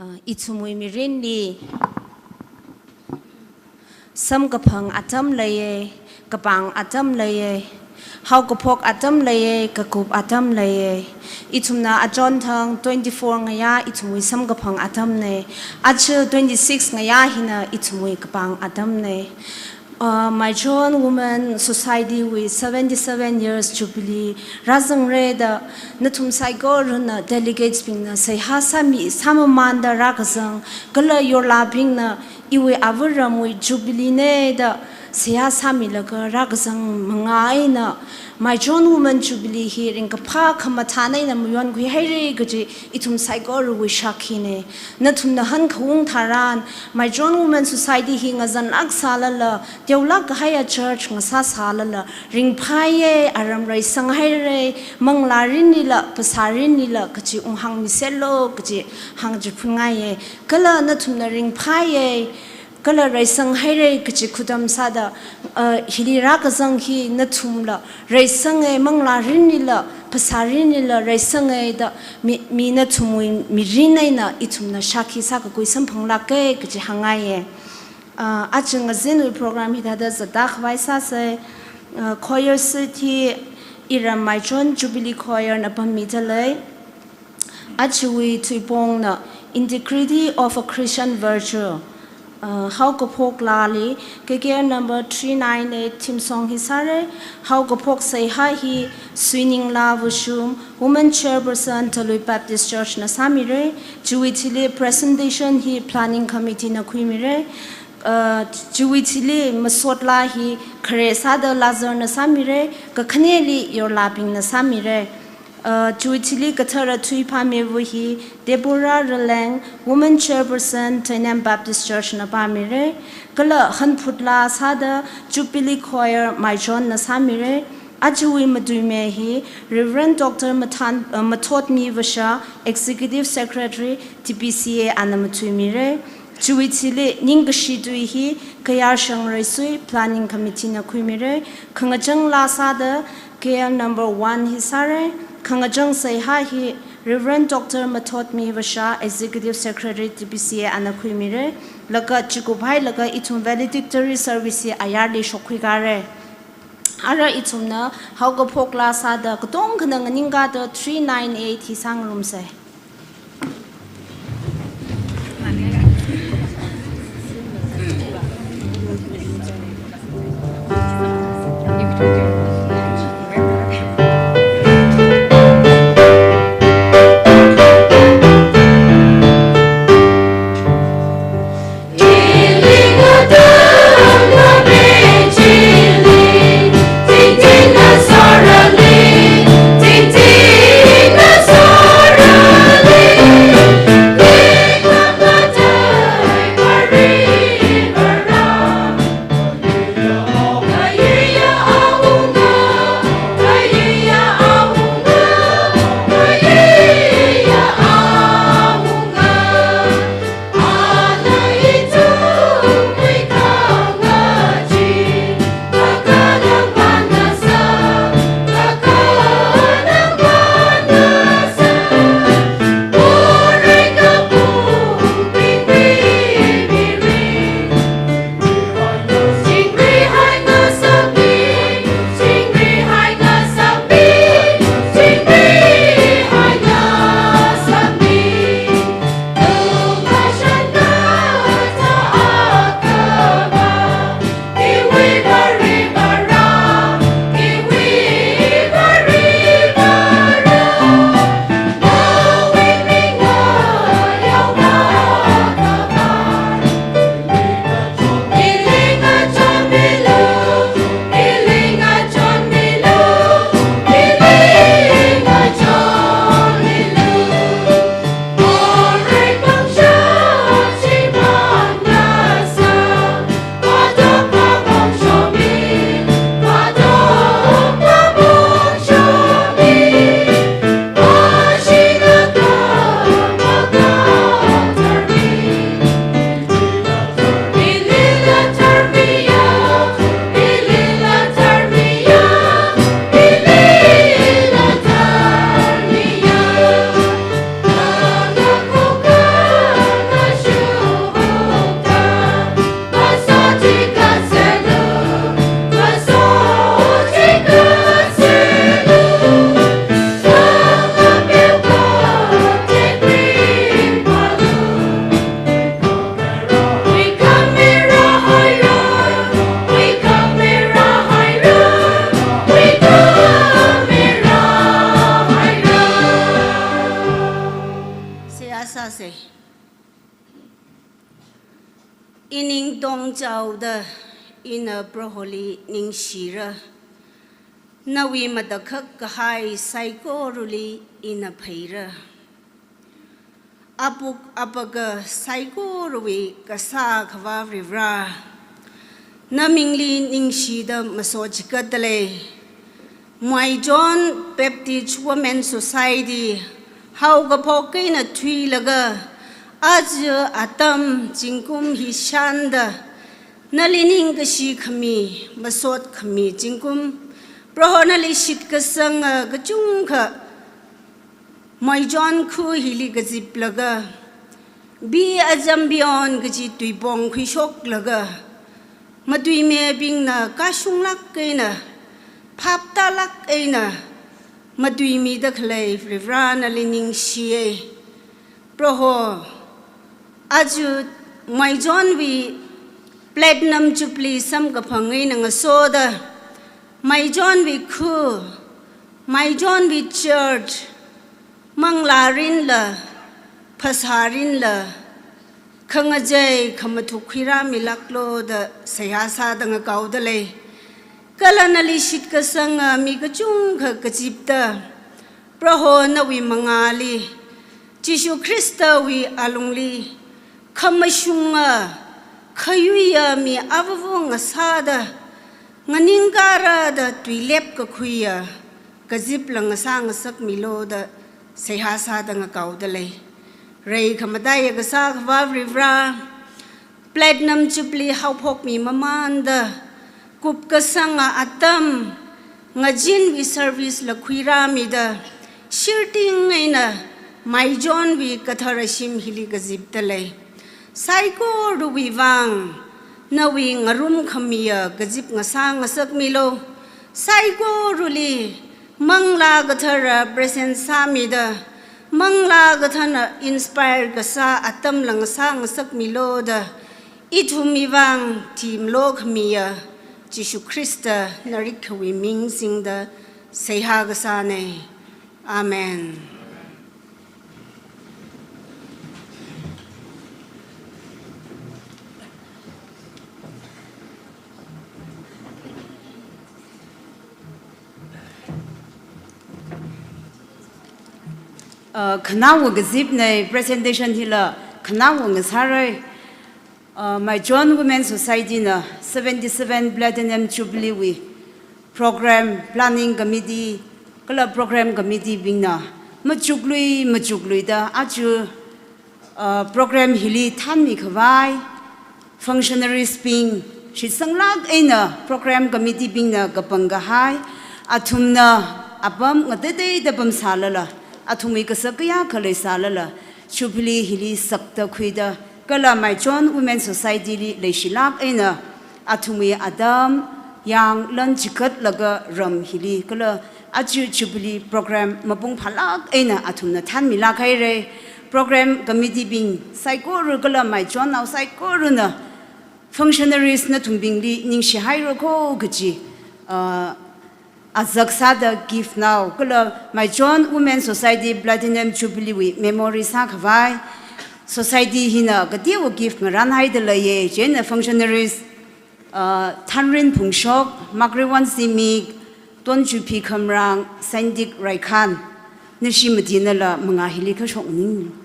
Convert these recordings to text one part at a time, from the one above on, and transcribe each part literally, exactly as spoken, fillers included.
Ah, ithumwui mirinli samkaphang atam leiya, kapāng atam leiya, haokaphok atam leiya, kakup atam leiya. Ithumna achonthang twenty-four ngayā ithumwui samkaphang atamna. Aja twenty-six ngayā hina ithumwui kapāng atamna. Uh, Maichon Women Society wui seventy-seven years jubilee rāzangra da nathum saikorana delegates bingna seihā sāmi sāmamānda rākazang, kala yorlabingna iwui avaramwui jubilee na da seihā sāmilaga rākazang manga eina Maichon Women Jubilee hi ringkaphā khamathān eina mayonkhui haira kaji ithum saikorawui shākhina. Nathumna hankaung tharan, Maichon Women Society hi ngazanlāk sālala, teolāk kahaiya church ngasā sālala, ringphāya, aram reisang haira, manglā mirinlila, phasā mirinlila kaji unghāngmiserlu kaji hāngchiphunngai. Kala nathumna ringphāya, kala reisang haira kaji khudam sāda, uh, hili rākazang hi nathumla reisanga, manglā mirinlila, phasā mirinlila reisanga da mi, mi nathumwui mirin eina ithumna shākhi sākakhui samphanglāka kaji hāngngaiya. Uh, aja ngazinwui program hithāda zatda khavai sāsa. Uh, choir seat hi iram Maichon Jubilee Choir na pammidalei. Ajawui thuipongna Integrity of a Christian Virtue. Uh, haokaphok laali K K R number three nine eight theme song hi sāra. Haokaphok seihā hi Suininglā Vashum, Woman Chairperson, Talui Baptist Church na sāmira. Chiwui thili presentation hi Planning Committee na khuimira. Uh, chiwui thili masotlā hi khare sāda Lazar na sāmira, kakhaneli yorlabingna sāmira. Uh, chiwui thili kathara thuiphāmiva hi Deborah Raleng, Woman Chairperson, Tainam Baptist Church na pāmira. Kala hanphutlā sāda Jubilee Choir Maichon na sāmira. Ajawui matuimi hi Reverend Doctor Mathan, uh, Mathotmi Vasha, Executive Secretary, T B C A ana matuimira. Chiwui thili ningkashi tui hi Kayar Shangrai Sui, Planning Committee na khuimira. Khangachang laa sāda K L number one hi sāra. Khangachang seihā hi Reverend Doctor Mathotmi Vasha, Executive Secretary, T B C A ana khuimira. Laga chikup hailaga ithum valedictory service hi ayarli shokkhui kara. Ara ithumna haokaphok laa sāda katongkhana nganingkada three nine eight hi sāngarumsa. Ining tongchaoda ina Proholi ningshira. Nawui matakhak kahai saikorali ina pheira. Apuk apaka saikorawui kasā Akhava Varivara, namingli ningshida masochikatda lei. Maichon Baptist Women Society haokaphok eina thuilaga, aja atam zingkum hi shānda, nali ningkashi khami, masot khami zingkum, Proho nali shitkasanga kachungkha Maichon khu hili kaziplaga, B. Ajambion kaji tuipong khuishoklaga, matuimibingna kashunglāk eina, phaptālāk eina matuimida khalei Varivara nali ningshiya. Proho, aja Maichonwui Platinum Jubilee samkaphang eina ngasoda, Maichonwui khu, Maichonwui church, manglārinla, phasārinla, khangachei khamathuk khuirāmilāklo da seihā sāda ngakaoda lei. Kala nali shitkasanga mi kachungkha kazipda, Proho nawui mangāli, Jishu Khristawui alungli, khamashunga, khayuiya mi avāva ngasāda, nganingkārada tuilep kakhuiya kazipla ngasā ngasakmilo da seihā sāda ngakaoda lei. Rei khamataiya kasā Akhava Varivara, Platinum Jubilee haophokmi mamānda, kupkasanga atam, ngazin wui service la khuirāmida, shirting eina Maichonwui kathara shim hili kazipda lei. Saikorawui vang, nawui ngarumkhamiya kazip ngasā ngasakmilo. Saikorali Manglā Kathara present sāmida, Manglā Kathara inspire kasā atam la ngasā ngasakmilo da, ithumwui vang thimlo khamiya Jishu Khrista narikhawui ming singda seihā kasāna. Amen. Uh, khanaowa kazipna, presentation hila khanaowa ngasāra. Uh, Maichon Women Society na seventy-seven Platinum Jubilee wui program planning committee kala program committee bingna machuklui machukluida aja, uh, program hili thanmi khavai functionaries bing, shitsanglāk eina program committee bingna kapangkahai, athumna apam ngateiteida pamsālala, athumwui kasak kayākha leisālala, Jubilee hili sakta khuida, kala Maichon Women Society li leishilāk eina, athumwui atam yānglan chikatlaga ram hili kala aja Jubilee program mapung phālāk eina athumna thanmilāk haira. Program committee bing saikora kala Maichonnao saikorana functionaries nathumbingli ningshihaira ko kaji, uh, azak sāda gift nao, kala Maichon Women Society Platinum Jubilee wui memory sākhavai, society hina kateowa gift ngarānhaida leiya, chieina functionaries, uh, Thanrin Phungshok, Makriwan Zimik, Tonchuphi Khamrang, Saindik Raikhan, nashi matinala mangā hili kashok ning.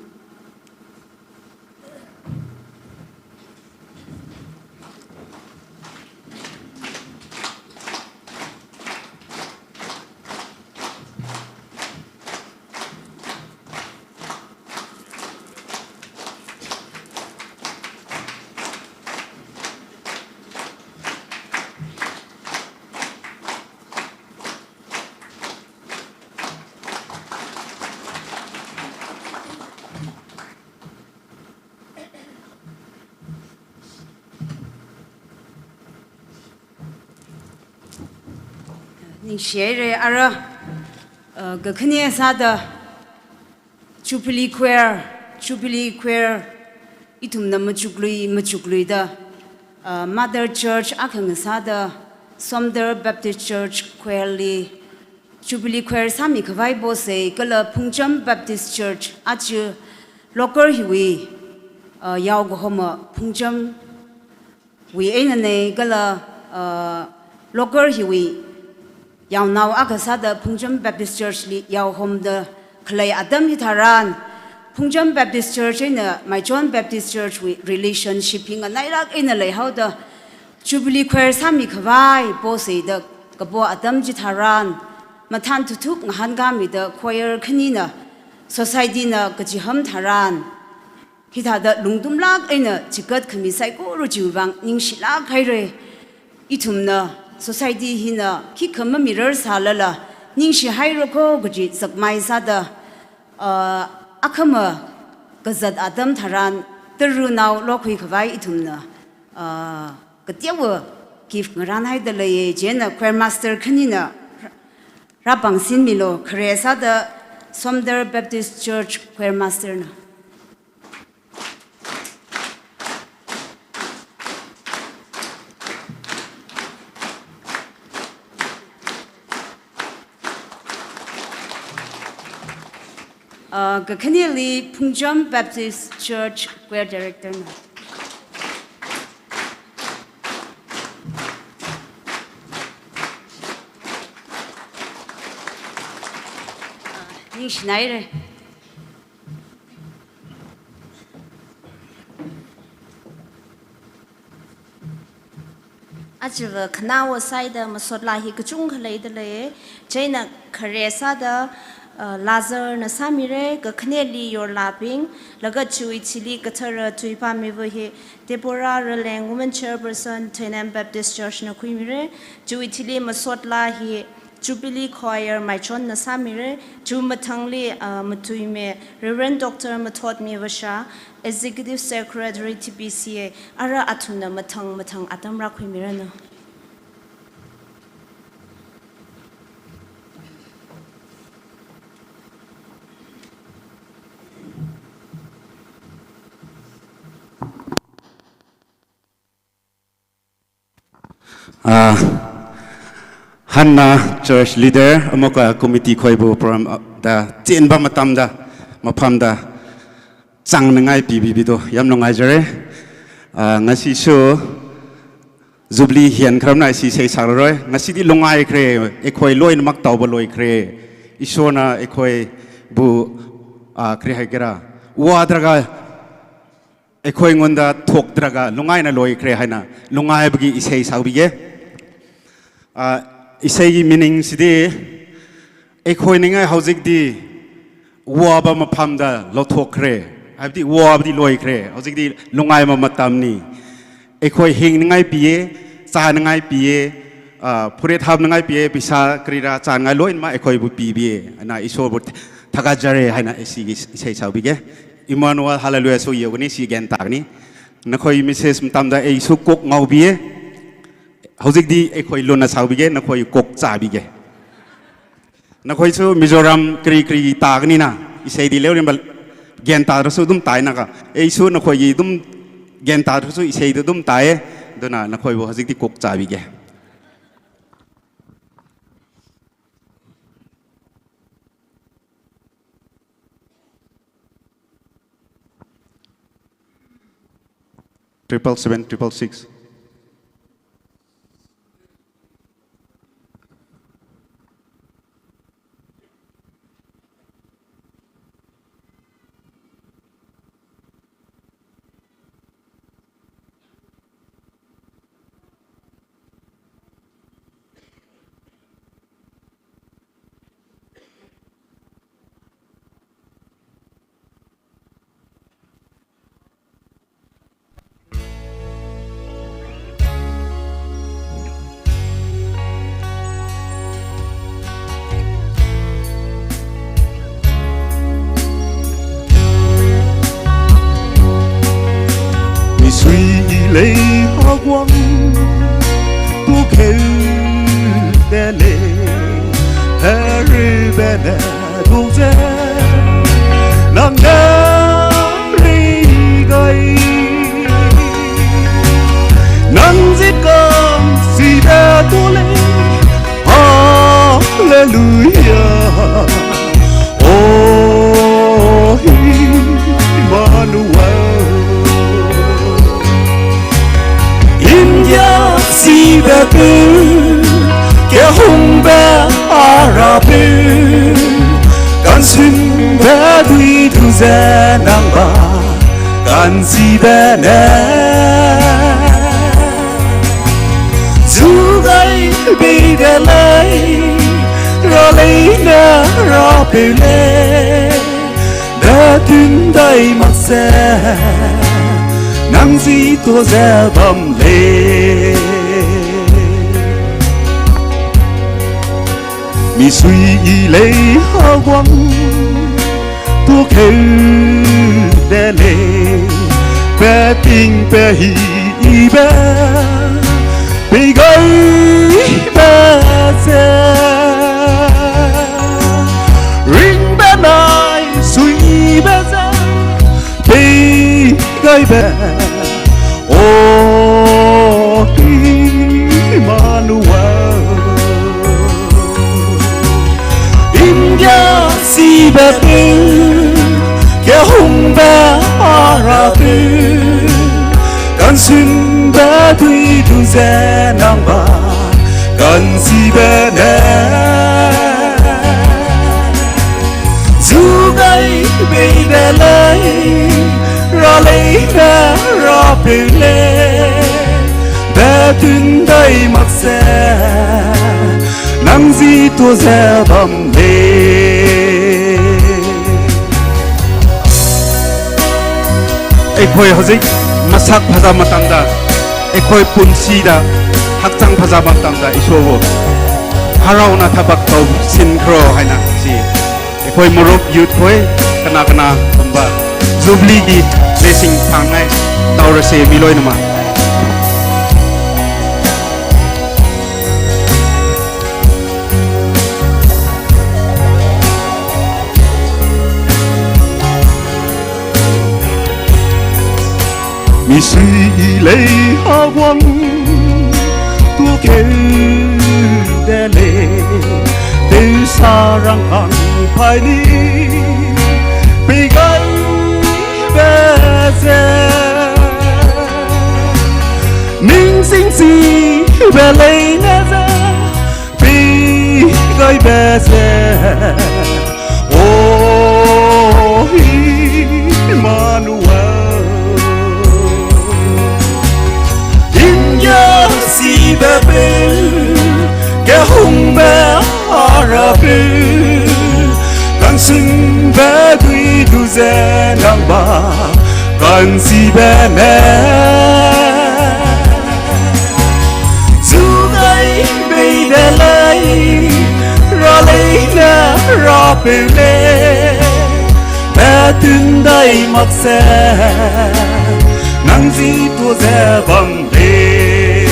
Ningshihaira ara, uh, kakhane sāda Jubilee Choir, Jubilee Choir, ithumna machuklui, machukluida, uh, Mother Church akha ngasāda Somdal Baptist Church Choir li Jubilee Choir sāmi khavai posa, kala Phungcham Baptist Church aja Local hiwui, uh, yaokahoma phungchamwui einanei kala, uh, local hiwui yaonao akha sāda Phungcham Baptist Church li yaohomda khalei atam hitharan, Phungcham Baptist Church eina Maichon Baptist Church wui relationship hi nganairak eina leihaoda, Jubilee Choir sāmi khavai poseida kapo atam chitharan, mathān thuthuk ngahānkāmida choir khanina, society na kachiham tharan, hithāda lungtumlāk eina chikat khami saikora chiwui vang ningshilāk haira. Ithumna society hina khikha mamirar sālala ningshi haira kho kaji zakmai sāda, uh, akhama kazat atam tharan, tarunao lokhui khavai ithumna, uh, kateowa gift ngarānhaida leiya. Chieina choir master khanina rāpāngsinmilu, khare sāda Somdal Baptist Church choir master na. Uh, kakhaneli Phungcham Baptist Church choir director na. Uh, ningshinaira. Ajava khanaowa sāida masot laa hi kachungkha leida lei. Chieina khare sāda, uh, Lazar na sāmira, kakhaneli Yorlabing, laga chiwui thili kathara tuipammiva hi Deborah Raleng, Women Chairperson, Theinem Baptist Church na khuimira, chiwui thili masot laa hi Jubilee Choir Maichon na sāmira, chiwui mathangli, ah, matuimi Reverend Doctor Mathotmi Vasha, Executive Secretary T B C A, ara athumna mathang mathang atam rākhuimiranu. Ah, hānna church leader, amuka committee khoibu program, ah, da chenba matamda, mafamda, changngai pibibido, yam lungaijara. Ah, ngasisu Jubilee hiyan kharamna ishi seisālāra. Ngasidi lungaikhara, eikhoi loinamak taoba loikhara. Ishona eikhoibu, ah, kri haikara. Wa draga eikhoi ngunda thokdraga lungaina loikhara haina lungaibagi isei sābige. Ah, iseigi meaning sidi, eikhoina ngai hojikdi waba mafamda loithokhara. Haibadi wabadi loikhara. Hojikdi lungaima matamni. Eikhoi hingngai piya, chāngai piya, ah, phurethapngai piya, pheisā karira chāngai loinama eikhoibu pibiya. Ana Ishorbu thakajara haina ishi isei sābige. Emmanuel, hallelujah, so yogani si gyan tākni. Nakhoi message matamda eisu kok ngaobiya. Hojikdi eikhoi luna sābige, nakhoi kok chābige. Nakhoisu Mizoram kri kri tāknina, iseidi leorimba gyan tārasu dum tāinaka. Eisu nakhoigi dum gyan tārasu iseidi dum tāi, duna nakhoibu hojikdi kok chābige. Triple seven, triple six. Misui ilei hagwang tu kheu dele, heri bene dungze nang nari gai. Nang zikam sida tole, hallelujah. Oh, hi, Kahungva Arapi, kanshungva tui tuza nangva kansiva na. Zugai beida lei, rāleina rāpeu lei. Batun dai maksa, nang zito za bam lei. Misui i lei hawang, to kheu da lei, pa ting pa hi i ba, pei gai ba za. Ring ba nai sui ba za, pei gai ba. O Immanuel. India siva pei, kahungva Arapi, kanshungva tui tuza nangva kansiva na. Zugai beida lei, rāleina rāpeu lei. Batun dai maksa, nang zito za bam lei. ꯑꯩꯈꯣꯏ ꯍꯧꯖꯤꯛ ꯃꯁꯛ ꯐꯖꯕ ꯃꯇꯝꯗ, ꯑꯩꯈꯣꯏ ꯄꯨꯟꯁꯤꯗ ꯍꯛꯆꯥꯡ ꯐꯖꯕ ꯃꯇꯝꯗ ꯏꯁꯣꯔꯕꯨ ꯍꯔꯥꯎꯅ ꯊꯕꯛ ꯇꯧꯁꯤꯟꯈ꯭ꯔꯣ ꯍꯥꯏꯅ ꯁꯤ ꯑꯩꯈꯣꯏ ꯃꯔꯨꯞ youth ꯈꯣꯏ ꯀꯅꯥ ꯀꯅꯥꯒꯨꯝꯕ Jubilee ꯒꯤ blessing ꯐꯪꯅꯤꯡꯉꯥꯏ ꯇꯧꯔꯁꯦ ꯃꯤ ꯂꯣꯏꯅꯃꯛ꯫ Misui i lei hawang, to kheu da lei, teu sārang hang pai ni, pei gai ba za. Ningsing si ba lei na za, pei gai ba za. O Immanuel. India siva pei, kahungva Arapi, kanshungva tui tuza nangva kansiva na. Zugai beida lei, rāleina rāpeu lei. Batun dai maksa, nang zito za bam lei.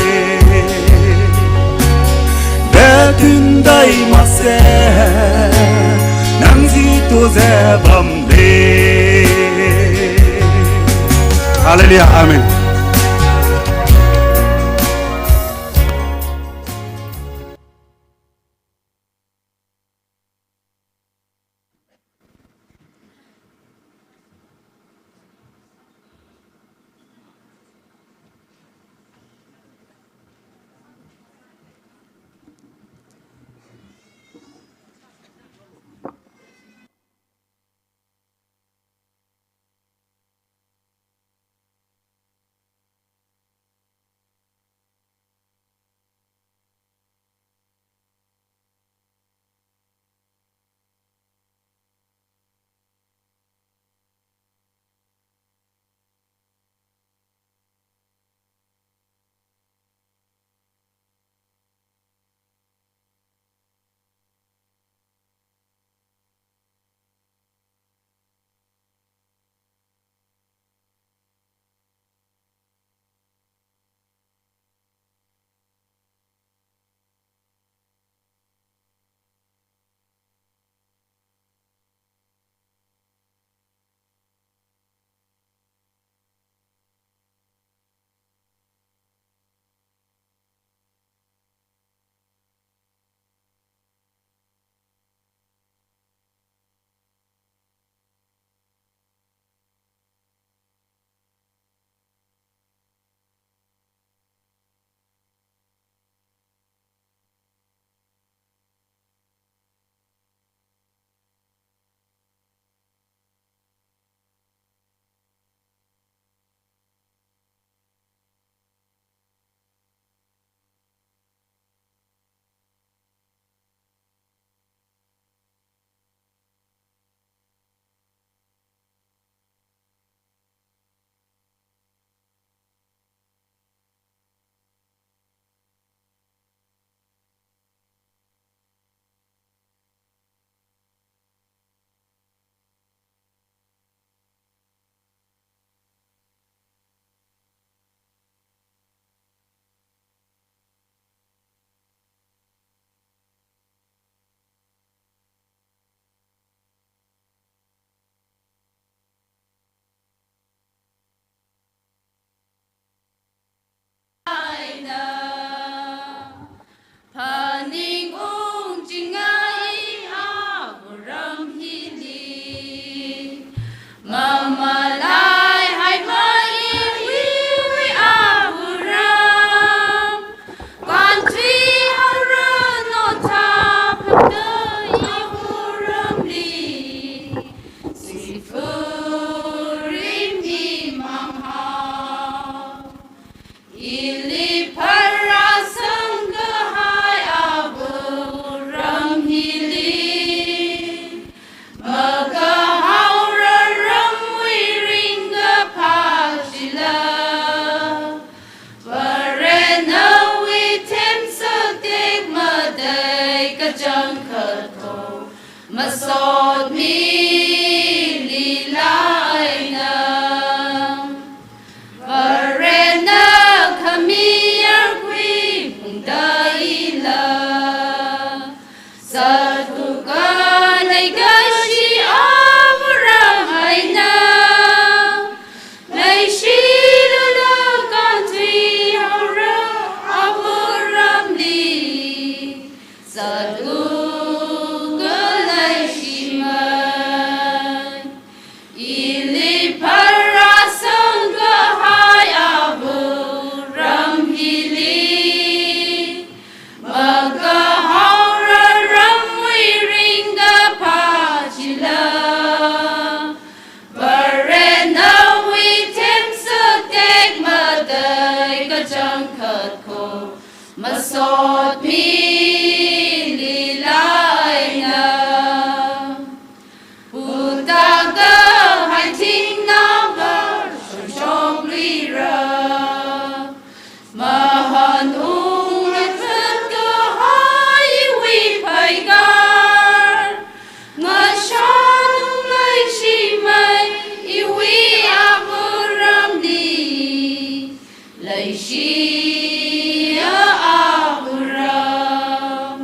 Batun dai maksa, nang zito za bam lei. Hallelujah. Amen. masotmili laa eina, Varena khami yarkhui phungda ila, zathuka leikashi Avāram eina, leishilala kānthui haora Avāramli, zathuka leishimei. Ili pharāsangkahai Avāram hili, makahaora ramwui ringkaphā chila, Varenawui themsak tekmatei kachangkhat kho, masotmili laa eina, putakahai thingnava shongshokluira, mahanungli phatkahai iwui pheikar, ngashanung leishimei iwui Avāramli, leishiya Avāram.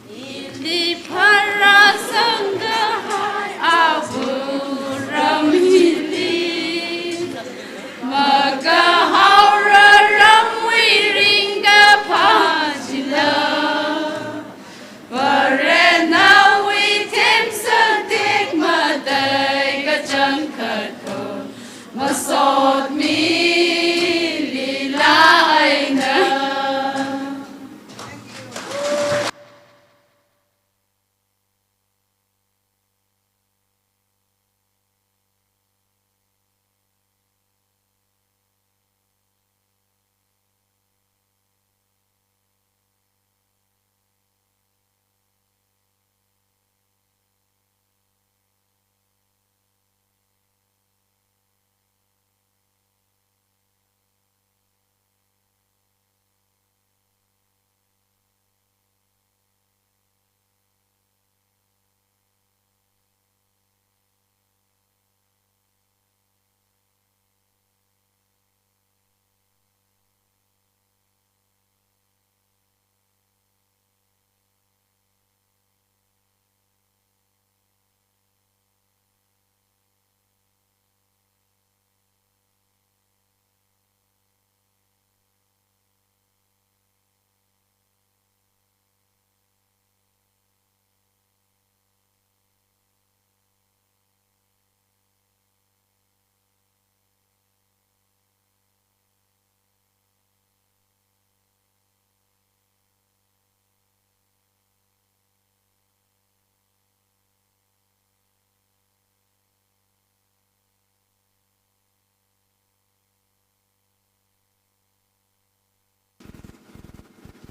Ili pharāsangkahai Avāram hili, makahaora ramwui ringkaphā chila, Varenawui themsak tekmatei kachangkhat kho, masotmili laa eina.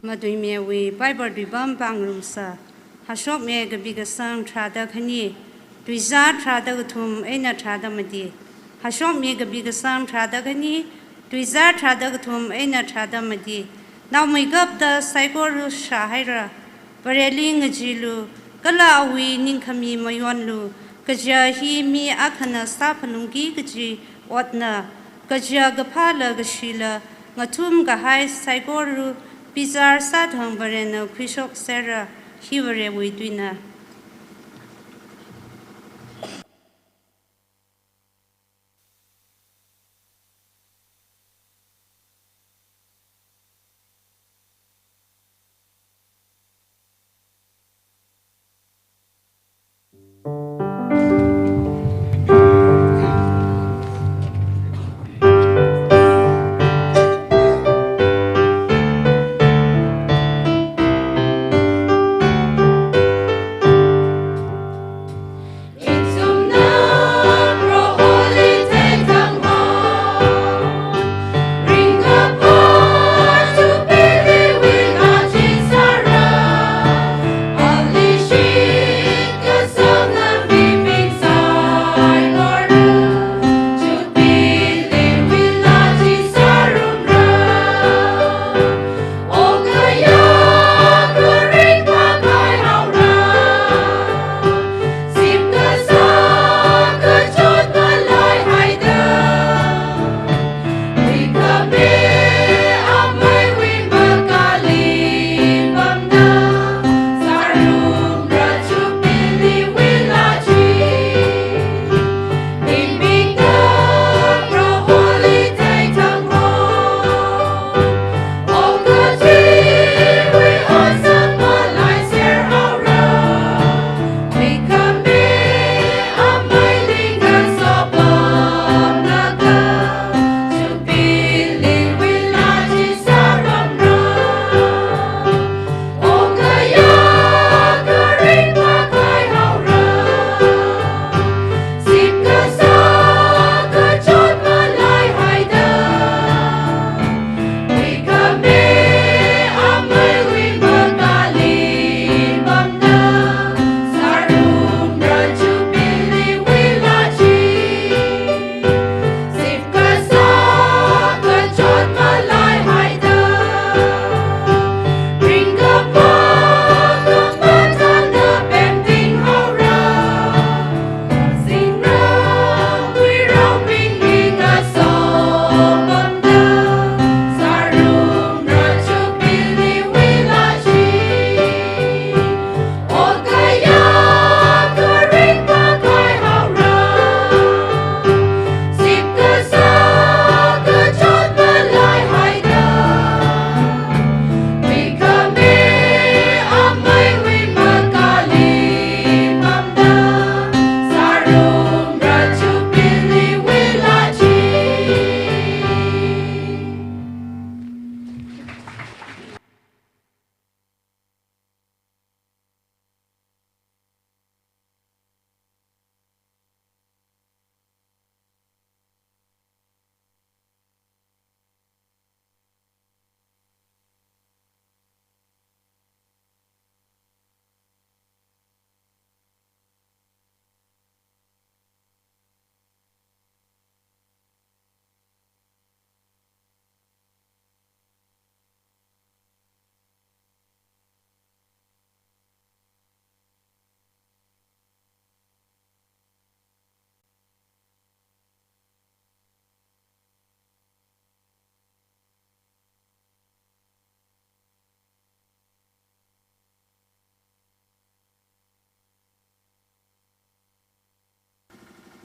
Matuimeiwui Bible tuipam pāngarumsa. Hashokme kapi kasang tharāda khani, tuizār tharāda kathum eina tharāda mati. Hashokme kapi kasang tharāda khani, tuizār tharāda kathum eina tharāda mati. Naomeikapta saikora shāhaira. Vareli ngacheelu, kala awui ningkhami mayonlu, kaja hi mi akhana sāphalungki kaji otna, kaja kaphāla kashila ngathumkahai saikora bizar sāthang Varena khuishokserra, hi Varewui tuina.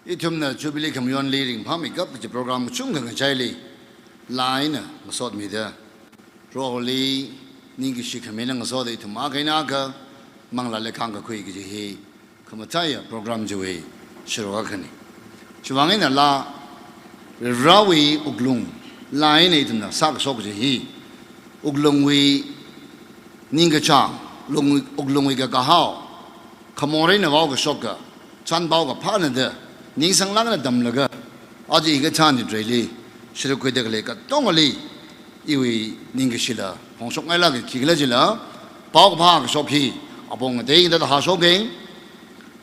Ithumna Jubilee khamayonli ringphāmeikap kaji program kachungkha ngachaili, laa eina ngasotmida, Proholi ningkashi khami eina ngasoda ithum akha eina akha manglā leikhāng kakhui kaji hi khamataiya program chiwui sharuk akhana. Chiwuivang eina laa, Varivarawui wuklung, laa eina ithumna sākashok kaji hi wuklungwui ningkachāng, lung-, wuklungwui kakahao, khamor eina vaokashoka, chānpao kaphāna da, ningsanglāk eina tamlaga, aja hikathā nitreili sharuk khuida khalei katongali iwui ningkashila phongshokngailāka. Khikhalajila, paokaphā kashok hi apong ngateida hāshoka.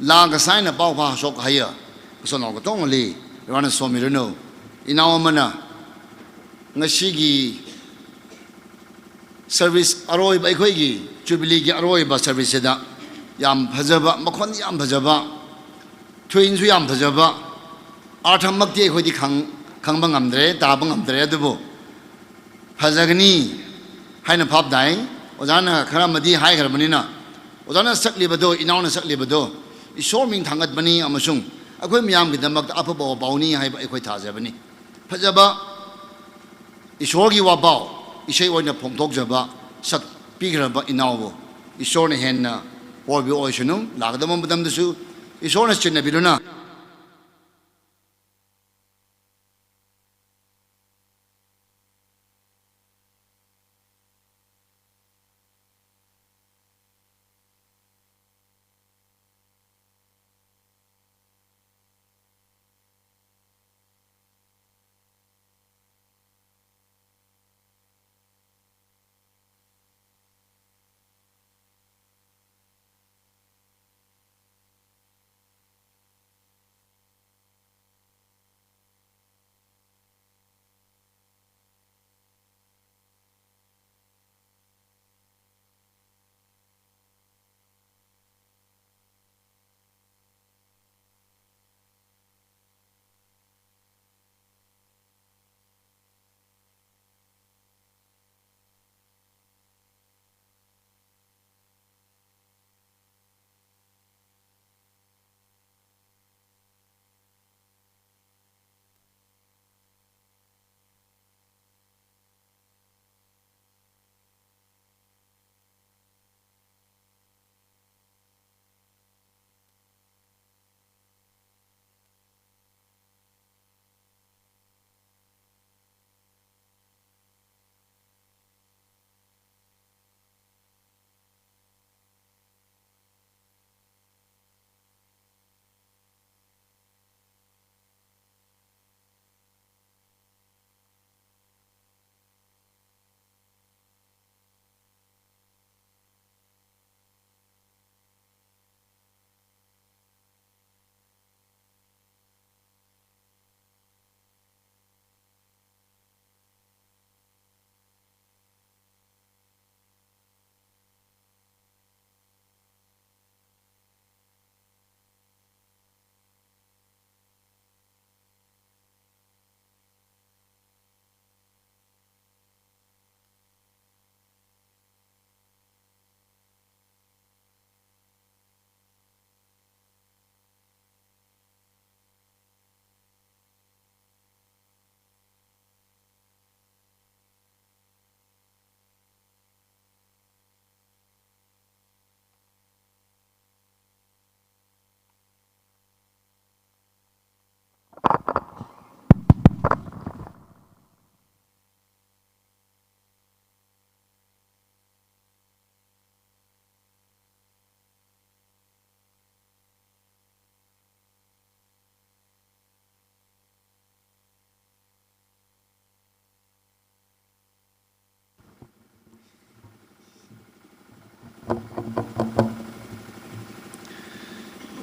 Laa kasā eina paokaphā hāshokhaiya kasonao katongali Varena somiranu. Inao amana ngashiki service aroiva, ꯑꯩꯈꯣꯏꯒꯤ Jubilee ꯒꯤ ꯑꯔꯣꯏꯕ service ꯁꯤꯗ ꯌꯥꯝ ꯐꯖꯕ, ꯃꯈꯣꯟ ꯌꯥꯝ ꯐꯖꯕ, ꯇ꯭ꯌꯨꯟꯁꯨ ꯌꯥꯝ ꯐꯖꯕ, ꯑꯔꯊꯃꯛꯇꯤ ꯑꯩꯈꯣꯏꯗꯤ ꯈꯪ-, ꯈꯪꯕ ꯉꯝꯗ꯭ꯔꯦ, ꯇꯥꯕ ꯉꯝꯗ꯭ꯔꯦ, ꯑꯗꯨꯕꯨ ꯐꯖꯒꯅꯤ ꯍꯥꯏꯅ ꯚꯥꯞ ꯇꯥꯏ꯫ ꯑꯣꯖꯥꯅ ꯈꯔ ꯑꯃꯗꯤ ꯍꯥꯏꯈ꯭ꯔꯕꯅꯤꯅ, ꯑꯣꯖꯥꯅ ꯁꯛꯂꯤꯕꯗꯣ, ꯏꯅꯥꯎꯅ ꯁꯛꯂꯤꯕꯗꯣ, ꯏꯁꯣꯔ ꯃꯤꯡ ꯊꯥꯡꯒꯠꯄꯅꯤ ꯑꯃꯁꯨꯡ ꯑꯩꯈꯣꯏ ꯃꯤꯌꯥꯝꯒꯤꯗꯃꯛꯇ ꯑꯐꯕ ꯄꯥꯎꯅꯤ ꯍꯥꯏꯕ ꯑꯩꯈꯣꯏ ꯊꯥꯖꯕꯅꯤ꯫ ꯐꯖꯕ ꯏꯁꯣꯔꯒꯤ ꯋꯥꯄꯥꯎ ꯏꯁꯩ ꯑꯣꯏꯅ ꯐꯣꯡꯗꯣꯛꯆꯕ ꯁꯛꯄꯤꯈ꯭ꯔꯕ ꯏꯅꯥꯎꯕꯨ ꯏꯁꯣꯔꯅ ꯍꯦꯟꯅ ꯄꯣꯏꯕ ꯑꯣꯏꯁꯅꯨ꯫ ꯂꯥꯛꯀꯗꯕ ꯃꯇꯝꯗꯁꯨ ꯏꯁꯣꯔꯅ ꯆꯦꯟꯅꯕꯤꯗꯨꯅ꯫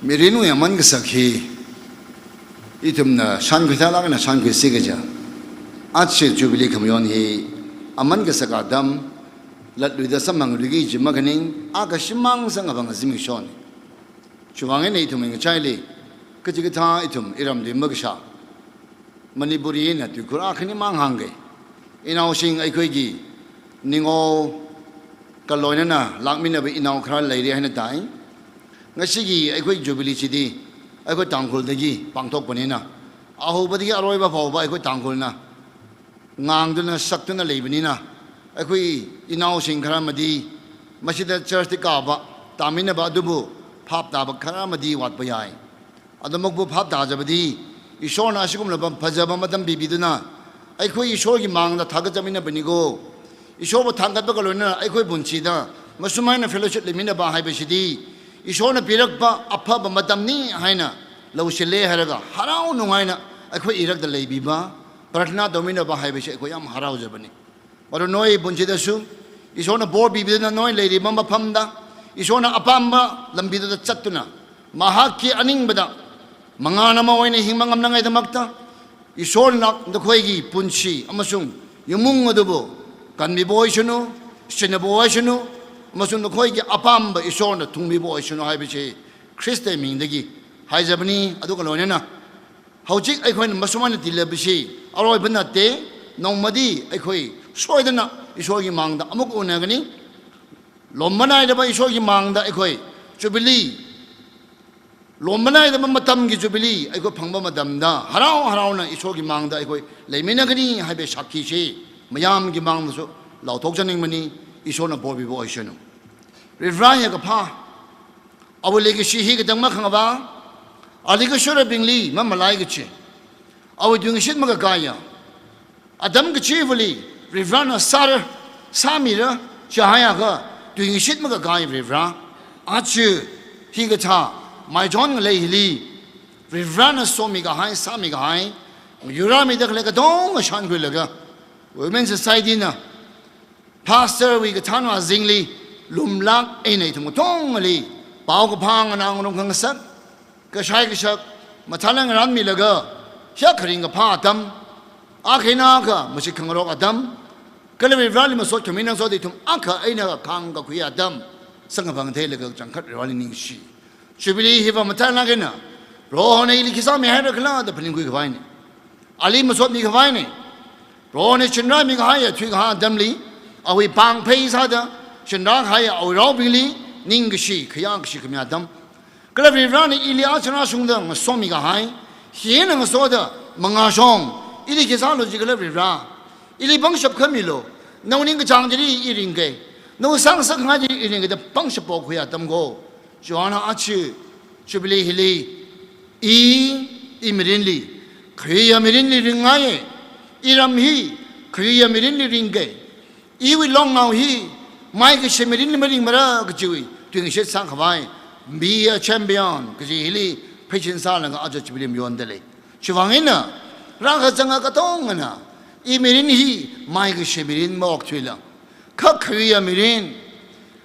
Mirinwui aman kasak hi ithumna shānkhui thālāk eina shānkhuisi kaja. Aja Jubilee khamayon hi aman kasak atam latluida samphangluiki kaji makhaning, akha shimān sangkhavang zimikshon. Chiwuivang eina ithum ngachaili, kachikathā ithum iramli makashā Manipuri eina tuikhur akha khanimang hāngga. Inaoshing ꯑꯩꯈꯣꯏꯒꯤ ꯅꯤꯉꯣꯜ ꯀ ꯂꯣꯏꯅꯅ ꯂꯥꯛꯃꯤꯟꯅꯕ ꯏꯅꯥꯎ ꯈꯔ ꯂꯩꯔꯤ ꯍꯥꯏꯅ ꯇꯥꯏ꯫ ꯉꯁꯤꯒꯤ ꯑꯩꯈꯣꯏ Jubilee ꯁꯤꯗꯤ ꯑꯩꯈꯣꯏ ꯇꯥꯡꯈꯨꯜꯗꯒꯤ ꯄꯥꯡꯊꯣꯛꯄꯅꯤꯅ, ꯑꯍꯧꯕꯗꯒꯤ ꯑꯔꯣꯏꯕ ꯐꯥꯎꯕ ꯑꯩꯈꯣꯏ ꯇꯥꯡꯈꯨꯜꯅ ꯉꯥꯡꯗꯨꯅ ꯁꯛꯇꯨꯅ ꯂꯩꯕꯅꯤꯅ, ꯑꯩꯈꯣꯏ ꯏꯅꯥꯎꯁꯤꯡ ꯈꯔ ꯑꯃꯗꯤ ꯃꯁꯤꯗ ꯆꯔꯆꯇ ꯀꯥꯕ, ꯇꯥꯃꯤꯟꯅꯕ ꯑꯗꯨꯕꯨ ꯚꯥꯞ ꯇꯥꯕ ꯈꯔ ꯑꯃꯗꯤ ꯋꯥꯠꯄ ꯌꯥꯏ꯫ ꯑꯗꯨꯃꯛꯄꯨ ꯚꯥꯞ ꯇꯥꯖꯕꯗꯤ, ꯏꯁꯣꯔꯅ ꯑꯁꯤꯒꯨꯝꯂꯕ ꯐꯖꯕ ꯃꯇꯝ ꯄꯤꯕꯤꯗꯨꯅ ꯑꯩꯈꯣꯏ ꯏꯁꯣꯔꯒꯤ ꯃꯥꯡꯗ ꯊꯥꯒꯠꯆꯃꯤꯟꯅꯕꯅꯤꯀꯣ꯫ ꯏꯁꯣꯔꯕꯨ ꯊꯥꯒꯠꯄꯒ ꯂꯣꯏꯅꯅ ꯑꯩꯈꯣꯏ ꯄꯨꯟꯁꯤꯗ ꯃꯁꯨꯃꯥꯏꯅ fellowship ꯂꯩꯃꯤꯟꯅꯕ ꯍꯥꯏꯕꯁꯤꯗꯤ ꯏꯁꯣꯔꯅ ꯄꯤꯔꯛꯄ ꯑꯐꯕ ꯃꯇꯝꯅꯤ ꯍꯥꯏꯅ ꯂꯧꯁꯤꯜꯂꯦ ꯍꯥꯏꯔꯒ ꯍꯔꯥꯎ ꯅꯨꯡꯉꯥꯏꯅ ꯑꯩꯈꯣꯏ ꯏꯔꯛꯇ ꯂꯩꯕꯤꯕ, ꯄ꯭ꯔꯊꯅꯥ ꯇꯧꯃꯤꯟꯅꯕ ꯍꯥꯏꯕꯁꯤ ꯑꯩꯈꯣꯏ ꯌꯥꯝ ꯍꯔꯥꯎꯖꯕꯅꯤ꯫ ꯃꯔꯨ ꯅꯣꯏ ꯄꯨꯟꯁꯤꯗꯁꯨ ꯏꯁꯣꯔꯅ ꯕꯣꯔ ꯄꯤꯕꯤꯗꯨꯅ ꯅꯣꯏ ꯂꯩꯔꯤꯕ ꯃꯐꯝꯗ ꯏꯁꯣꯔꯅ ꯑꯄꯥꯝꯕ ꯂꯝꯕꯤꯗꯨꯗ ꯆꯠꯇꯨꯅ ꯃꯍꯥꯛꯀꯤ ꯑꯅꯤꯡꯕꯗ ꯃꯉꯥꯜ ꯑꯃ ꯑꯣꯏꯅ ꯍꯤꯡꯕ ꯉꯝꯅꯉꯥꯏꯗꯃꯛꯇ ꯏꯁꯣꯔꯅ ꯅꯈꯣꯏꯒꯤ ꯄꯨꯟꯁꯤ ꯑꯃꯁꯨꯡ ꯏꯃꯨꯡ ꯑꯗꯨꯕꯨ ꯀꯟꯕꯤꯕ ꯑꯣꯏꯁꯅꯨ, ꯁꯤꯟꯅꯕ ꯑꯣꯏꯁꯅꯨ, ꯑꯃꯁꯨꯡ ꯅꯈꯣꯏꯒꯤ ꯑꯄꯥꯝꯕ ꯏꯁꯣꯔꯅ ꯊꯨꯡꯕꯤꯕ ꯑꯣꯏꯁꯅꯨ ꯍꯥꯏꯕꯁꯤ ꯈ꯭ꯔꯤꯁꯇꯒꯤ ꯃꯤꯡꯗꯒꯤ ꯍꯥꯏꯖꯕꯅꯤ꯫ ꯑꯗꯨꯒ ꯂꯣꯏꯅꯅ ꯍꯧꯖꯤꯛ ꯑꯩꯈꯣꯏꯅ ꯃꯁꯨꯃꯥꯏꯅ ꯇꯤꯜꯂꯕꯁꯤ ꯑꯔꯣꯏꯕ ꯅꯠꯇꯦ꯫ ꯅꯣꯡꯃꯗꯤ ꯑꯩꯈꯣꯏ ꯁꯣꯏꯗꯅ ꯏꯁꯣꯔꯒꯤ ꯃꯥꯡꯗ ꯑꯃꯨꯛ ꯎꯅꯒꯅꯤ꯫ ꯂꯣꯝꯕ ꯅꯥꯏꯗꯕ ꯏꯁꯣꯔꯒꯤ ꯃꯥꯡꯗ ꯑꯩꯈꯣꯏ ꯖꯨꯕꯤꯂꯤ, ꯂꯣꯝꯕ ꯅꯥꯏꯗꯕ ꯃꯇꯝꯒꯤ ꯖꯨꯕꯤꯂꯤ ꯑꯩꯈꯣꯏ ꯐꯪꯕ ꯃꯇꯝꯗ ꯍꯔꯥꯎ ꯍꯔꯥꯎꯅ ꯏꯁꯣꯔꯒꯤ ꯃꯥꯡꯗ ꯑꯩꯈꯣꯏ ꯂꯩꯃꯤꯟꯅꯒꯅꯤ ꯍꯥꯏꯕ ꯁꯥꯈꯤꯁꯤ ꯃꯌꯥꯝꯒꯤ ꯃꯥꯡꯗꯁꯨ ꯂꯥꯎꯊꯣꯛꯆꯅꯤꯡꯕꯅꯤ꯫ ꯏꯁꯣꯔꯅ ꯕꯣꯔ ꯄꯤꯕ ꯑꯣꯏꯁꯅꯨ꯫ ꯔꯤꯚ꯭ꯔꯥ ꯌꯥꯒꯐꯥ, ꯑꯋꯨ ꯂꯩꯒꯁꯤ ꯍꯤ ꯈꯇꯪ ꯃꯈꯪ ꯑꯕ, ꯑꯂꯤꯒ ꯁꯨꯔꯕꯤꯡꯂꯤ ꯃꯃꯂꯥꯏ ꯒꯆꯤ, ꯑꯋꯨ ꯇꯨꯡꯁꯤꯠ ꯃꯒ ꯀꯥꯌꯥ, ꯑꯗꯝ ꯒꯆꯤ ꯋꯨꯂꯤ, ꯔꯤꯚ꯭ꯔꯥꯅ ꯁꯥꯔ, ꯁꯥꯃꯤꯔ, ꯆꯍꯥꯌꯥꯒ, ꯇꯨꯡꯁꯤꯠ ꯃꯒ ꯀꯥꯏ ꯔꯤꯚ꯭ꯔꯥ, ꯑꯆꯨ, ꯍꯤ ꯒꯊꯥ, ꯃꯥꯏꯖꯣꯟ ꯂꯩ ꯍꯤꯂꯤ, ꯔꯤꯚ꯭ꯔꯥꯅ ꯁꯣꯃꯤ ꯒꯍꯥꯏ, ꯁꯥꯃꯤ ꯒꯍꯥꯏ, ꯌꯨꯔꯥꯃꯤ ꯗꯛꯂꯦ ꯀꯗꯣꯡ ꯁꯥꯟ ꯈꯨꯏꯂꯒ, Women Society ꯅ, Pastor ꯋꯤ ꯀꯊꯥꯟꯋꯥ ꯖꯤꯡꯂꯤ, ꯂꯨꯝꯂꯥꯛ ꯑꯩꯅ ꯏꯊꯨꯝ ꯀꯊꯣꯡ ꯃꯂꯤ, ꯄꯥꯎ ꯀꯐꯥꯡ ꯑꯅꯥꯡ ꯔꯨꯝ ꯈꯪꯁꯛ, ꯀꯁꯥꯏ ꯀꯁꯛ, ꯃꯊꯥꯂꯪ ꯔꯥꯟꯃꯤꯂꯒ, ꯍꯤꯌꯥ ꯈꯔꯤꯡ ꯀꯐꯥ ꯑꯇꯝ, ꯑꯥꯈꯩꯅꯥ ꯀ ꯃꯁꯤ ꯈꯪꯔꯣꯛ ꯑꯇꯝ, ꯀꯂꯕꯤ ꯔꯥꯂꯤ ꯃꯁꯣꯠ ꯈꯃꯤꯅꯪ ꯁꯣꯠ ꯏꯊꯨꯝ ꯑꯥꯈ ꯑꯩꯅ ꯈꯥꯡ ꯀꯈꯨꯏ ꯑꯇꯝ, ꯁꯪ ꯀꯐꯪ ꯊꯩꯂꯒ ꯆꯪꯈꯠ ꯔꯥꯂꯤ ꯅꯤꯡꯁꯤ꯫ ꯖꯨꯕꯤꯂꯤ ꯍꯤꯕ ꯃꯊꯥꯂꯪ ꯀꯩꯅ, ꯔꯣꯍꯣꯅ ꯏꯂꯤ ꯈꯤꯁꯥꯃꯤ ꯍꯥꯏꯔ ꯈꯂꯥꯗ ꯐꯅꯤꯡ ꯀꯨꯏ ꯀꯐꯥꯏꯅꯤ꯫ ꯑꯂꯤ ꯃꯁꯣꯠ ꯃꯤ ꯀꯐꯥꯏꯅꯤ꯫ ꯔꯣꯅꯤ ꯁꯤꯟꯔꯥ ꯃꯤ ꯀꯍꯥꯏ ꯊꯨꯏ ꯀꯍꯥ ꯑꯗꯝꯂꯤ, ꯑꯋꯤ ꯄꯥꯡ ꯐꯩ ꯁꯥꯗ, ꯁꯤꯟꯔꯥ ꯀꯍꯥꯏ ꯑꯋꯤ ꯔꯥꯎꯕꯤꯡꯂꯤ, ꯅꯤꯡ ꯀꯁꯤ, ꯈꯌꯥ ꯀꯁꯤ ꯈꯃꯌꯥ ꯑꯗꯝ꯫ ꯀꯂꯕꯤ ꯔꯥꯅꯤ ꯏꯂꯤ ꯑꯆꯅꯥ ꯁꯨꯡꯗ ꯉꯁꯣꯃꯤ ꯀꯍꯥꯏ, ꯍꯤꯅ ꯉꯁꯣꯗ, ꯃꯉꯥ ꯁꯣꯡ, ꯏꯂꯤ ꯈꯤꯁꯥ ꯂꯣ ꯖꯤ ꯀꯂꯕꯤ ꯔꯥ, ꯏꯂꯤ ꯕꯪꯁꯞ ꯈꯃꯤꯂꯣ, ꯅꯧ ꯅꯤꯡ ꯀꯆꯥꯡ ꯖꯤꯔꯤ ꯏꯔꯤꯡꯒꯦ, ꯅꯧ ꯁꯥꯡ ꯁꯛ ꯉꯥ ꯖꯤꯔꯤ ꯏꯔꯤꯡꯒꯦ ꯗ ꯕꯪꯁꯞ ꯄꯣꯛ ꯈꯨꯌꯥ ꯑꯗꯝ ꯒꯣ꯫ ꯖꯣꯍꯥꯟꯅ ꯑꯆꯤ, ꯖꯨꯕꯤꯂꯤ ꯍꯤꯂꯤ, ꯏ, ꯏ ꯃꯤꯔꯤꯟꯂꯤ, ꯈꯔꯤꯌꯥ ꯃꯤꯔꯤꯟꯂꯤ ꯔꯤꯡꯉꯥꯏꯌꯦ, ꯏꯔꯝ ꯍꯤ, ꯈꯔꯤꯌꯥ ꯃꯤꯔꯤꯟꯂꯤ ꯔꯤꯡꯒꯦ, ꯏꯋꯤ ꯂꯣꯡꯅꯥꯎ ꯍꯤ, ꯃꯥꯏ ꯀꯁꯤ ꯃꯤꯔꯤꯟ ꯃꯔꯤꯡ ꯃꯔꯥ ꯀꯆꯤꯋꯤ, ꯇꯨꯡꯁꯤꯠ ꯁꯥꯡ ꯈꯋꯥꯏ, be a champion, ꯀꯆꯤ ꯍꯤꯂꯤ, ꯐꯩꯁꯤꯟ ꯁꯥꯂꯒ ꯑꯖ ꯖꯨꯕꯤꯂꯤ ꯃꯤꯌꯣꯟꯗ ꯂꯩ꯫ ꯆꯤꯋꯥꯡ ꯏꯅ, ꯔꯥꯒ ꯆꯪꯉ ꯀꯇꯣꯡ ꯑꯅ, ꯏ ꯃꯤꯔꯤꯟ ꯍꯤ, ꯃꯥꯏ ꯀꯁꯤ ꯃꯤꯔꯤꯟ ꯃꯣꯛ ꯊꯨꯏꯂ, ꯈꯛ ꯈꯔꯤꯌꯥ ꯃꯤꯔꯤꯟ,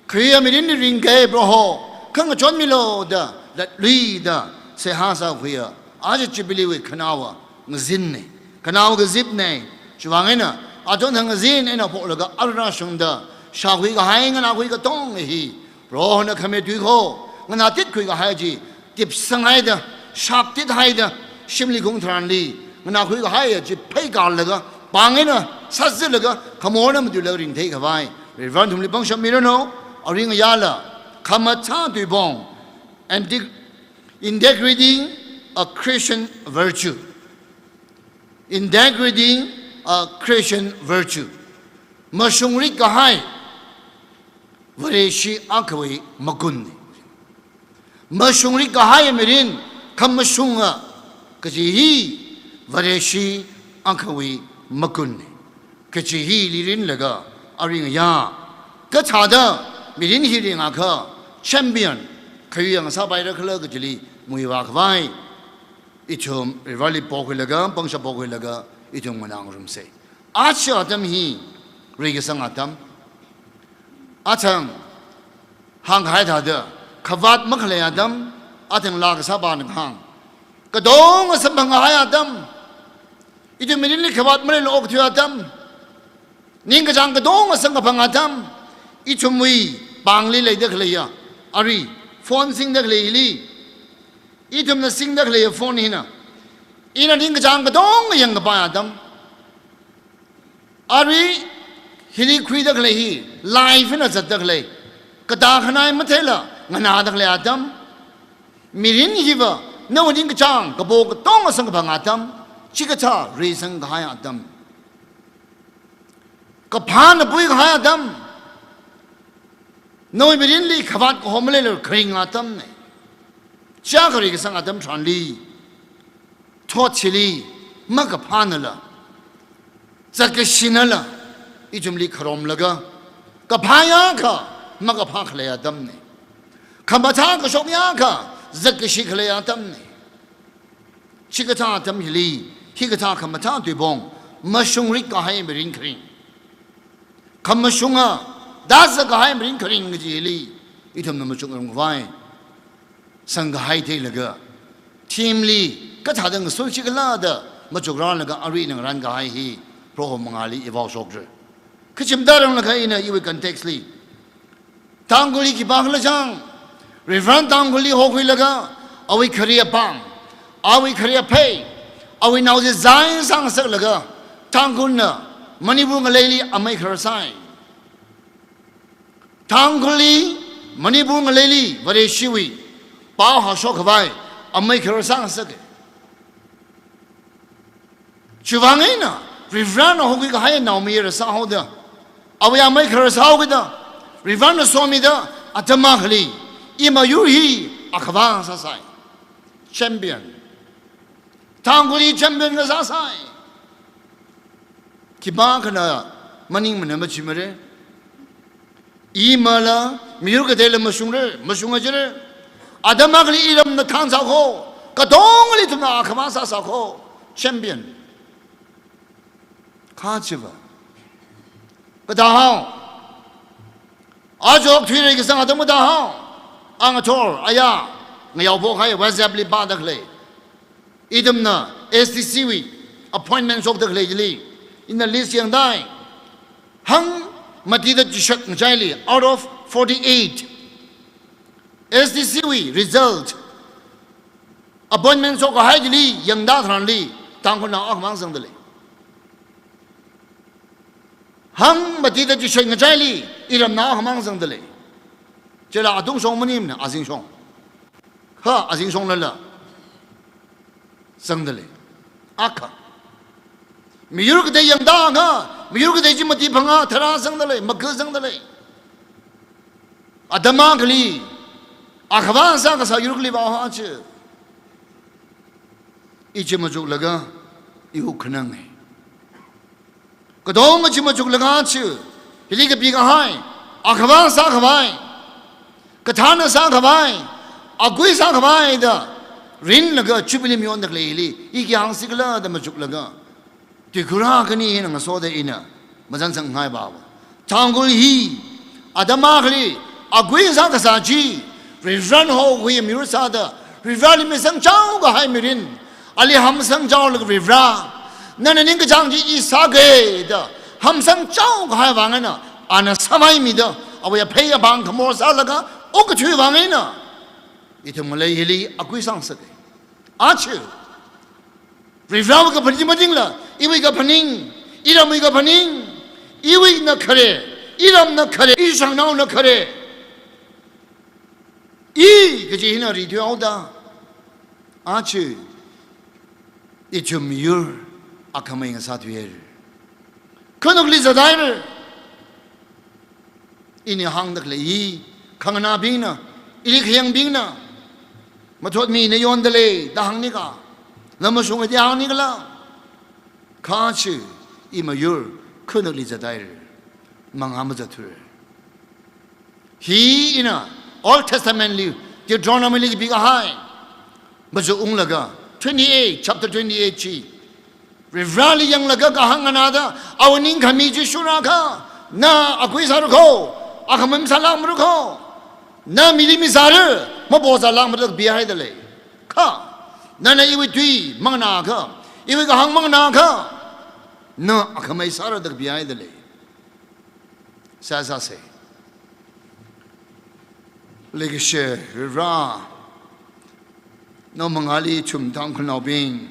ꯈꯔꯤꯌꯥ ꯃꯤꯔꯤꯟ ꯔꯤꯡꯒꯦ ꯕ꯭ꯔꯣꯍꯣ, ꯈꯪ ꯆꯣꯟꯃꯤꯂꯣ ꯗ, ꯂꯠꯂꯨꯏ ꯗ, ꯁꯦꯍꯥ ꯁꯥ ꯈꯨꯌꯥ, ꯑꯖ ꯖꯨꯕꯤꯂꯤ ꯋꯤ ꯈꯅꯥꯋꯥ, ꯉꯖꯤꯟꯅꯦ, ꯈꯅꯥꯋꯥ ꯒꯖꯤꯞꯅꯦ, ꯆꯨꯋꯥꯡ ꯑꯩꯅ, ꯑꯆꯣꯟ ꯊꯪ ꯉꯖꯤꯟ ꯑꯩꯅ ꯄꯣꯛꯂꯒ ꯑꯔꯨꯅꯥ ꯁꯨꯡꯗ, ꯁꯥꯈꯨꯏ ꯀꯍꯥꯏ ꯉꯅꯥ ꯈꯨꯏ ꯀꯇꯣꯡ ꯍꯤ, ꯕ꯭ꯔꯣꯍꯣꯅ ꯈꯃꯦ ꯇꯨꯏꯈꯣ, ꯉꯅꯥ ꯇꯤꯠ ꯈꯨꯏ ꯀꯍꯥꯏ ꯖꯤ, ꯇꯤꯞ ꯁꯪꯍꯥꯏꯗ, ꯁꯥꯞ ꯇꯤꯠ ꯍꯥꯏꯗ, ꯁꯤꯝꯂꯤ ꯈꯣꯡ ꯊ꯭ꯔꯥꯟꯂꯤ, ꯉꯅꯥ ꯈꯨꯏ ꯀꯍꯥꯏ ꯖꯤ, ꯐꯩ ꯀꯥꯜꯂꯒ, ꯄꯥꯡ ꯑꯩꯅ, ꯁꯥꯖꯤꯜꯂꯒ, ꯈꯃꯣꯔꯅ ꯃꯗꯨꯂ ꯔꯤꯡꯊꯩ ꯈꯕꯥꯏ, ꯔꯤꯚꯔꯟ ꯊꯨꯝꯂꯤ ꯄꯪꯁꯝ ꯃꯤꯔꯅꯣ, ꯑꯔꯤꯡ ꯑꯌꯥꯂ, ꯈꯃꯠ ꯁꯥ ꯇꯨꯏꯕꯣꯡ, and dig-, integrity, a Christian virtue. Integrity, a Christian virtue. ꯃꯁꯨꯡꯔꯤ ꯀꯍꯥꯏ, ꯋꯥꯔꯦꯁꯤ ꯑꯈꯋꯤ ꯃꯒꯨꯟꯅꯤ꯫ ꯃꯁꯨꯡꯔꯤ ꯀꯍꯥꯏ ꯃꯤꯔꯤꯟ, ꯈꯝ ꯃꯁꯨꯡ ꯑ, ꯀꯖꯤ ꯍꯤ, ꯋꯥꯔꯦꯁꯤ ꯑꯈꯋꯤ ꯃꯒꯨꯟꯅꯤ꯫ ꯀꯆꯤ ꯍꯤ ꯂꯤꯔꯤꯟ ꯂꯒ ꯑꯔꯤꯡ ꯌꯥ꯫ ꯀꯊꯥꯗ ꯃꯤꯔꯤꯟ ꯍꯤ ꯔꯤꯡ ꯑꯈ champion ꯈꯌꯨ ꯌꯥꯡ ꯁꯥ ꯄꯥꯏꯔ ꯈꯂ ꯀꯆꯤꯂꯤ ꯃꯨꯏ ꯋꯥ ꯈꯋꯥꯏ꯫ ꯏꯊꯨꯝ ꯔꯤꯚꯔꯂꯤ ꯄꯣꯛ ꯍꯨꯏꯂꯒ, ꯄꯪꯁ ꯄꯣꯛ ꯍꯨꯏꯂꯒ, ꯏꯊꯨꯝ ꯃꯅꯥꯡ ꯔꯨꯝꯁꯦ꯫ ꯑꯥꯆ ꯑꯇꯝ ꯍꯤ, ꯔꯤꯒ ꯁꯪ ꯑꯇꯝ꯫ ꯑꯆꯪ, ꯍꯥꯡ ꯍꯥꯏ ꯊꯥꯗ, ꯈꯕꯥꯠ ꯃꯈꯂꯦ ꯑꯗꯝ, ꯑꯊꯪ ꯂꯥꯛ ꯁꯥꯕꯥꯟ ꯍꯥꯡ꯫ ꯀꯗꯣꯡ ꯑꯁꯝ ꯍꯥꯏ ꯑꯗꯝ, ꯏꯗꯨ ꯃꯤꯅꯤꯠ ꯂꯤ ꯈꯕꯥꯠ ꯃꯔꯤ ꯂꯣꯛ ꯊꯨ ꯑꯗꯝ, ꯅꯤꯡ ꯀꯆꯥꯡ ꯀꯗꯣꯡ ꯑꯁꯪ ꯑꯐꯪ ꯑꯗꯝ, ꯏꯆꯨꯝ ꯃꯨꯏ, ꯄꯥꯡꯂꯤ ꯂꯩꯗ ꯈꯂꯦꯌꯥ, ꯑꯔꯤ, ꯐꯣꯟ ꯁꯤꯡꯗ ꯈꯂꯦ ꯏꯂꯤ, ꯏꯊꯨꯝꯅ ꯁꯤꯡꯗ ꯈꯂꯦ ꯐꯣꯟ ꯍꯤꯅ, ꯏꯅ ꯅꯤꯡ ꯀꯆꯥꯡ ꯀꯗꯣꯡ ꯌꯦꯡ ꯀꯄꯥ ꯑꯗꯝ, ꯑꯔꯤ ꯍꯤꯔꯤ ꯈꯨꯏꯗ ꯈꯂꯦ ꯍꯤ, ꯂꯥꯏꯐꯅ ꯆꯠꯇ ꯈꯂꯦ, ꯀꯗꯥ ꯈꯅꯥꯏ ꯃꯊꯦꯂ, ꯉꯅꯥꯗ ꯈꯂꯦ ꯑꯗꯝ, ꯃꯤꯔꯤꯟ ꯍꯤꯕ, nawui ningkachāng kapo katonga samkaphang atam, chikathā reisang kahai atam, kaphāna pui kahai atam, nawui mirinli khavāt kahom maleilala kharing atamna. Chā kharei kasang atam tharanli, thot chili makaphānala, zatkashinala, ithumli kharomlaga, kaphā yākha makaphā khalei atamna. Khamathā kashok yākha zatkashi khalei atamna. Chikathā atam hili, hikathā khamathā tuipong mashungrik kahai mirin kharing, khamashunga dazā kahai mirin kharing kaji hili, ithumna machukngarumkhavai sang kahai theilaga, theme li kathāda ngasochikhala da machukrālaga arui ngarān kahai hi Proho mangāli i vaoshokra. Kachimta ranglakha ina iwui context li, Tangkhulli khipākhala chang, Reverend Tangkhulli hokhuilaga, awui khare apāng, awui khare aphei, awui naochizai sāngasaklaga, Tangkhulna Manipur ngaleili amei kharar sāi. Tangkhulli Manipur ngaleili Vareshiwui pao hāshokkhavai amei kharar sāngasaka. Chiwuivang eina Reverendna hokhui kahai naomayara sāhaoda, awui amei kharar sāhaokida, Reverendna somida, atam akhali, i mayur hi akhavā sāsai. Champion. Tangkhulli champion kasā sāsai. Khipākhana maningmana machimara. Imala, miyur kateila mashungra, mashunga jira. Atam akhali iramna thānsā kho, katongali ithumna akhavā sāsā kho. Champion. Kha chiva, kathā hao. Aja okthui reikasang atam kathā hao. Angathor, aya, ngayao phokhai, WhatsApp li pāda khalei. Ithumna S D C wui appointment shokda khalei chili, ina list yangdai. Hangmatida chishat ngachaili, out of forty-eight, S D C wui result, appointment shokkahai chili yangda tharanli, Tangkhulnao akhamang zangda lei. Hangmatida chishat ngachaili, iramnao akhamang zangda lei. Chila atungshong maningmana, azingshong. Ha, azingshonglala zangda lei. Akha. Miyur katei yangda akha, miyur katei chi mati phangā tharā zangda lei, makha zangda lei. Atam akhali, akhavā sākasā yurli vāhaowa chi. I chi machuklaga, i wuk khanang e. Katonga chi machuklaga chi, hili kapikahai, akhavā sākhavai, kathāna sākhavai, akui sākhavai da, rinlaga Jubilee mayonda khalei hili, i khi hāngsikhala da machuklaga, tuikhura khani hina ngasoda ina, mazansangngai baba. Tangkhul hi, atam akhali, akui sākasā chi, Reverend hokhui miyur sāda, Reverendli misangchao kahai mirin, ali hamsangchaolaga Reverend, nana ningkachāng chi i sāga da, hamsangchao kahai vang eina, ana sāmaimida, awui aphei apāng khamor sālaga, okathui vang eina, ithum ngalei hili akui sāngasaka. Aja, Reverendwui kaphaning madingla, iwui kaphaning, iramwui kaphaning, iwuina khare, iramna khare, ishangnaona khare. I kaji hina rithuihaoda, aja, ithum miyur akhamei ngasāthuihaira. Khanukli zathaira. Ini hāngda khalei hi, khanganābingna, ili khayangbingna, mathotmi nayonda lei da hāngnika, lam mashunga da hāngnikala, kha chi, i mayur, khanukli zathaira, mangā mazathuira. Hi ina Old Testament li, Deuteronomy li kapikahai, machu unglaga, twenty-eight, chapter twenty-eight chi, Reverendli yanglaga kahāng nganāda, awui ningkhami chi shurakha, na akui sāra kho, akhamei masālākmara kho, na mili misāra, mapo sālākmara da kapihaida lei. Kha, nana iwui tui manganākha, iwui kahāng manganākha, na akhamei sāra da kapihaida lei. Sāsāsa. Leikashiya Reverend, nawui mangāli ithum Tangkhulnaobing,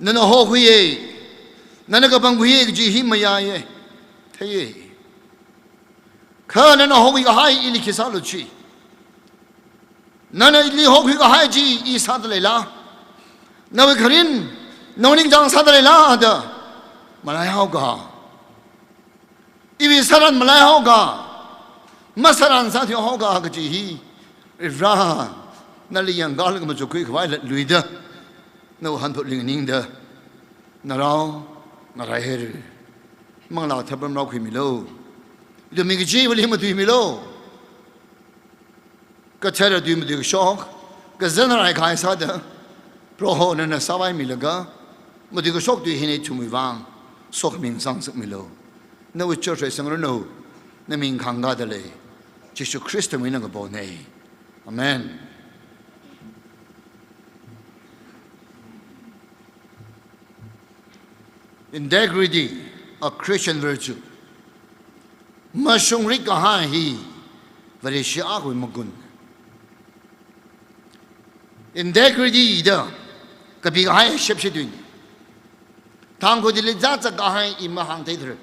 nana hokhuiya, nana kapangkhuiya kaji hi mayāya, theiya. Kha nana hokhui kahai ili khi sālu chi. Nana ili hokhui kahai chi i sāda leila? Nawui kharin, nawui ningchāng sāda leila da malaihaoka? Iwui sāran malaihaoka, masāran sāthuihaoka kaji hi, Varivara, nali yangkālaga machukkhui khavai latluida, nawui hanphut linganingda, narao ngaraihaira. Manglā tharpam raokhuimilu. Ithumwui kachiva̱li matuimilu. Kathara tui matuikashok, kazanrai khai sāda, Proho nana sāvaimilaga, matuikashok tui hina ithumwui vang sokhami sāngasakmilu. Nawui church sangranu, naming khangkāda lei, Jishu Khristawui mingna kapona. Amen. Integrity, a Christian virtue. Mashungrik kahai hi Vareshi akhawui magun. Integrity da kapi kahai shepshi tui. Tangkhulli zatsak kahai i mahāngtheithar,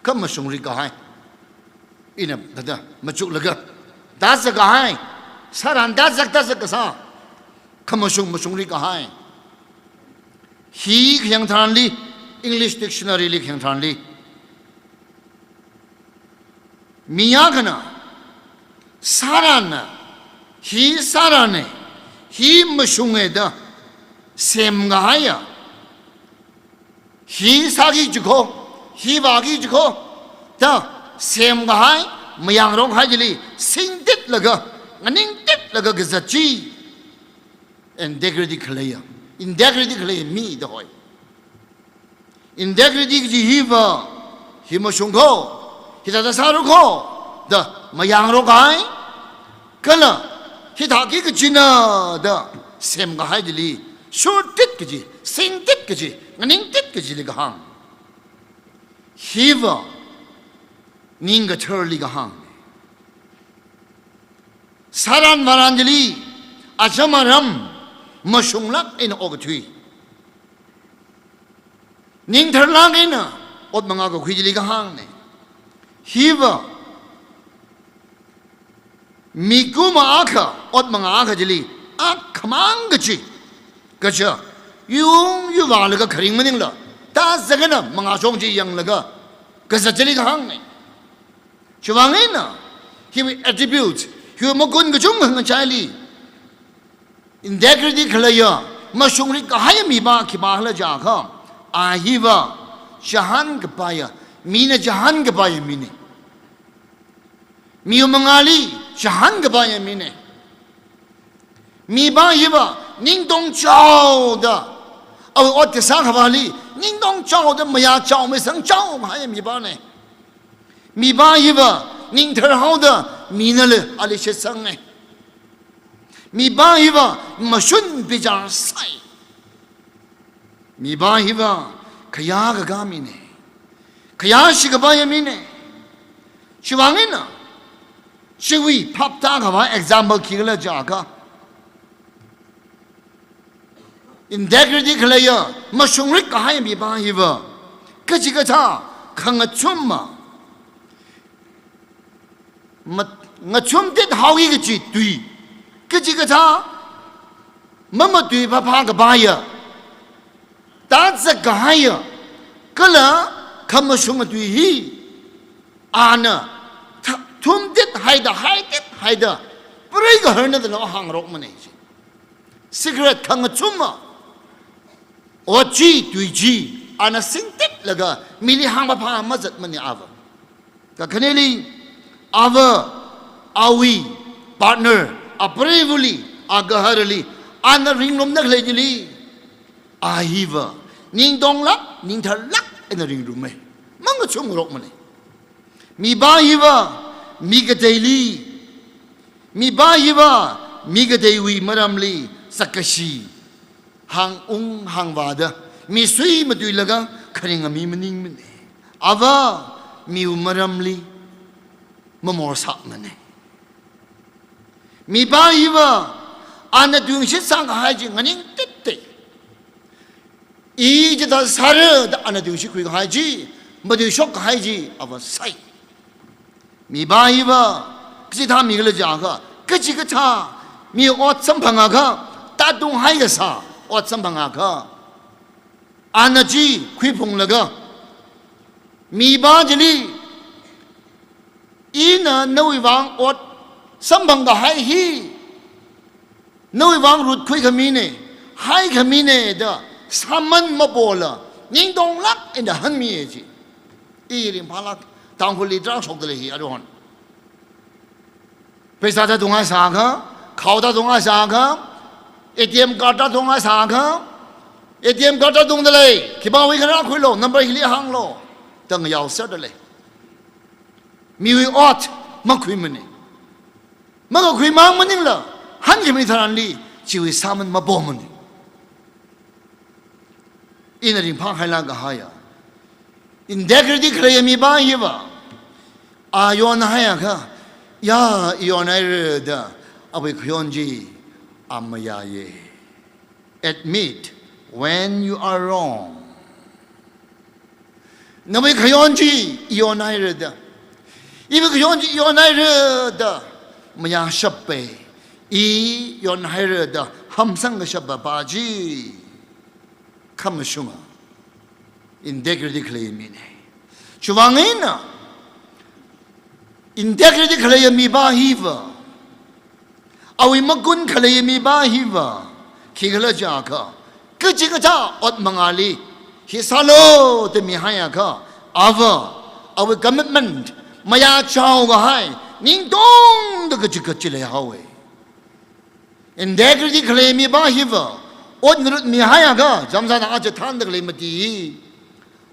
kha mashungrik kahai. Ina thāda machuklaga, zatsak kahai, sāran zatsak zatsak kasā, khamashung mashungrik kahai. Hi khayang tharanli, English dictionary li khayang tharanli, mi akhana, sāranna, hi sārana, hi mashunga da semkahaiya, hi sāki jiko, hi vāki jiko da semkahai, mayangrok kahai chili singtitlaga, nganingtitlaga kazat chi integrity khaleiya, integrity khalei mi da hoi. Integrity kaji hiva, hi mashung ko, hithāda sāra ko da mayangrok kahai, kala hithāki kajina da semkahai chili shurtit kaji, singtit kaji, nganingtit kajili kahāng. Hiva ningkatharli kahāng. Sāran vāran chili acham aram mashunglāk eina okathui, ningtharlāk eina ot mangā kakhui chili kahāngna. Hiva mikumo akha, ot mangā akha chili akhamang kachi, kaja, yung yuvālaga kharing maningla, tazakana mangāchong chi yanglaga kazat chili kahāngna. Chiwuivang eina, hiwui attributes, hiwui magun kachungkha ngachaili, integrity khaleiya, mashungrik kahai mipā khipākhala jiakha, a hiva chihān kapaiya, mina chihān kapaiya mina. Miwui mangāli chihān kapaiya mina. Mipā hiva ningtong chaoda, awui ot kasā khavāli ningtong chaoda, mayā chao masang chao kahai mipāna. Mipā hiva ningtharhaoda, minala ali shitsanga. Mipā hiva mashun bichar sai. Mipā hiva khayā kakā mina. Khayāshi kapaiya mina. Chiwuivang eina, chiwui phaptā khavā example khikhala jiakha, integrity khaleiya, mashungrik kahai mipā hiva kachikathā khangachuma, mat-, ngachumtit haoki kachi tui, kachikathā mamatui phāphā kapaiya, tazak kahaiya, kala khamashunga tui hi, ana tha-, thumtit haida, haitit haida, preigaharna da lo hāngrok mana chi. Cigarette khangachuma, ot chi, tui chi, ana singtitlaga mili hāngphāphā mazatmana ava. Kakhaneli, ava, awui partner, apreivali, agaharali, ana ringrumda khalei chili, a hiva ningtonglāk, ningtharlāk eina ringrummei. Mangachumngarok mana. Mipā hiva mi kateili, mipā hiva mi kateiwui maramli sakkashi hāngung hāngvāda, misui matuilaga kharinga mi maningmana. Ava miwui maramli mamorsāmana. Mipā hiva ana tungshitsang kahai chi nganingtitta. I chithā sāra da ana tungshikhui kahai chi, matuishok kahai chi ava sai. Mipā hiva kachithā mikhala jiakha, kachikathā Mi ot samphangakha, tātung haikasā ot samphangakha, ana chi khuiphunglaga, mipā chili, ina nawui vang ot samphangkahai hi, nawui vang rutkhui khamine, hai khamine da sāman mapola, ningtonglāk eina hanmiya chi. I ringphālāk, Tangkhulli tarākha shokdalei hi aruihon. Paisa tātung haisākha, khao tātung haisākha, A T M card tātung haisākha, A T M card tātungdalei, khipāwui khala khuilu, number hili hānglu, da ngayao serdalei. Miwui ot makhuimane. Makakhui mang maningla, hankhami tharanli, chiwui sāman mapomane. Ina ringphāhailāk kahaiya, integrity khaleiya mipā hiva, a yonhaiakha, ya, i yonhaira da, awui khayon chi a mayāya. Admit when you are wrong. Nawui khayon chi i yonhaira da, iwui khayon chi i yonhaira da, mayāshapa, i yonhaira da hamsang kashapa pa chi khamashunga, integrity khalei mine. Chiwuivang eina, integrity khaleiya mipā hiva, awui magun khaleiya mipā hiva, khikhala jiakha, kachikathā ot mangāli, hi sālu da mihaiakha, ava, awui commitment mayāchao kahai, ningtongda kachikathā leihaowa. Integrity khalei mipā hiva, ot ngarut mihaiakha, jamsana aja thānda khalei mati hi,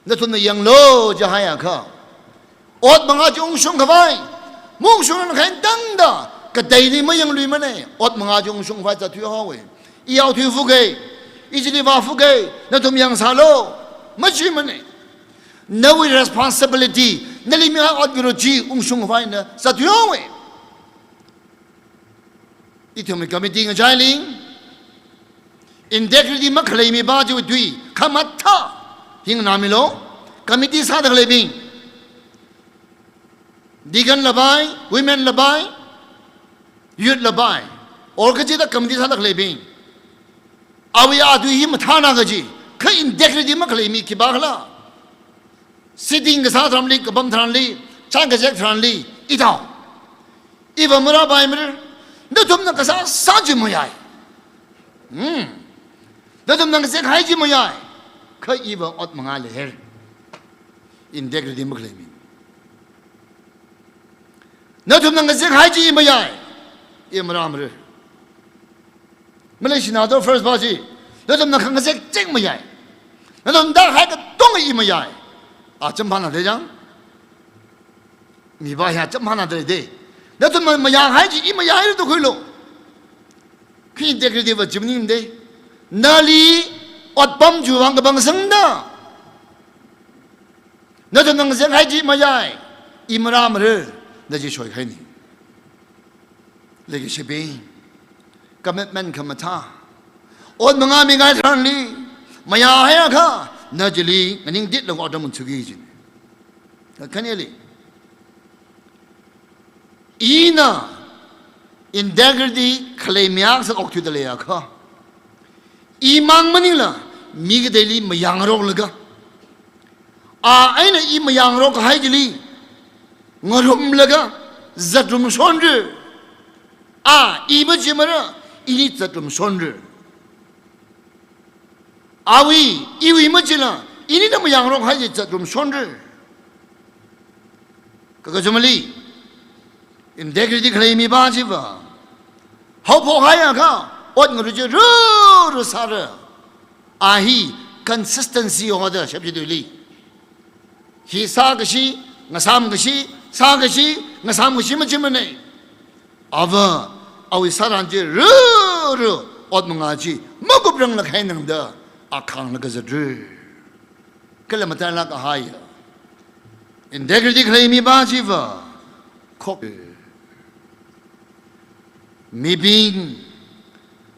nathumna yanglu jihaiakha, ot mangā chi ungshung khavai, maungshungrankhai tangda, kateili mayangluimane, ot mangā chi ungshung khavai zatthuihaowa. I yaothui fuke, i chili vāfuke, nathum yangsālu, machimane. Nawui responsibility, nali mihai ot ngarut chi ungshung khavai na zatthuihaowa. Ithumwui committee ngachaili, integrity makhalei mipā chiwui tui khamathā hi nganāmilu, committee sāda khaleibing, deacon la pai, women la pai, youth la pai, or kachida committee sāda khaleibing, awui atui hi mathāna kaji, kha integrity makhalei mi khipākhala? Sitting kasā tharanli, kapam tharanli, chān kazek tharanli, i tao. Iva marāpaimara, nathumna kasā sā chi mayai. Hmm. Nathumna kazek hai chi mayai. Kha iva ot mangā leihaira. Integrity makhalei mi. Nathumna kazek hai chi i mayai. I marāmara. Malaysia na to first pa chi, nathumna khangazek cheng mayai. Nathumna da hai katonga i mayai. A champhāna de jang. Mipā hi a champhāna de de. Nathumna mayā hai chi i mayai da khuilu. Khi integrity va chim ning de. Nali otpam chiwuivang kapang sangda, nathumna kazek hai chi mayai, i marāmara da chi shoikhaini. Leikashibing, commitment khamathā. Ot mangā mingai tharanli, mayāhaiakha, na chili nganingditlaga otram ngatsuki jin. Kakhaneli, ina integrity khalei mi akha sā okthuida leiakha, i mang maningla, mi kateili mayāngaroklaga, a eina i mayāngarok kahai chili ngarumlaga zatrumshonra. A i machimara, ini zatrumshonra. Awui, iwui machila, inina mayāngarok hai chi zatrumshonra. Kakachumali, integrity khalei mipā chiva, haophokhaiakha, ot ngarut chi ruru sāra. A hi consistency hoda shepshi tuili. Hi sākashi, ngasāmkashi, sākashi, ngasāmkashi machimane. Ava, awui sāran chi ruru, ot mangā chi makupranglakha eina da, a khānglaga zatra. Kala matailāk kahaiya, integrity khalei mipā chiva, khok. Mibing,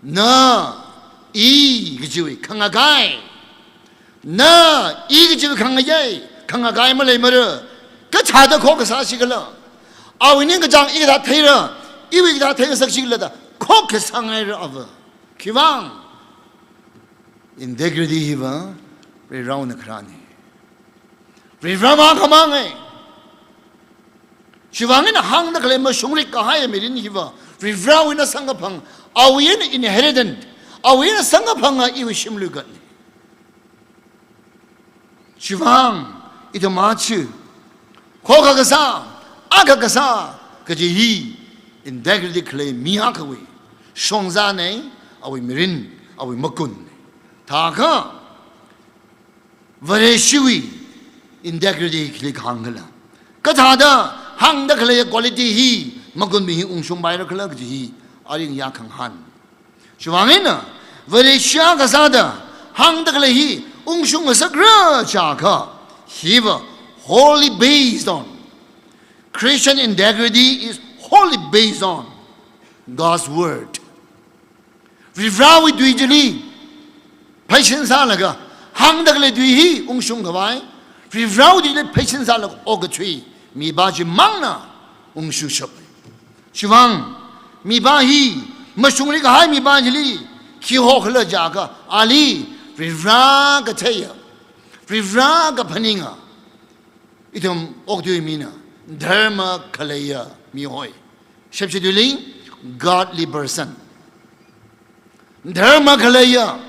na, i kajiwui khangakai. Na, i kajiwui khangayei, khangakai maleimara. Kathāda khok kasā shikhala? Awui ningkachāng i kathā theira, iwui kathā theingasak shikhala da khokkha sāngaira ava. Khiwuivang? Integrity hiva Varivarana kharāna. Varivara makhamang e. Chiwuivang ina hāngda khalei mashungrik kahai mirin hiva Varivarawui eina samkaphang, awui eina inheritance, awui eina samkaphanga iwui shimlui katna. Chiwuivang ithum aja khokkha kasā, akha kasā kaji hi integrity khalei mi akhawui shongzana, awui mirin, awui makunna. Thākha Vareshiwui integrity khili kahāng khala, kathāda hāngda khalei quality hi, makunmi hi ungshungpaira khala kaji hi aring ya khangahān. Chiwuivang eina Vareshi kasāda hāngda khalei hi ungshung ngasakra chiakha, hiva wholly based on, Christian integrity is wholly based on God's word. Varivarawui tui chili pheisin sālaga hāngda khalei tui hi ungshung khavai, Varivarawui tuili pheisin sālaga okathui mipā chimangna ungshungshap. Chiwuivang mipā hi, mashungrik kahai mipā chili khi hokhala chiakha, ali Varivara katheiya, Varivara kaphaninga, ithum okathui mina, dharma khaleiya mi hoi. Shepshi tuili, godly person. Dharma khaleiya,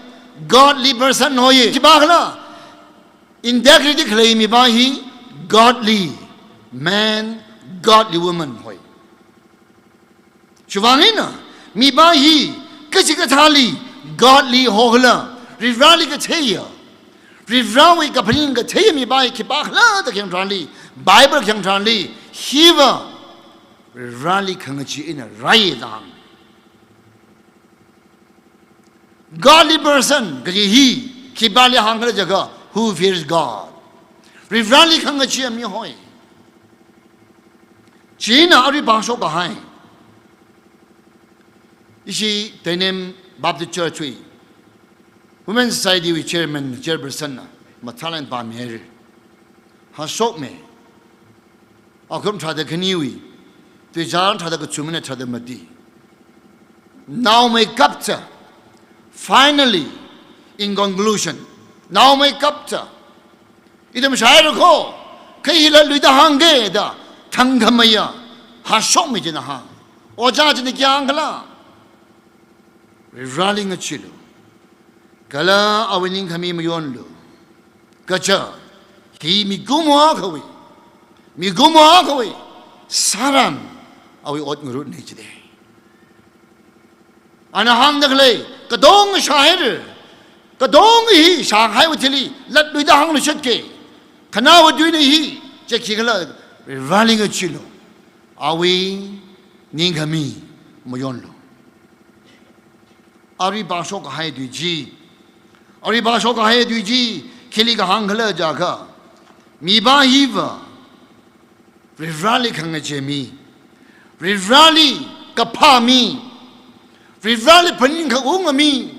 godly person hoi. Khipākhala, integrity khalei mipā hi godly man, godly woman hoi. Chiwuivang eina mipā hi kachikathāli godly hokhala, Varivarali katheiya, Varivarawui kaphaning katheiya mipā hi khipākhala da khayang tharanli, Bible khayang tharanli, hiva Varivarali khangachee eina rai da hāng. Godly person kaji hi khipāli hāngkhala jiakha, who fears God. Varivarali khangachee mi hoi. China arui pāshok kahai, ishi Teinem Baptist Church wui Women Society wui chairman, chairperson na mathālāk eina pāmihaira. Hāshokmi. Akhum tharāda khaniwui, tuizār tharāda kachumna tharāda mati. Naomeikap cha, finally, in conclusion, naomeikap cha, ithum shāhaira kho, kha hila luida hāngga da, thangkhameiya, hāshokmi china hāng. Ojā china khi hāngkhala, Varivarali ngacheelu, kala awui ningkhami mayonlu. Kaja, hi mikumo akhawui, mikumo akhawui sāran, awui ot ngarutna jida. Ana hāngda khalei, katonga shāhaira, katonga hi shākahaiwui thili latluida hānglu shatke. Khanaowa tuina hi, chi khikhala, Varivarali ngacheelu, awui ningkhami mayonlu. Arui pāshok kahai tui chi, arui pāshok kahai tui chi, khili kahāngkhala jiakha, mipā hiva Varivarali khangachee mi, Varivarali kaphā mi, Varivarali phaning kaunga mi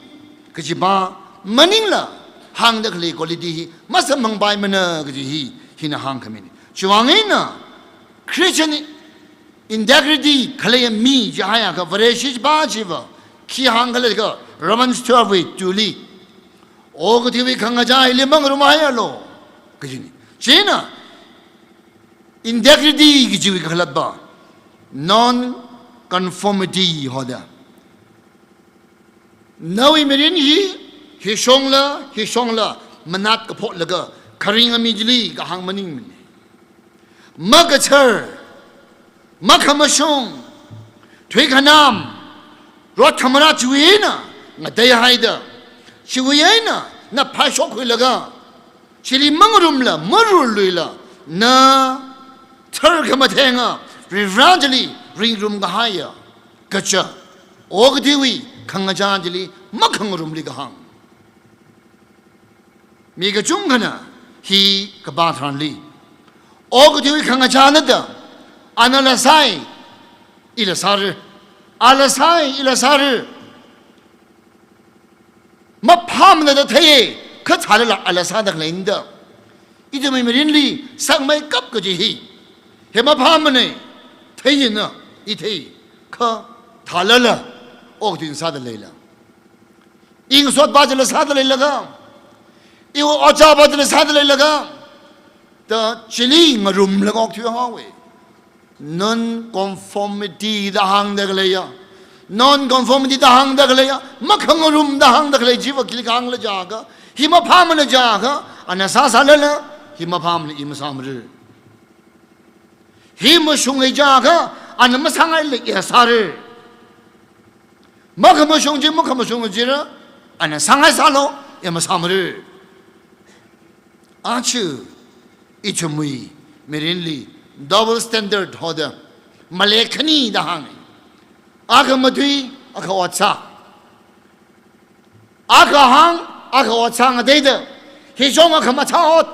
kajipā maningla, hāngda khalei quality hi masamphangpaimana kaji hi, hina hāngkhamina. Chiwuivang eina Christian integrity khalei mi jihaiakha, Vareshi pā chiva khi hāngkhala jiakha, Romans twelve wui two li, okathuiwui khangachā hili mangarumhaialu kajina. China integrity kajiwui kakhalatva, non-conformity hoda. Nawui mirin hi, hi shongla, hi shongla, manat kaphotlaga, kharinga mi chili kahāng maningmana. Makachar, makhamashung, thuikhanam, rot khamara chiwui eina ngateihaida, chiwui eina na phāshokkhuilaga, chili mangarumla, marurluila, na tharkhamathenga Varivara chili ringrum kahaiya, kaja, okathuiwui khangachā chili makhangarumli kahāng. Mi kachungkhana hi kapā tharanli, okathuiwui khangachāna da, anala sāi, ila sāra, ala sāi, ila sāra, maphāmana da theiya, kha thālala ala sāda khaleina da. Ithumwui mirinli sakmeikap kaji hi, hi maphāmana, theiyana, i thei, kha thālala okathui sāda leila. I ngasotpa chila sāda leilaga, iwui ojāpa chila sāda leilaga, da chili ngarumlaga okthui haowe. Non-conformity da hāngda khaleiya, non-conformity da hāngda khaleiya, makhangarumda hāngda khalei chiva khili kahāngla jiakha, hi maphāmana jiakha, ana sāsālala, hi maphāmana i masāmara. Hi mashunga jiakha, ana masāngaila i sāra. Makhamashung chi, makhamashung chila, ana sāngai sālu, i masāmara. Aja ithumwui mirinli double standard hoda malek khani da hānga. Akha matui, akha ot sā. Akha hāng, akha ot sāngateida, hi shong akha mathā ot,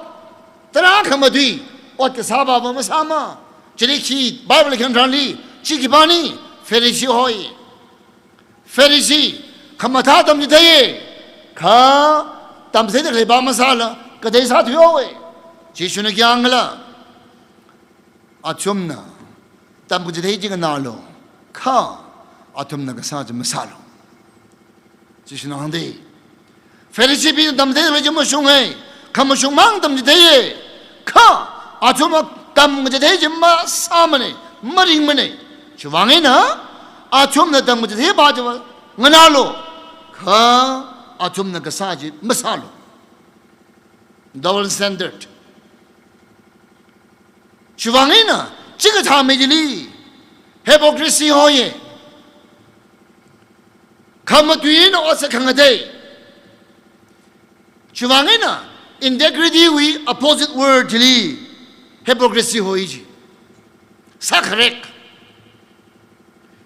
tarākha matui, ot kasāpava masāma. Chili khi Bible khangthanli, chi khipāna, Pharisee hoi. Pharisee, khamathā tamchitheiya, kha tamchitheida khaleipa masāla, katei sāthuihaowa. Jishuna khi hāngkhala, athumna tamkachithei chi nganālu, kha athumna kasā chi masālu. Jishuna hāngda, Phariseebing tamchitheida khalei chi mashunga, khamashungmang tamchitheiya, kha athumna tamkachithei chi masāmana, maringmana. Chiwuivang eina, athumna tamkachitheipa chiva nganālu, kha athumna kasā chi masālu. Double standard. Chiwuivang eina, chikathā mi chili hypocrisy hoya. Khamatui eina ot sākhangatei. Chiwuivang eina, integrity wui opposite word chili hypocrisy hoi ji. Sākharek.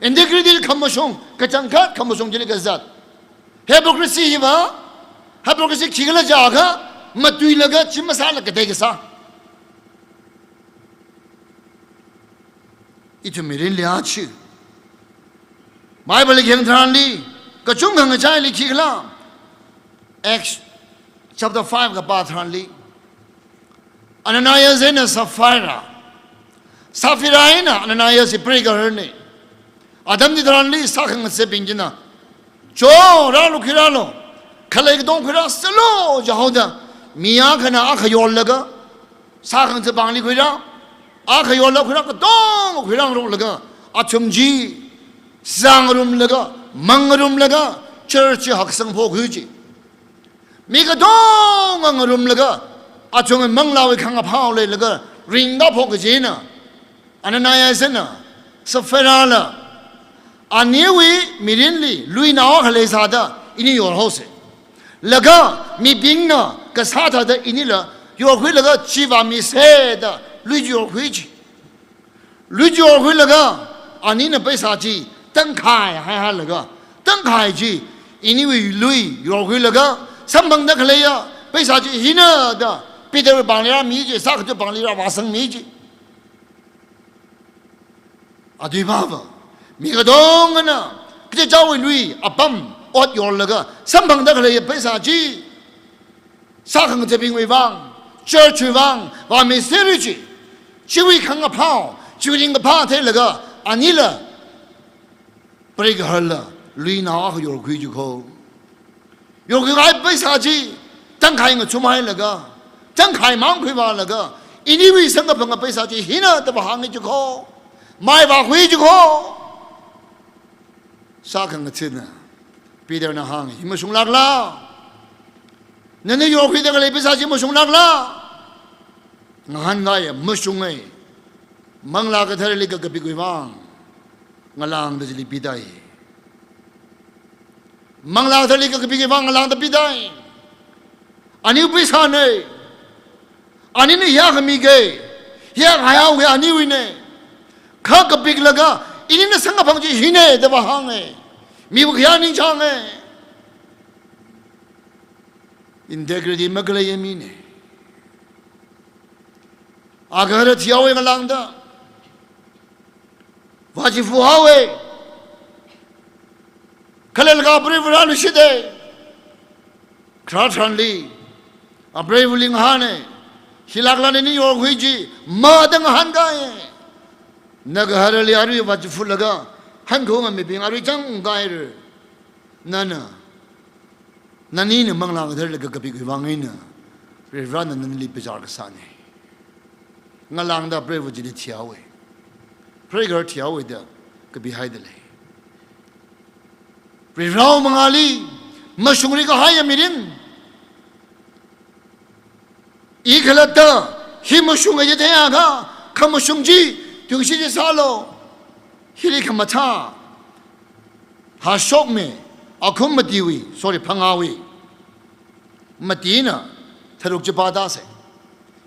Integrity khamashung, kachangkhat khamashung chili kazat. Hypocrisy hiva, hypocrisy khikhala jiakha, matuilaga chi masāla katei kasā. Ithum mirinli aja Bible khangthanli, kachungkha ngachaili khikhala. Acts chapter five kapā tharanli, Ananias eina Sapphira. Sapphira eina Ananias hi preigaharna. Atam chitharanli sākhangathabing china, "Cho, rālu, khuirālu. Khalei katonga khuirāsālu," jihaoda, mi akhana akha yollaga, sākhangathabingli khuirā, akha yolla khuirā, katonga khuirāngaroklaga, athum chi zangrumlaga, mangrumlaga, church chi haksang phokhui ji. Mi katonga ngarumlaga, athumwui manglāwui khangaphao leilaga, ringda phok kajina, Ananias eina Sapphirala, aniwui mirinli luinao akha leisāda, ini yorhaosa. Laga mibingna kasā thāda inila yorkhuilaga chi vāmisa da, lui chi yorkhui ji. Lui chi yorkhuilaga, anina pheisā chi tangkhai haihailaga, tangkhai chi iniwui lui yorkhuilaga, samphangda khaleiya pheisā chi hina da, Peter pāngli rāmi ji, sākhangathabingli rāvāsangmi ji. Atui pava, mi katongana kachichāwui lui apam ot yorlaga samphangda khaleiya pheisā chi, sākhangathabingwui vang, church wui vang vāmisera ji. Chiwui khangaphao, chiwui ringkaphā theilaga, anila preigaharla luinao akha yorkhui ji kho. Yorkhuikahai pheisā chi tangkhai ngachumhailaga, tangkhai mang khuivālaga, iniwui samkaphanga pheisā chi hina da vāhānga ji kho. Mai vākhui ji kho. Sākhangathana Peterna hānga, "Hi mashunglākla? Nana yorkhuida khalei pheisā chi mashunglākla?" Ngahānkāya, "Mashunga. Manglā Katharali kakapikwui vang ngalāngda chili pidai. Manglā Katharali kakapikwui vang ngalāngda pidai. Aniwui pheisāna. Anina hiya khamikei, hiya khayaowui aniwuina. Kha kapiklaga, inina samkaphang chi hina da vāhānga. Miwui khayā ningchānga." Integrity makhaleiya mina. Agahara thihaowa ngalāngda. Vāchifa haowa. Khalei laga apreiva rāluishita. Kharā tharanli apreivali ngahāna, "Hilākla nana yorkhui chi?" Mada ngahānkāya. Nagaharali arui vāchifalaga, hankhunga mibing arui chang ungkahaira. Nana, nanina manglā ngathar laga kapik wui vang eina, Varivarana nanili bichar kasāna. Ngalāngda preiva chili thihaowa. Preigahar thihaowa da kapihaida lei. Varivarawui mangāli mashungri kahaiya mirin. I khalatta hi mashunga jitheiakha, khamashung chi, tuingashit chi sālu. Hili khamathā, hāshokmi, akhum matiwui, sorry, phangāwui matina tharuk chi pātāsa.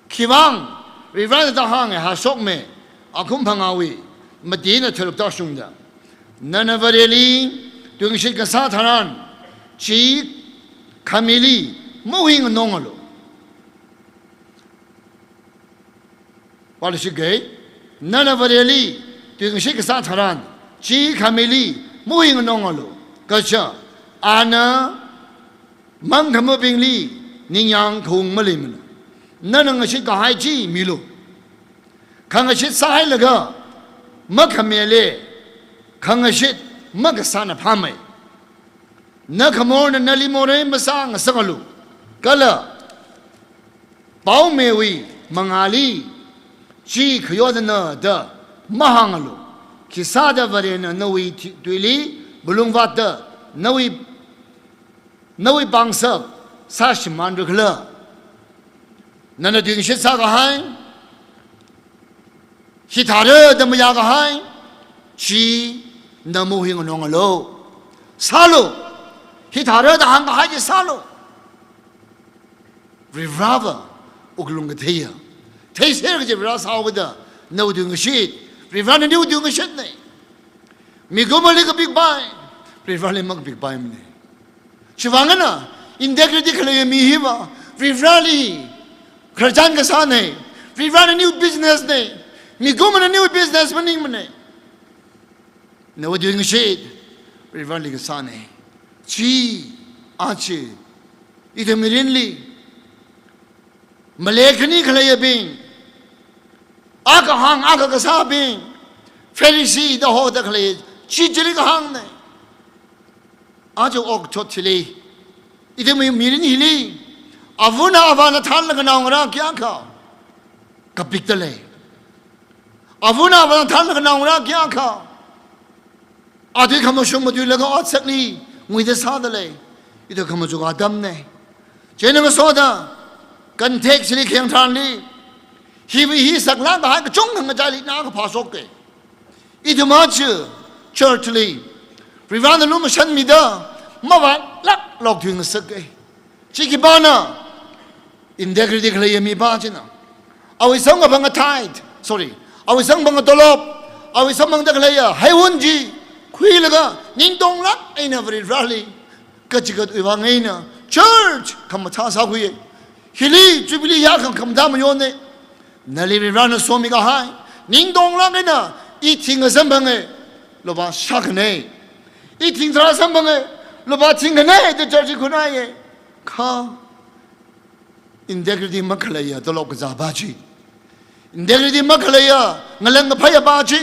Khiwuivang, Varivarana thāda hānga, hāshokmi, akhum phangāwui matina tharuk tāshungda. Nana Vareli tuingashit kasā tharan, chi khamili mahuinganongalu. Pāluishitke, nana Vareli tuingashit kasā tharan, chi khamili mahuinganongalu. Kaja, ana mangkhamabingli ningyāng khaung maleimana. Nana ngashit kahai chi milu. Khangashit sāhailaga makhamili, khangashit makasāna phāmei. Nakhamorna nali morei masāngasakalu. Kala paomiwui mangāli chi khayotna da mahāngalu. Khisāda Varena nawui thi-, tuili bulungvātda, nawui, nawui pangshap sāshimānra khala. Nana tuingashit sākahai, hithāra da mayākahai chi, na mahuinganongalu. Sālu. Hithāra da hāngkahai chi sālu. Varivarava wuklung katheiya. Theiser kaji Varivara sāhaoda, nawui tuingashit, Varivara naniwui tuingashitna. Mikumoli kapikpai, Varivarali makapikpaimana. Chiwuivang eina, integrity khaleiya mi hiva, Varivarali khararchan kasāna, Varivara naniwui business na, mikumona naniwui business maningmana. Nawui tuingashit, Varivarali kasāna. Chi, aja, ithum mirinli, malei khani khaleiyabing, akha hāng, akha kasābing, Pharisee da hoda khalei, chi chili kahāngna. Aja okathuili, ithumwui mirin hili, avana avāna thānlaga naongarā kayākha kapikda lei. Avana avāna thānlaga naongarā kayākha, atui khamashung matuilaga otsakli nguida sāda lei. Ithum khamachuk atamna. Chieina ngasoda, context li khayang tharanli, hiwui hi saklāk kahai kachungkha ngachaili na kaphā shoka. Ithum aja church li, Varivarana lumashanmida, mavātlāk lok thuingasaka. Chi khipāna, integrity khaleiya mipā china. Awui samkaphanga tithe, sorry, awui samkaphanga tolop, awui samphangda khaleiya heiwun chi khuilaga, ningtonglāk eina Varivarali kachigatwui vang eina, church khamathā sākhuiya. Hili Jubilee ya khang khamathā mayona. Nali Varivarana somikahai, ningtonglāk eina, i thing samphanga, lupā shākhana. I thing tharā samphanga, lupā thingkhana da church khuiya. Kha integrity makhaleiya tolop kazāpā chi, integrity makhaleiya ngalang kaphaiya pā chi,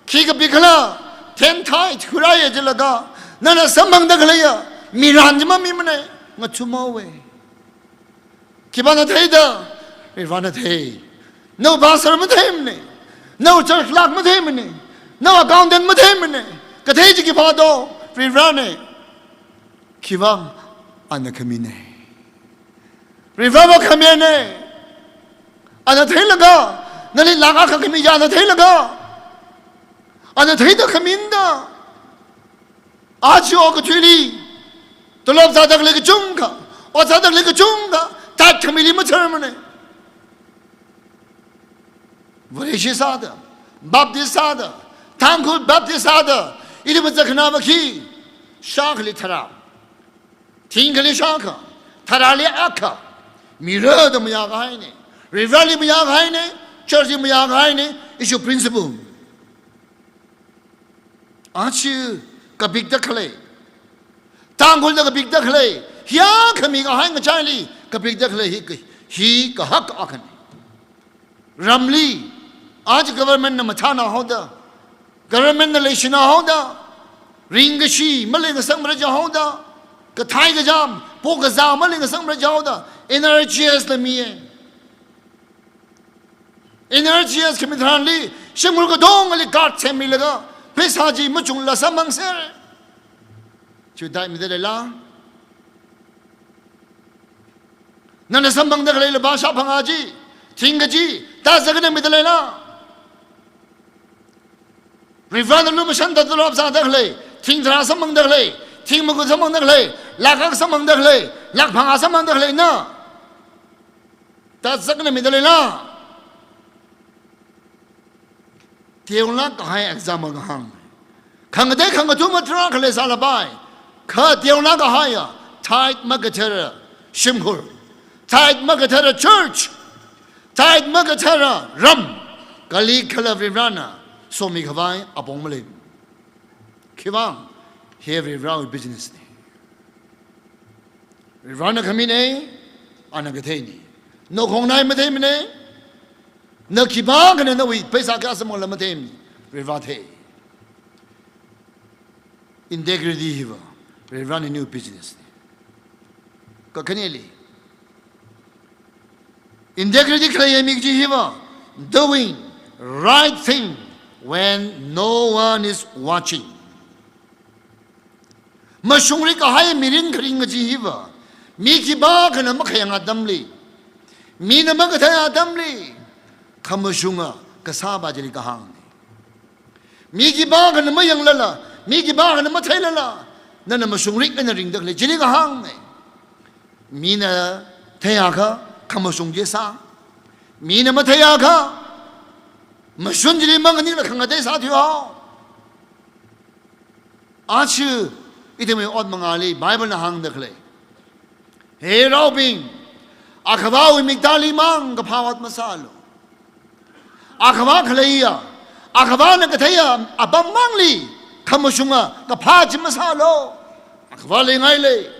khi kapikhala, ten tithe khuirāya jilaga, nana samphangda khaleiya miran chi mamimana, ngathumhaowa. Khipāna theida, Varivarana thei. Nawui pastor matheimana, nawui church clerk matheimana, nawui accountant matheimana, kathei chi khipā do, Varivarana. Khiwuivang, ana khamina. Varivara khamina. Ana theilaga, nali lakh akha khami chi ana theilaga, ana theida khaminda, aja okathuili, tolop zāda khalei kachungkha, ot zāda khalei kachungkha, tithe khamili matharmana. Vareshi sāda, Baptist sāda, Tangkhul Baptist sāda, ili mazakhana makhi, shākhali tharā, thingkhali shākha, tharāli akha, mira da mayākahaina, Varivarali mayākahaina, church li mayākahaina, ishi principle. Aja kapikda khalei, Tangkhulna kapikda khalei, hiya khami kahai ngachaili kapikda khalei hi, hi kahak akhana. Ramli, aja government na mathānā haoda, government na leishina haoda, Ringkashi malingasakmara jihaoda, kathai kacham, pokazā malingasakmara jihaoda, N R G S la miya. N R G S khami tharanli, shimkhur katongali card semmilaga, pheisā chi machungla samphangser. Chiwui dai mida leila? Nana samphangda khaleila ba shāphangā chi, thing kaji, tazakna mida leila? Varivarana lumashan da tolop sāda khalei, thing tharā samphangda khalei, thing magu samphangda khalei, lakh akha samphangda khalei, lakh phangā samphangda khaleina? Tazakna mida leila? Teolāk kahai example kahāng. Khangatei khangathum tarākha leisālapai. Kha teolāk kahaiya, tithe makathara shimkhur, tithe makathara church, tithe makathara ram, kali kala Varivarana somikhavai apong malei. Khiwuivang, hi Varivarawui business na. Varivarana khamina, ana katheina. Na khongnai matheimana, na khipākhana nawui pheisā kayā samphangla matheimana, Varivara thei. Integrity hiva Varivarana nawui business na. Kakhaneli, integrity khaleiya mi kaji hiva, doing right thing when no one is watching. Mashungrik kahai mirin kharing kaji hiva, mi khipākhana makhayang atamli, mina makathei atamli, khamashunga kasāpa chili kahāngna. Mi khipākhana mayanglala, mi khipākhana matheilala, nana mashungrik eina ringda khalei chili kahāngna. Mina theiakha, khamashung chi sā. Mina matheiakha, mashun chili manganingla khangatei sāthuihao. Aja ithumwui ot mangāli Bible na hāngda khalei, he raobing, akhavāwui miktāli mang kaphā ot masālu. Akhavā khaleiya, akhavāna katheiya apam mangli khamashunga kaphā chi masālu. Akhavā leingai lei,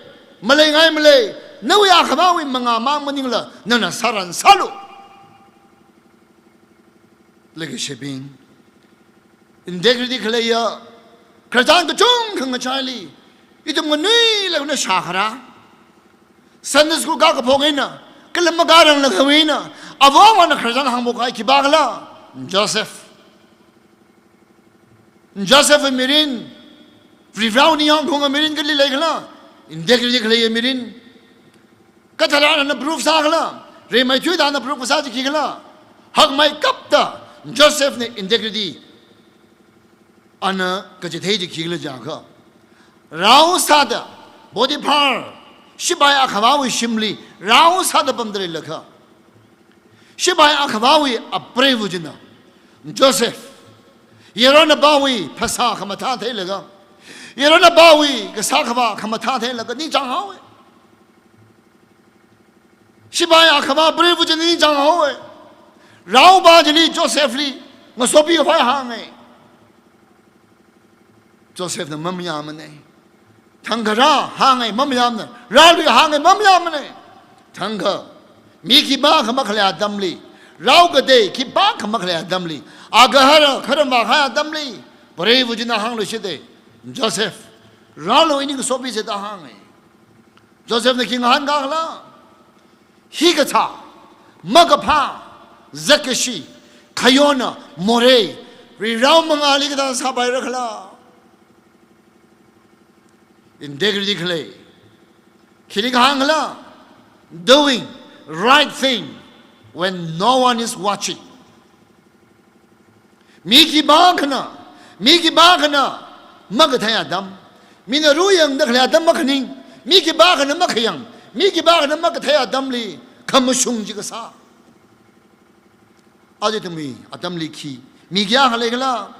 maleingai malei, nawui akhavāwui mangā mang maningla nana sāran sālu. Leikashibing, integrity khaleiya khararchan kachungkha ngachaili, ithum nganuilāk eina shākharā. Sunday school kākaphok eina, kala makāranglakha eina, avāva̱na khararchan hāngphok kahai khipā khala? Joseph. Joseph mirin, Varivarāwui ningyāng phunga mirin kali leikhala? Integrity khaleiya mirin. Kathāda ana proof sākhala? Rimeithuida ana proof sā chi khikhala? Hakmeikapta Josephna integrity ana kachithei chi khikhala jiakha, rao sāda, Potiphar, shipai akhavāwui shimli rao sāda pamda leilakha, shipai akhavāwui apreiva̱ china Joseph, yaronnaopāwui phasā khamathā theilaga, yaronnaopāwui kasā khavā khamathā theilaga ningchānghaowa. Shipai akhavā preiva̱ china ningchānghaowa. Raopā chili, Josephli ngasopi khavai hānga. Josephna mamayāmana. Thangkha rā hānga, mamayāmana. Rālui hānga, mamayāmana. Thangkha, mi khipākha makhalei atamli, rao katei khipākha makhalei atamli, agahara kharam vākahai atamli, preiva̱ china hāngluishita, Joseph, rālu, ini ngasopiseta hānga. Josephna khi ngahānkakhala? Hikathā makaphā, zakkashi, khayonna morei, Varivarāwui mangāli kathāda sāpaira khala? Integrity khalei. Khili kahāng khala? Doing right thing when no one is watching. Mi khipākhana, mi khipākhana makathei atam, mina ruyangda khalei atam makhaning, mi khipākhana makhayang, mi khipākhana makathei atamli khamashung chi kasā. Aja ithumwui atamli khi mi kayākha leikhala?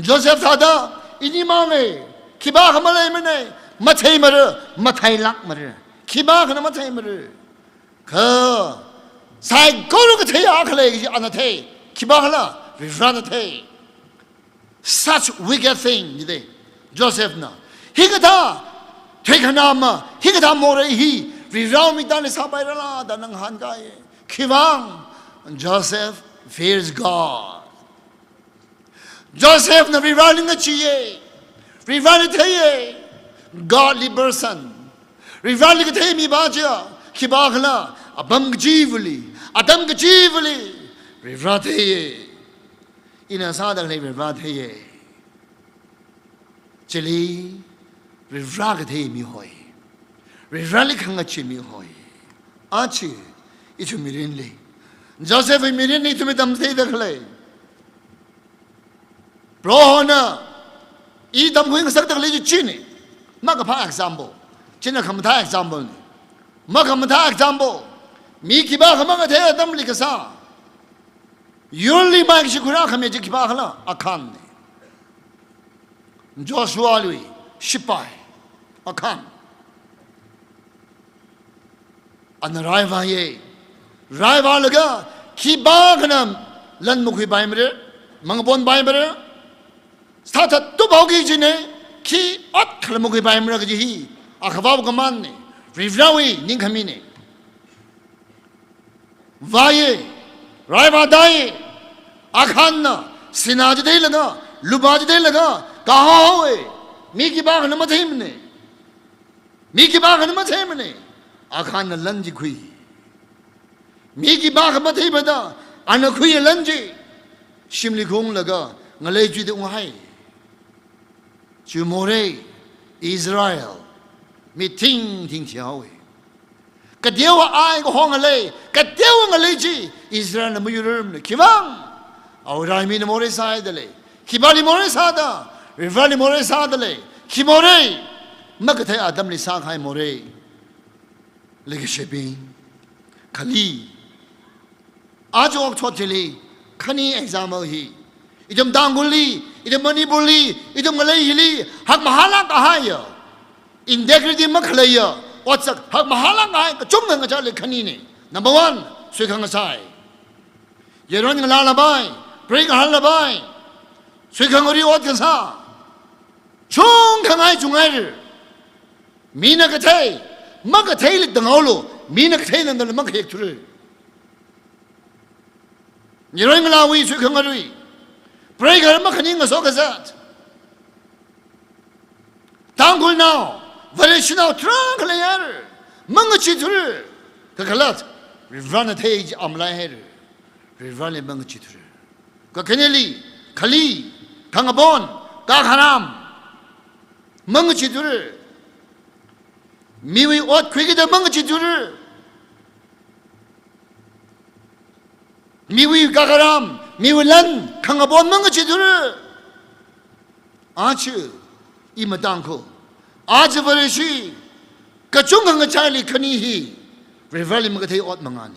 Joseph thāda, ini manga, khipākha maleimana, matheimara, matheilākmara. Khipākhana matheimara. Kha saikora katheiya khalei kaji ana thei, khipākhala? Varivarāna thei. Such wicked thing, jida Josephna. Hikathā thuikhanama, hikathā morei hi Varivarāwui miktāli sāpairala da ngahānkai. Khiwuivang, Joseph fears God. Josephna Varivarāli ngacheeya. Varivarali theiya, godly person. Varivarali kathei mi pā chiya, khipākhala, apam kachivali, atam kachivali, Varivara theiya. Ina sāda khalei Varivara theiya. Chili, Varivara kathei mihoi. Varivarali khangachee mihoi. Aja, ithum mirinli, Josephwui mirinli ithumli tamchitheida khalei, Prohona, i tamkhui ngasakda khalei chi china. Makaphā example. China khamathā example na. Makhamathā example. Mi khipākha makathei atamli kasā, yurli maikashi khuirākhami chi khipākhala, Achan na. Joshuawui sipai, Achan. Ana raivāya. Raivālaga, khipākhana lan makhuipaimara, mangapon paimara, sāthat tuphaoki kajina, khi ot khala makhuipaimara kaji hi, Akhavāwui command na, Varivarawui ningkhami na. Vāya, raivā tāya, Achanna, sinā chitheilaga, lupā chitheilaga, kahaowa, mi khipākhana matheimana. Mi khipākhana matheimana. Achanna lan chi khui. Mi khipākha matheimada, ana khuiya lan chi shimli khaunglaga, ngalei chuida unghai. Chi morei, Israel, mi thingthing thihaowa. Kateowa ai kahong ngalei, kateowa ngalei chi, Israelna mayurrarmana. Khiwuivang, awui raimina morei sāhaida lei. Khipāli morei sāda, Varivarali morei sāda lei. Khi morei, makathei atamli sākahai morei. Leikashibing, khali, aja okathuili, khani example hi. Ithum Tangkhulli, ithum Manipurli, ithum ngalei hili, hakmahālāk kahaiya, integrity makhaleiya otsak hakmahālāk kahai kachungkha ngachāli khanina. Number one, suikhangachai. Yaron ngalāla pai, preigahāla pai, suikhangarui ot kasā, chungkhangai chungaira. Mina kathei, makatheili tanghaolu, mina kathei nanda makhayak thura. Yaron ngalāwui suikhangarui, preigahāla makhaning ngaso kazat. Tangkhulnao, Vareshinao tharan khaleihaira, mangachee thura. Kakhalat, Varivarana thei chi amlai haira. Varivarali mangachee thura. Kakhaneli, khali, khangapon, kakharam, mangachee thura. Miwui ot khuikida mangachee thura. Miwui kakharam, miwui lan, khangapon mangachee thura. Aja, i matang kho. Aja Vareshi, kachungkha ngachāli khani hi, Varivarali makathei ot mangāna.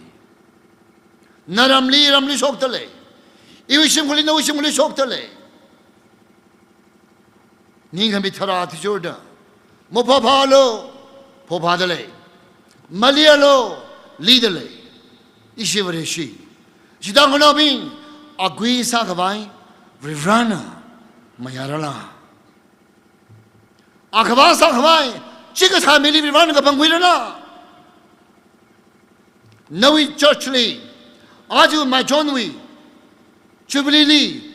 Naramli, ramli shokta lei. Iwui shimkhurli, nawui shimkhurli shokta lei. Ningkhami tharā athishurda, maphāphālu, phāphāda lei. Malialu, lida lei. Ishi Vareshi. Chitang khanabing, akui sākhavai, Varivarana mayārala. Akhavā sākhavai, chi kasā mili Varivarana kapangkhuirala. Nawui church li, aja Maichonwui Jubilee li,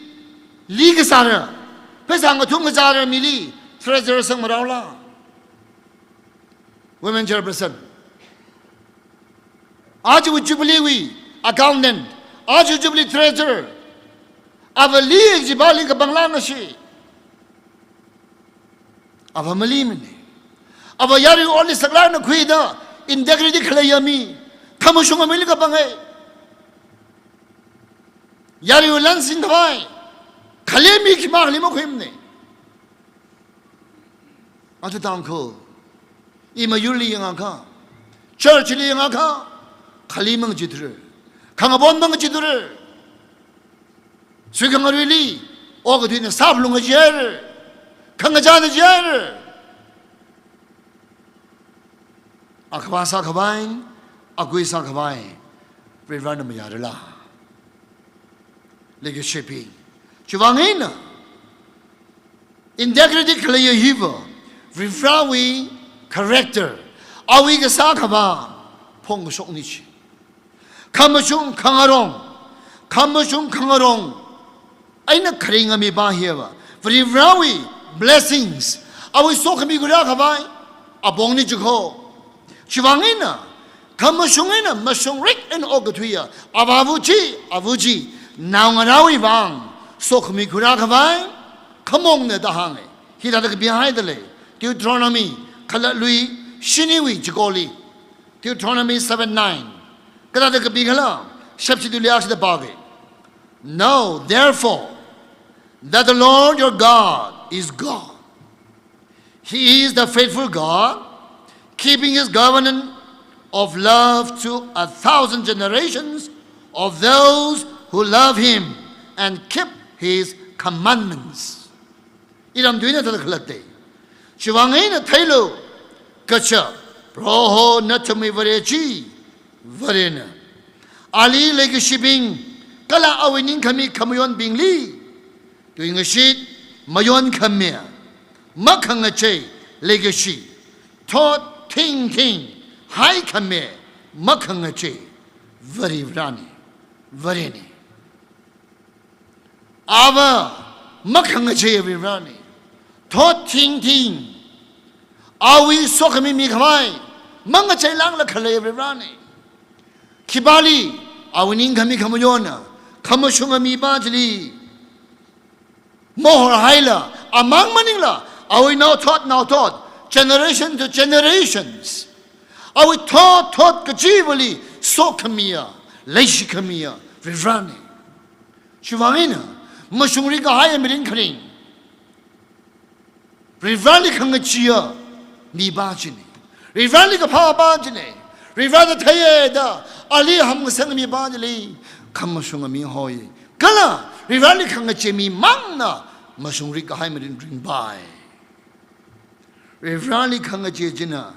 li kasāra, pheisā ngathum kazāra mili, treasurer sangmaraola. Women chairperson. Aja Jubilee wui accountant, aja Jubilee treasurer. Ava li jibali kapangla ngashi. Ava malimana. Ava yarui oli saklana khuida, integrity khaleiya mi, khamashunga mili kapanga. Yarui lan singkhavai, khale mi khimākhali makhuimana. Aja Tangkhul, i mayurli yangakha, church li yangakha, khali mangachee thura. Khangapon mangachee thura. Suikhangaruili, okathuina sāphalunga jihaira, khangachāna jihaira. Akhavā sākhavai, akui sākhavai, Varivarana mayārala. Leikashibing. Chiwuivang eina, integrity khaleiya hiva, Varivarawui character, awui kasākhavā, phongkashokna chi. Khamashung khangarong, khamashung khangarong eina kharinga mipā hiva, Varivarawui blessings, awui sokhami khuirākhavai apongna jikho. Chiwuivang eina, khamashung eina mashungrik eina okathuiya avāva chi, ava chi, naongarāwui vang sokhami khuirākhavai khamongna da hānga. Hithāda kapihaida lei, Deuteronomy khalatwui shiniwui chikoli. Deuteronomy seven nine. Kathāda kapikhala, shapshi tulia shida pāga. Know, therefore, that the Lord your God is God. He is the faithful God, keeping his covenant of love to a thousand generations of those who love him and keep his commandments. Iram tuina thāda khalatta. Chiwuivang eina theilu, kaja Proho nathumwui Vare chi, Varena ali leikashibing kala awui ningkhami khamayonbingli tuingashit mayonkhami, makhangachei leikashi, thot thingthing haikhami, makhangachei Varivarana, Varena. Ava makhangachei Varivarana. Thot thingthing, awui sokhami mikhavai mangacheilākla khalei Varivarana. Khipāli? Awui ningkhami khamayonna, khamashunga mipā chili mahorhaila, amang maningla, awui naothot naothot, generation to generations, awui thot thot kachivali sokhamiya, leishikhamiya Varivarana. Chiwuivang eina mashungrik kahaiya mirin kharing Varivarali khangacheeya mipā china. Varivarali kaphā pā china. Varivarada theiya da ali hamngasang mipā chili khamashunga mi hoi. Kala Varivarali khangachee mi mangna mashungrik kahai mirin ringpai. Varivarali khangachee china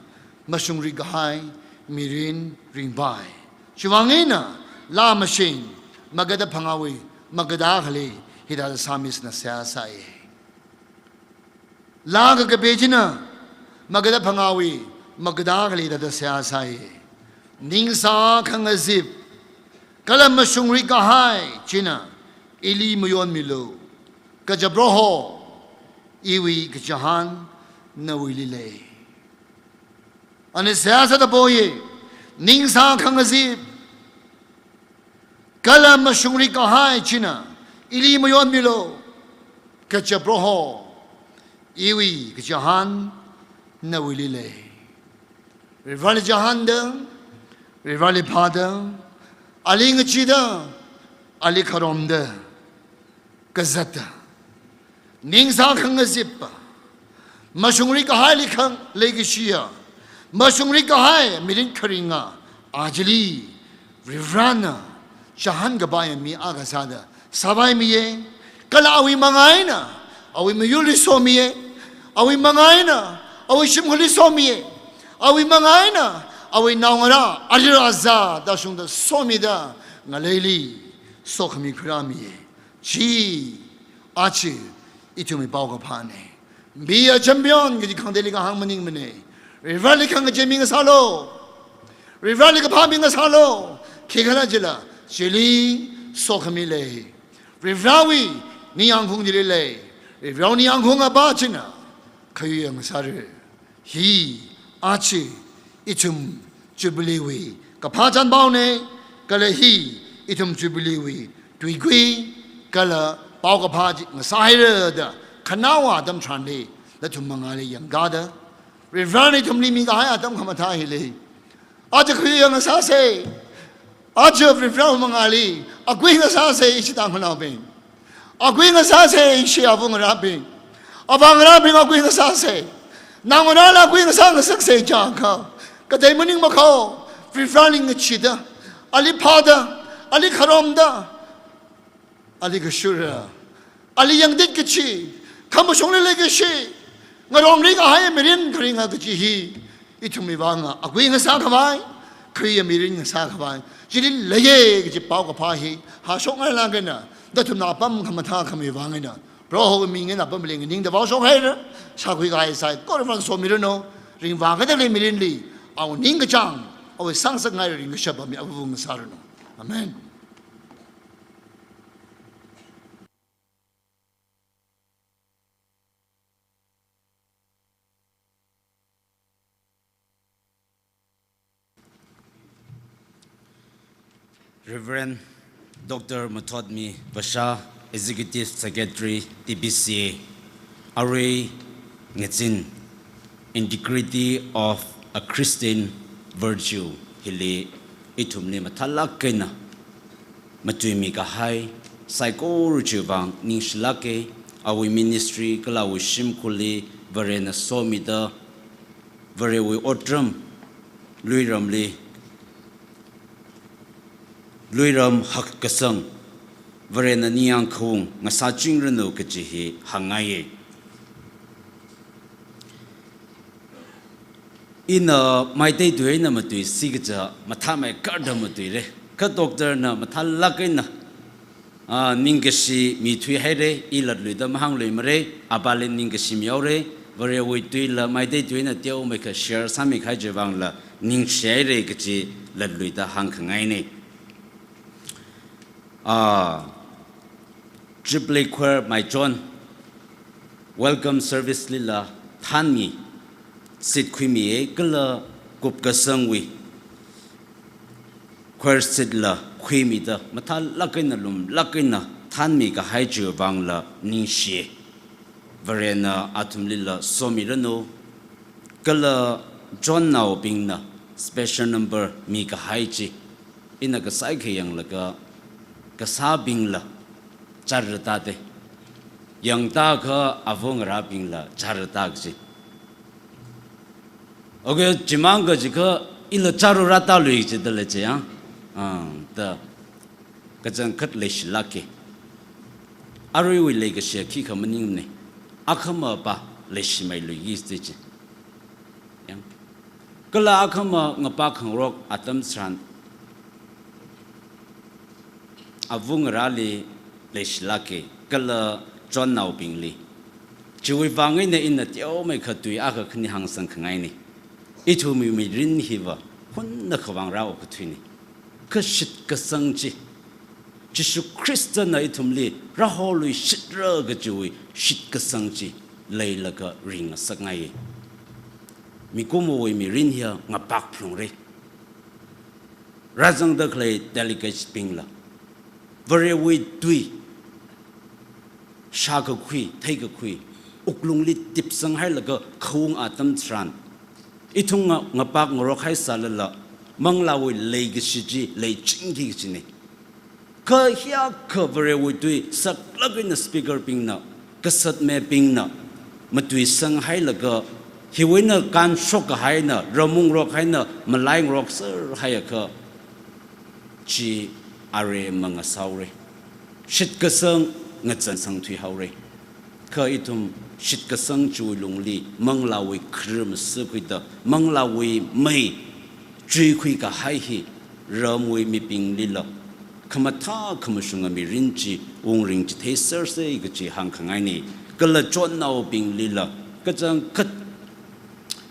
mashungrik kahai mirin ringpai. Chiwuivang eina laa mashing magada phangāwui magada akhali hithāda Psalmist na seihā sāya. Laa kakapi china magada phangāwui magada akhali hithāda seihā sāya. Ningsā khangazip kala mashungrik kahai china ili mayonmilu. Kaja Proho, iwui kachihān nawuili lei. Ana seihā sāda poya, ningsā khangazip kala mashungrik kahai china ili mayonmilu. Kaja Proho, iwui kachihān nawuili lei. Varivarali chihānda, Varivarali phāda, ali ngacheeda, ali kharomda kazata, ningsā khangazippa, mashungrik kahaili khang leikashiya, mashungrik kahai mirin kharinga, ajali Varivarana chihān kapaiya mi akha sāda sāpaimiya. Kala awui manga eina awui miyurli somiya, awui manga eina awui shimkhurli somiya, awui manga eina awui naongarā, arir azā tāshungda somida ngaleili sokhami khuirāmiya. Chi aja ithumwui paokaphāna. Be a champion kaji khangateili kahāng maningmana. Varivarali khangachee mi ngasālu. Varivarali kaphā mi ngasālu. Khikhalajila chili sokhami lei. Varivarawui ningyāngkhaung chili lei. Varivarawui ningyāngkhaung apā china khayuiya ngasāra. Hi aja ithum Jubilee wui kaphā chānpaona, kala hi ithum Jubilee wui tuikui kala paokaphā chi ngasāhaira da khanaowa atam tharanli nathum mangāli yangkāda, Varivarana ithumli mikahai atam khamathā hili aja khayuiya ngasāsa. Aja Varivarawui mangāli akui ngasāsa, ishi tangkhanaobing. Akui ngasāsa, ishi avā ngarābing. Avā ngarābing akui ngasāsa. Naongarāla akui ngasā ngasaksa jiakha, katei maningmakho, Varivarali ngacheeda, ali phāda, ali kharomda, ali kashura, ali yangtit kachi, khamashungli leikashi, ngarongri kahai mirin kharinga kaji hi ithumwui vanga akui ngasākhavai, khayuiya mirin ngasākhavai chili leiya kaji paokaphā hi hāshokngailāk eina, nathumna apam khamathā khamiwui vang eina Prohowui ming eina apamli nganingda vaoshokhaira. Shākhui kahai saikora Varivarana somiranu. Ringvā kateili mirinli awui ningkachāng, awui sāngasakngaira ringkashap pami avāva ngasāranu. Amen. Reverend Doctor Mathotmi Vasha, Executive Secretary, T B C A, arui ngazin Integrity of a Christian Virtue hili ithumli mathālāk eina matuimi kahai saikora chiwui vang ningshilāka. Awui ministry kala awui shimkhurli Varena somida, Varewui otram, luiramli, luiram hakkasang, Varena ningyāng khaung ngasāchingranu kaji hi hāngngaiya. Ina Meitei tui eina matuisi kaja mathāmeikarda matuira. Kha doctor na mathālāk eina, ah, ningkashi mithuihaira, i latluida mahāngluimara, apāli ningkashi mihaora, Varewui tuila Meitei tui eina teomeikha share sāmi kahai chiwui vangla ningshihaira kaji latluida hāngkhangaina. Ah, Jubilee Choir maichon welcome service lila thānmi seat khuimiya, kala kupkasangwui choir seat la khuimida mathālāk eina lumlāk eina thānmi kahai chiwui vangla ningshiya. Varena athumlila somiranu, kala chonnaobingna special number mikahai chi ina kasāikha yanglaga kasābingla chara tāda, yangtākha avāngarābingla chara tā kaji. Okay, chimang kaji kha ila chara rātālui jidala chi ya. Ah, da kachangkhat leishilāka. Aruiwui leikashi khikha maningmana. Akhama pa leishimeiluiki ji chi. Yang. Kala akhama ngapā khangarok atam tharan avāngarāli leishilāka, kala chonnaobingli. Chiwui vang eina ina teomeikha tui akha khani hāngsangkhangaina. Ithumwui mirin hiva hunnakha vāngarā okathuina. Kha shitkasang chi, Jishu Khristana ithumli rāholuishitra kajiwui shitkasang chi leilaga ringngasakngai. Mikumowui mirin hiya ngapakphalungra. Rāzangda khalei delegatesbingla Varewui tui shākakhui, theikakhui, wuklungli tipsanghailaga khaung atam tharan, ithum nga-, ngapak ngarokhaisālala, manglāwui leikashi chi leichinki kajina. Kha hiyākha Varewui tui saklāk eina speakerbingna, kasatmebingna matuisanghailaga, hiwui eina kanshok kahaina, ramung rokhaina, malai ngarokser haiakha, chi aremma ngasāhaora. Shitkasang ngachansang thuihaora. Kha ithum shitkasang chiwui lungli manglāwui kharar masākhuida, manglāwui mei chuikhui kahai hi ramwui mibinglila khamathā khamashunga mirin chi ungringchitheisersa kaji hāngkhangaina. Kala chonnaobinglila kachangkhat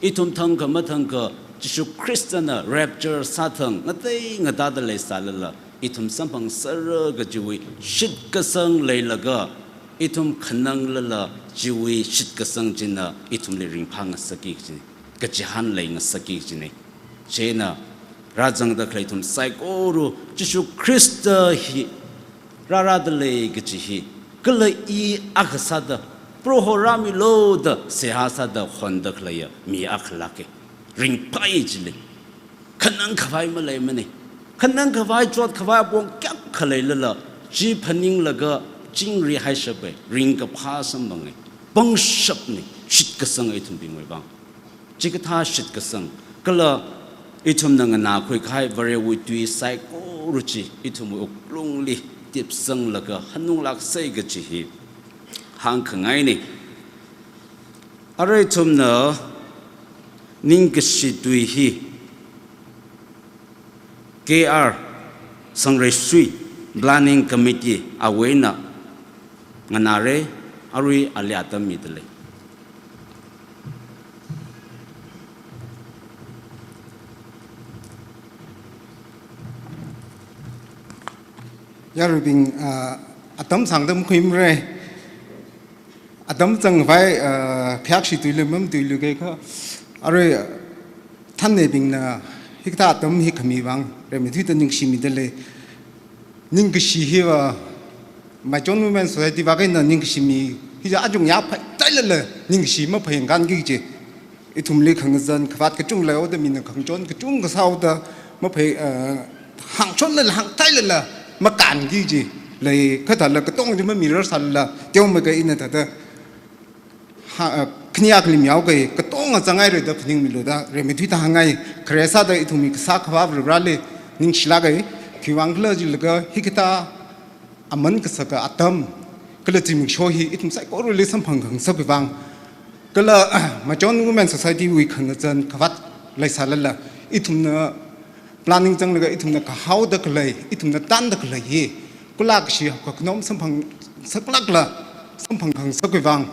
ithum thangkha mathangkha Jishu Khristana rapture sāthang ngatei ngatāda leisālala, ithum samphangserra kajiwui shitkasang leilaga, ithum khananglala chiwui shitkasang china ithumli ringphāngasakki kaji, kachihān leingasakki kajina. Chieina rāzangda khalei ithum saikora Jishu Khrista hi rārādalei kaji hi, kala i akha sāda, Proho rāmilu da seihā sāda honda khaleiya mi akha lāka. Ringphāya chili. Khanang khavai maleimana. Khanang khavai, chot khavai apong kayākha leilala, chi phaninglaga chingri haishapa, ringkaphā samphanga. Pangshapna, shitkasang ithumbingwui vang. Chikathā shitkasang, kala ithumna nganākhui kahai Varewui tui saikora chi ithumwui wuklungli tipsanglaga hanunglāksa kaji hi hāngkhangaina. Arui ithumna ningkashi tui hi K R Sangreishui Planning Committee awui eina nganāra, arui ali atam midalei. Yaruibing, ah, atam sāngda makhuimara. Atam zangvai, ah, phayākshi tuili mamatuilu kha. Arui, ah, thānnebingna hikathā atam hi khami vang, rimeithuida ningshimidalei. Ningkashi hiva, Machon Women Society vak eina ningkashi mi, hi ja achung ya phai, tailala ningkashi maphai ngkan ki chi. Ithumli khangazan khavāt kachung leihaoda mina khangachon kachungkha sāhaoda maphai, eh, hāngchonlala hāngtailala makān ki chi. Lei khathāla katong chi mamirar sālala, teomeikha ina thāda ha, eh, khaniya khalim yao kai, katonga zangngaira da phaningmilu da, rimeithuida hāngngai, khare sāda ithumwui kasā khavā Varivarali ningshilāk kai, khiwuivang khala jilaga hikathā aman kasaka atam, kala zimiksho hi ithum saikorali samphang khangasakwui vang, kala, Machon Women Society wui khangazan khavāt leisālala, ithumna planning zanglaga ithumna kahaoda khalei, ithumna tanda khalei hi, kula kashi hapkakhanom samphang saklākla, samphang khangasakwui vang.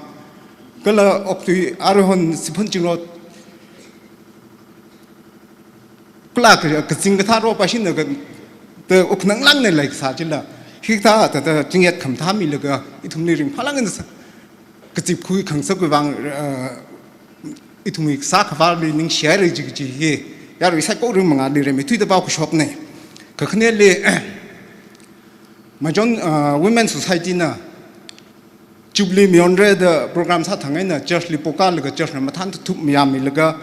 Kala okthui aruihon siphan chingrot, kula ka, kazing kathā ro pa shina ka, te uknang langne leisā chila. Hikathā thāda chingyat khamathā milaga, ithumli ringphālāk eina sa, kazipkhui khangasakwui vang, eh, ithumwui kasā khavāli ningshihaira chi kaji hi, yarui saikora mangāli rimeithuida pao kashokne. Kakhaneli, Machon, ah, Women Society na Jubilee mayonra da program sāthang eina church li pokalaga church na mathān thup mayāmilaga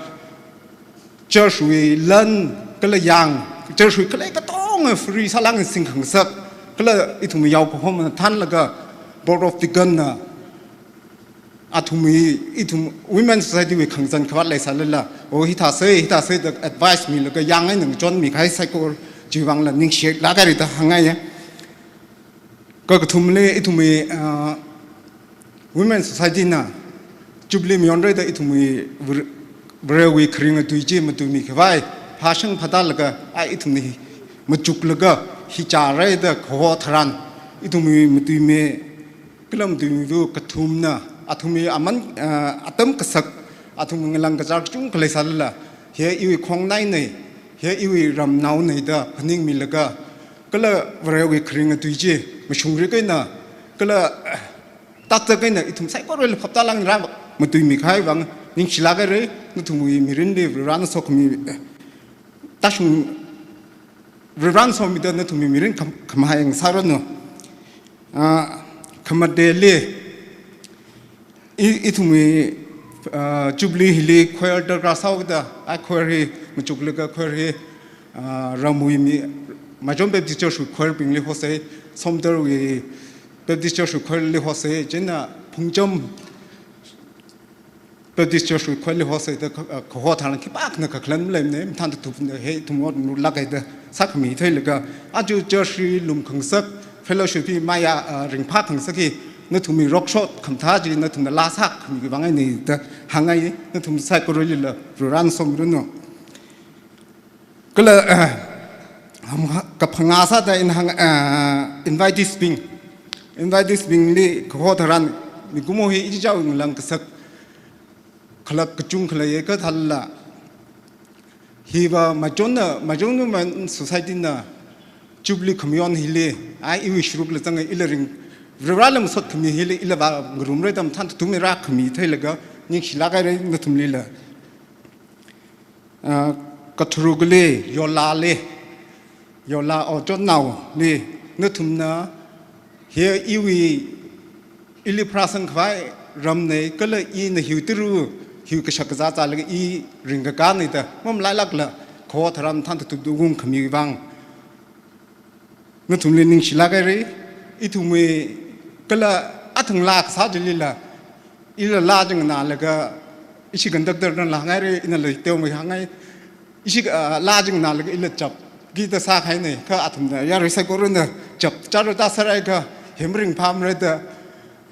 church wui lan kala yang, church wui khalei katonga free sālāk eina singkhangasak, kala ithum yao kahomna thānlaga Board of Deacon na athumwui, ithum Women Society wui khangazan khavāt leisālala, o hithāsei, hithāsei da advice milaga yang eina ngachonmi kahai saikora chiwui vangla ningshilāk kahaira da hāngngaiya. Kakathumli ithumwui, ah, Women Society na Jubilee mayonra da ithumwui Var-, Varewui kharinga tui chi matuimi khavai phāshang phātālaga, a ithumna hi machuklaga hi chāra da kaho tharan, ithumwui matuimi kala matuimiva̱ kathumna, athumwui aman, ah, atam kasak, athumwui ngalang kachar kachungkha leisālala, hi iwui khongnainei, hi iwui ramnaonei da phaningmilaga, kala Varewui kharinga tui chi mashungrik eina, kala, ah, tatsak eina ithum saikorali phaptālāk eina rāmatuimi kahai vang ningshilāk kahaira, nathumwui mirinli Varivarana sokhami, eh, tashung Varivarana somida nathumwui mirin kham-, khamahai ngasāranu. Ah, khamateli, i, ithumwui, ah, Jubilee hili choir darkar sāhaoda, a choir hi machuklaga choir hi, ah, ramwui mi, Machon Baptist Church wui choir bingli hosei, Somdalwui Baptist Church wui choir li hosei, chieina Phungcham Baptist Church wui choir li hosei da ka, ah, kaho tharan khipākhana kakhalan maleimane, mathān thup ne, hi ithum ot nulāk kahai da sākhami theilaga, aja church li lumkhangasak, fellowship hi maya, ah, ringphākhangasak hi, nathumwui rokshot khamathā chi nathumna laa sākhami vang einei da hāngngai, nathum saikoralila Varivarana somiranu. Kala, ah, ham ha, kaphangā sāda ina hāng, ah, invitees bing. Invitees bingli kaho tharan mikumo hi ichichāwui ngalang kasak khalak kachungkha leiya, kha thālala hiva Machon na, Machon Women Society na Jubilee khamayon hili, a iwui sharukla zanga ila ring, Varivarala masot khami hili ila vāngarumra da mathān thup eina rākhami theilaga ningshilāk kahaira nathumlila. Ah, katharukli, Yolali, Yola Ochonnaoli, nathumna hi iwui, ili pharāsang khavai ramnei, kala ina hiwui tara, hiwui kashak kazā zālaga i ringkakānei da mamalailākla, kaho tharan mathān thup thup ungkhami vang nathumli ningshilāk kahaira, ithumwui kala athang laa kasā chilila, ila laa chi nganālaga, ishi conductor nala hāngngaira, inala teomeikha hāngngai, ishi, ah, laa chi nganālaga ila chapki da sākahainei, kha athumna yarui saikorana chap chara da sārai kha, hi maringphāmara da,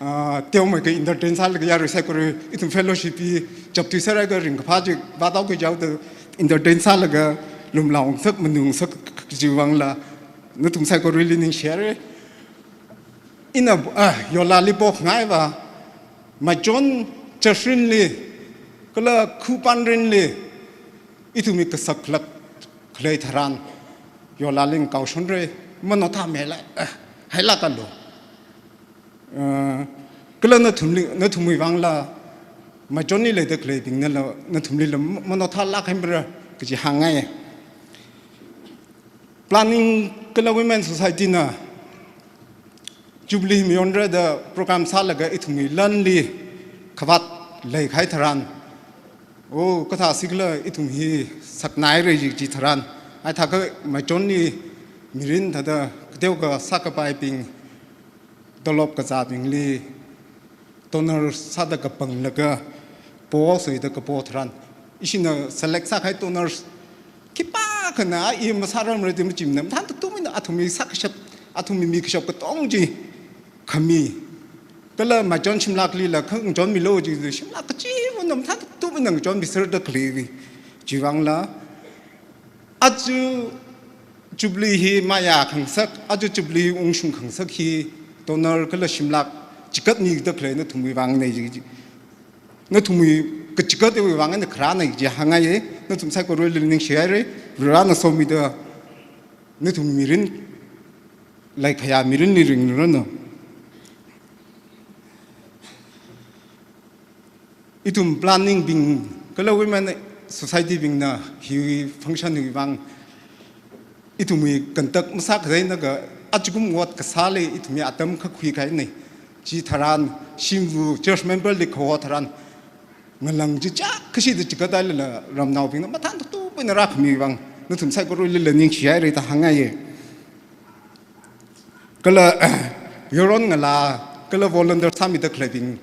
ah, teomeikha entertain sālaga yarui saikora ithum fellowship hi chapthui sārai kha ringkaphā chi vātao kajihaoda entertain sālaga lumlaongasak manungasak kajiwui vangla nathum saikorali ningshihaira. Ina, ah, Yolali pokhangaiva, Machon church mirinli, kala khupan mirinli, ithumwui kasak khalak khalei tharan, Yolali ngakaoshonra, manaothāmila, ah, hailākalu. Ah, kala nathumli, nathumwui vangla, Machonli leida khaleibingnala, nathumlila manaothālāk kahaimara kaji hāngngai. Planning kala Women Society na Jubilee mayonra da program sālaga ithumwui lanli khavāt leikahai tharan, o, kathā sikla ithum hi saknaira ji, ji tharan, ai thākha machonli mirin thāda kateokha sākapaibing, tolop kazābingli donor sāda kapanglaga po suida kapo tharan, ishina select sākahai donors khipākhana i masāramra da machimana, mathān tatumaina athumwui sākashap, athumwui mikashap katong chi khami. Kala machon shimlāklila khangachon milo ji, shimlāk kachivana mathān tatumaina ngachonmiserda khalei. Chiwui vangla aja Jubilee hi mayā khangasak, aja Jubilee ungshung khangasak hi donor kala shimlāk chigatmida khalei nathumwui vangna ji, ji. Nathumwui kachigatwui vang eina kharāna ji hāngngaiya, nathum saikorawuili ningshihaira, Varena somida nathum mirin, leikahai mirinli ringranu. Ithum planning bing, kala women society bingna hi function hi vang, ithumwui kantak masākhadeina ka, ajakum ot kasāli ithumwui atam kha khuikahaina. Chi tharan, shimwui church member li kaho tharan, ngalang chichā kashida chigathailala ramnaobingna mathān tatumaina rākhami vang, nathum saikorawuilila ningshihaira da hāngngaiya. Kala, yaron ngalā, kala volunteer sāmida khaleibing,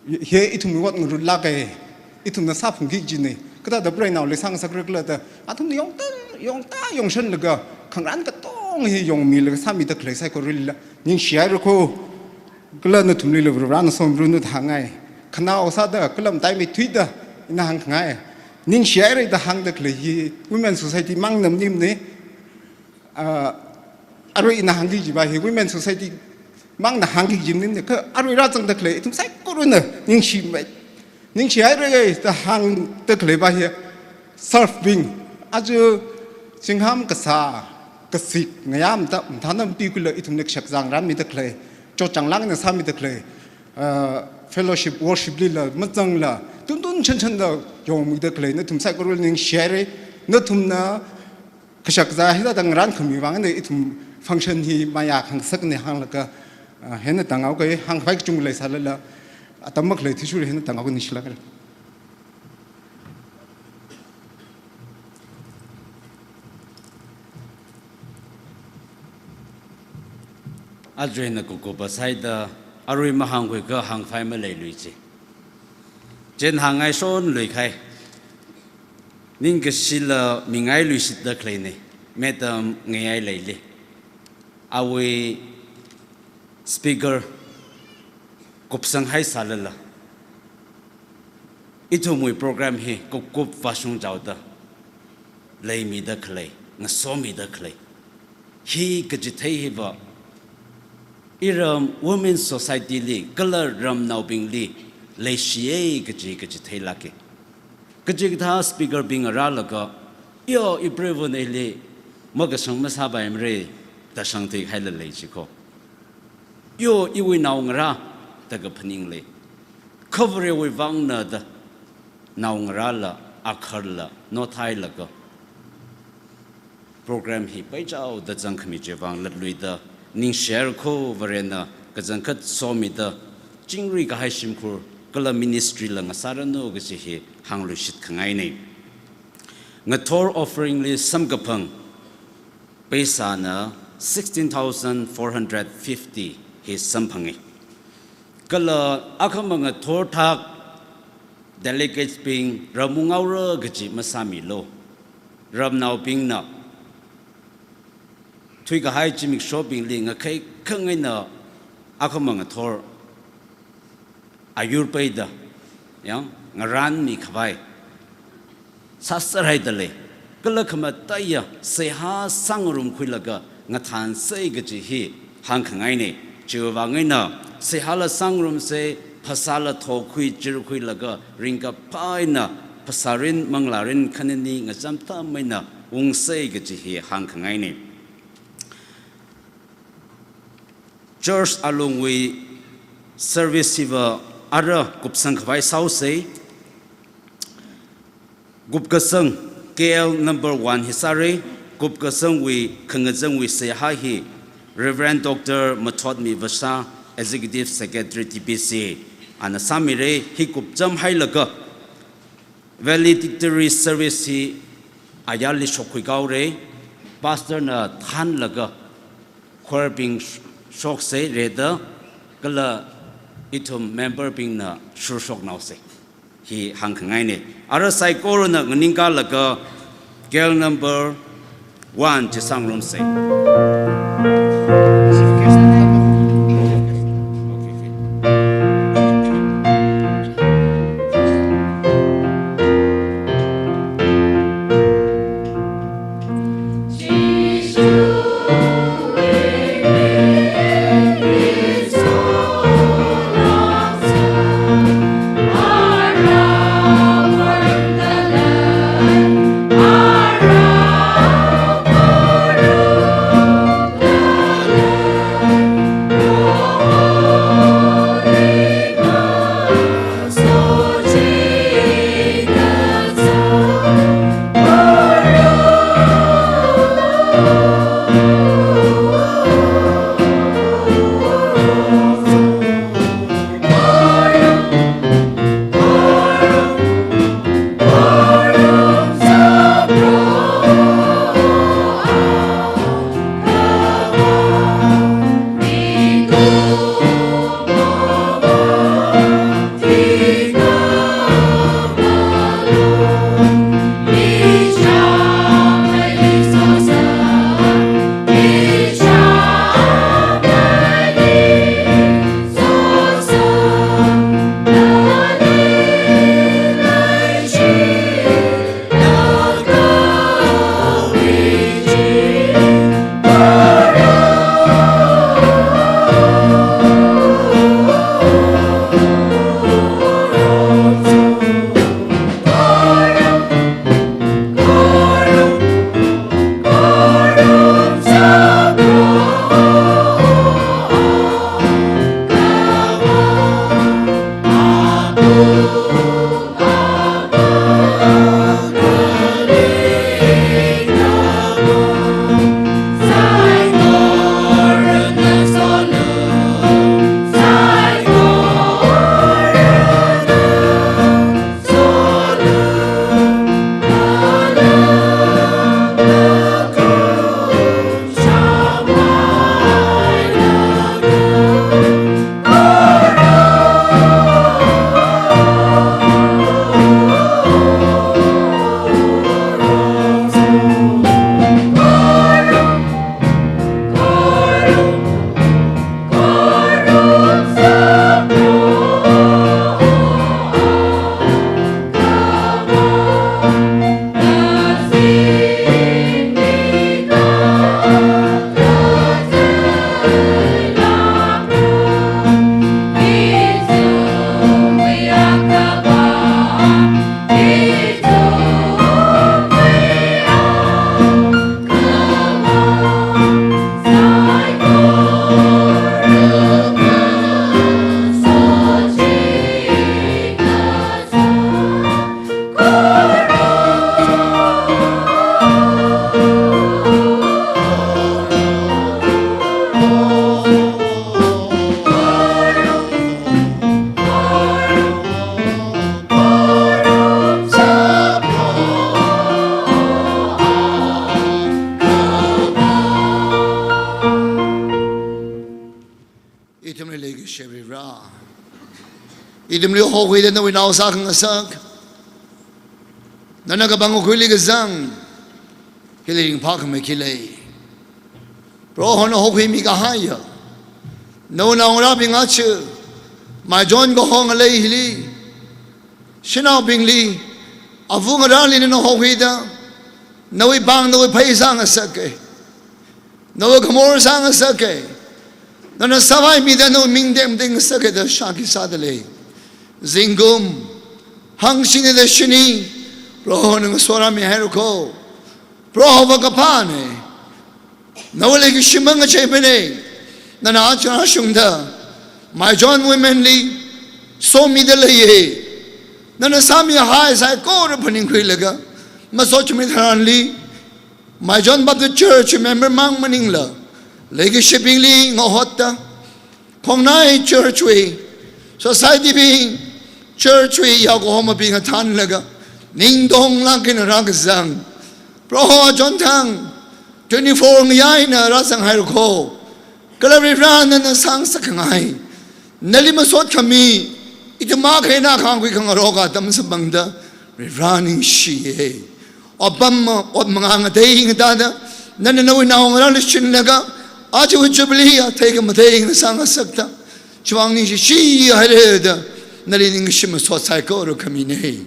hi ithum ot ngarutlāka, ithumna sāphungki kajina, kathāda preinaoli sāngasakra khala da, athumna yongtā, yongtā yongshanlaga, khangarān katong hi yongmilaga sāmida khalei saikorawuilila ningshihaira ko, kala nathumlila Varena somranu da hāngngai. Khanao sāda, kala mataimeithuida ina hāngngai. Ningshihaira da hāngda khalei hi women society mangna maningmana, ah, arui ina hāngki kajiva hi women society mangna hāngki kaji maningmana, kha arui rāzangda khalei ithum saikorawuna ningshimei, ningshihaira da hāngda khaleiva hi serve bing, aja zingham kasā, kasik ngayā mathā, mathānam pikula ithumna kashakazā ngarānmida khalei, chotchānglāk eina sāmida khalei, ah, fellowship, worship lila mazangla, tuntun chanchanda yongmida khalei nathum saikorawuili ningshihaira, nathumna kashakazā hithāda ngarānkhami vang eina ithum function hi mayā khangasakna hānglaga, ah, hina tānghaoka, hāngkhavai kachungkha leisālala, atam makhalei athishurli hina tānghaoka, ningshilāka. Aja ina kukupa sāda, arui mahāngkhui kahāng phai maleilui chi. Chieina hāngngai shonlui kahai, ningkashila mingailuishitda khaleina, Madam Ngayaileili. Awui speaker kupsanghaisālala, ithumwui program hi kupkup vāshungchaoda leimida khalei, ngasomida khalei. Hi kachithei hiva, iram women society li, kala ramnaobingli leishiya kaji kachitheilāka. Kachikathā speaker bing ngarālaga, yo, ipreivana ili makashang masāpaimara da shangthuihailala chi ko. Yo, iwui naongarā da kaphaning lei. Kha Varewui vangna da naongarāla, akharla, nothailaga program hi paichaoda zangkhami chiwui vang latluida ningshihaira ko, Varena kachangkhat somida, chingri kahai shimkhur kala ministry la ngasāranu kaji hi hāngluishit khangaina. Ngathor offering li samkaphang paisāna sixteen thousand four hundred fifty hi samphanga. Kala akhama ngathor thak delegates bing ramung ngaora kaji masāmilu. Ramnaobingna thuikahai zimikshobingli ngakhai khangaina akhama ngathor ayur paida, ya, ngarānmikhavai sāserhaida lei. Kala khamataiya seihā sāngarumkhuilaga ngathānsei kaji hi hāngkhangaina. Chiwui vang eina seihāla sāngarumsei, phasāla thokhui chirkhuilaga ringkaphā eina phasārin, manglārin khanini ngachamtam eina ungsei kaji hi hāngkhangaina. Church alungwui service hiva ara kupsang khavai sāhaosei. Kupkasang K L number one hi sāra, kupkasangwui khangazangwui seihā hi Reverend Doctor Mathotmi Vasha, Executive Secretary T B C, ana sāmira. Hi kupchamhailaga valedictory service hi ayarli shokkhuihaora. Pastor na thānlaga choir bing sh-, shoksa rida, kala ithum member bingna shurshoknaosa. Hi hāngkhangaina. Ara saikorana nganingkalaga girl number one chi sāngarumsa. Ithumli leikashiya Vare, ithumli hokhuida nawui nao sākhangasak, nana kapangwui khuili kazang hili ringphākhamei khi lei? Prohona hokhuimi kahaiya nawui naongarābing aja Maichon kahong ngalei hili, shanaobingli, avu ngarāli nana hokhuida, nawui pāng nawui phei sāngasaka, nawui khamor sāngasaka, nana sāvaimida nawui ming tengteng ngasaka da shākhi sāda lei. Zingkum hangshini da shini Prohona ngasorāmihaira kho. Prohova kaphāna. Nawui leikashi mangacheimana. Nana aja rāshungda Maichon women li somida leiya. Nana sāmihai saikora phaningkhuilaga, masochimei tharanli Maichon Baptist Church member mang maningla, Leikashibingli ngahotta, khongnai church wui, society bing, church wui yaokahomabing athānlaga, ningtonglāk eina rākazang Proho achonthang twenty-four ngayā eina rāzanghairakho. Kala Varivara nana sāngasakkhangai, nali masotkhami, ithum akha eina akha ngakhui khangarok atam samphangda Varivara ningshiya. Otpam, ot manga ngatei ngatāda nana nawui naongarāli shinlaga, aja Jubilee athei khamathei ngasā ngasakta, chiwuivang ningshishi hairada nali ningshi masot saikora khamina.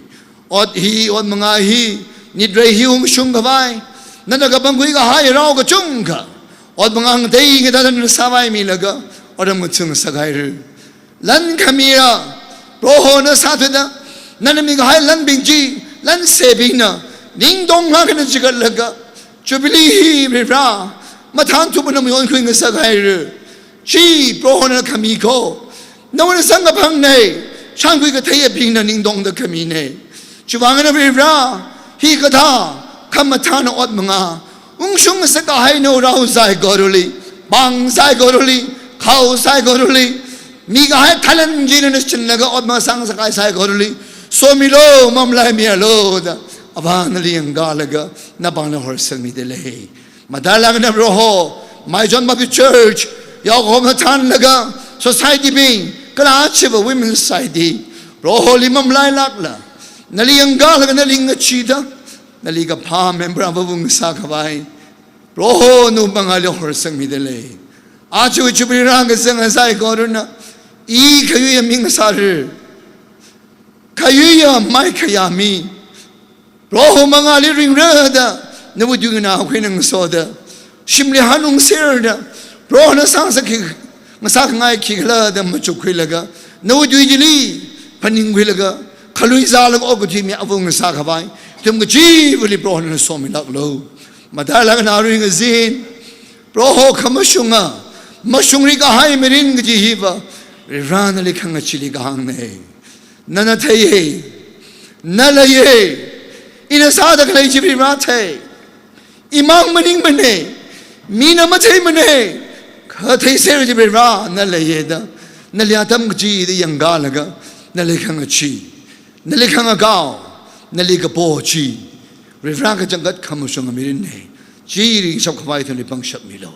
Ot hi, ot manga hi, nitrei hi ungshungkhavai, nana kapangkhui kahai rao kachungkha, ot manga ngatei ngatāda nana sāvaimilaga otram kachungkha sākhaira. Lan khamira, Proho na sāthuida nana mikahai lanbing chi, lan sebingna ningtonglāk eina chigatlaga, Jubilee hi Varivara, mathānthup eina mayonkhui ngasakhaira. Chi Proho nana khami kho. Nawui samkaphangna, shānkhui katheiyabingna ningtongda khamina. Chiwuivang eina Varivara, hikathā khamathāna ot manga ungshung ngasak kahai naorao saikorali, pāng saikorali, khao saikorali mikahai talent chi nana shinlaga ot manga sāngasak kahai saikorali somilu, mamalaimilo da Avā nali yangkalaga napāngli horsangmida lei. Matailāk eina Proho, Maichon Baptist Church yaokahoma athānlaga, society bing, kala chiva Women Society, Proholi mamalailākla, nali yangkalaga nali ngachida, nali kaphā member avāva ngasākhavai Proho nawui pāngli horsangmida lei. Aja Jubilee rākazang saikorana, i khayuiya mi ngasāra, khayuiya mai khayā mi, Proho mangāli ringrada, nawui tuina khuinang soda, shimli hanungserda, Proho na sāngasak khi, ngasakngai khikhala da machukkhuilaga, nawui tui chili phaningkhuilaga, khalui zālaga okathui mi avung ngasākhavai ithum kachivali Proho nana somilāklu. Matailāk eina arui ngazin, Proho khamashunga, mashungri kahai mirin kaji hiva Varivara nali khangachili kahāngna. Nana theiya, na leiya, ina sāda khalei chi Varivara thei. Imang maningmana, mina matheimana, kha theiser chi Varivara na leiya da, nali atam kachida yangkalaga, nali khangachi, nali khangakao, nali kapo chi Varivara kachangkhat khamashunga mirinna. Chi ringshapkhavai ithumli pangshap milu.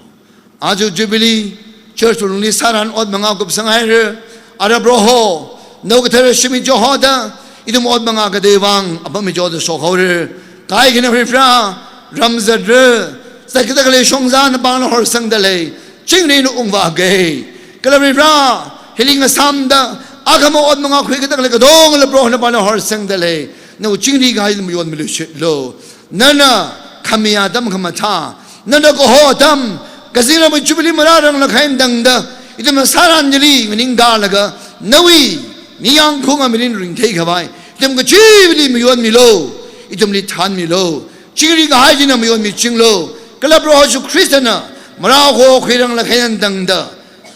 Aja Jubilee Church wui lungli sāran ot manga kupsanghaira. Ara Proho, nao kathara shimli chihoda, ithum ot manga kateiwui vang apam michoda shokhaora. Kaikhana Varivara, ram zatra, zatkada khalei shongza napāngna horsangda lei. Chingri na ungvāka. Kala Varivara, hili ngasāmda, akhama ot manga khuikada khalei katongla Proho napāngna horsangda lei. Nawui chingri kahai mayonmiluishitlu. Nana khami atam khamathā, nana kaho atam, kazingram Jubilee marārang lakhai tangda, ithumna sāran chili nganingkalaga, nawui ningyāng khaunga mirin ringtheikhavai ithum kachivali mayonmilu, ithumli thānmilu. Chingri kahai china mayonmichinglu. Kala Proho Jishu Khristana marākhuikhuirang lakhai tangda,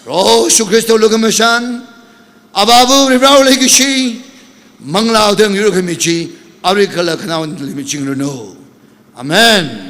Proho Jishu Khrista lukhamashan, Avāva Varivara leikashi, manglā tang yur khami chi, arui kala khanaowa leimichingranu. Amen.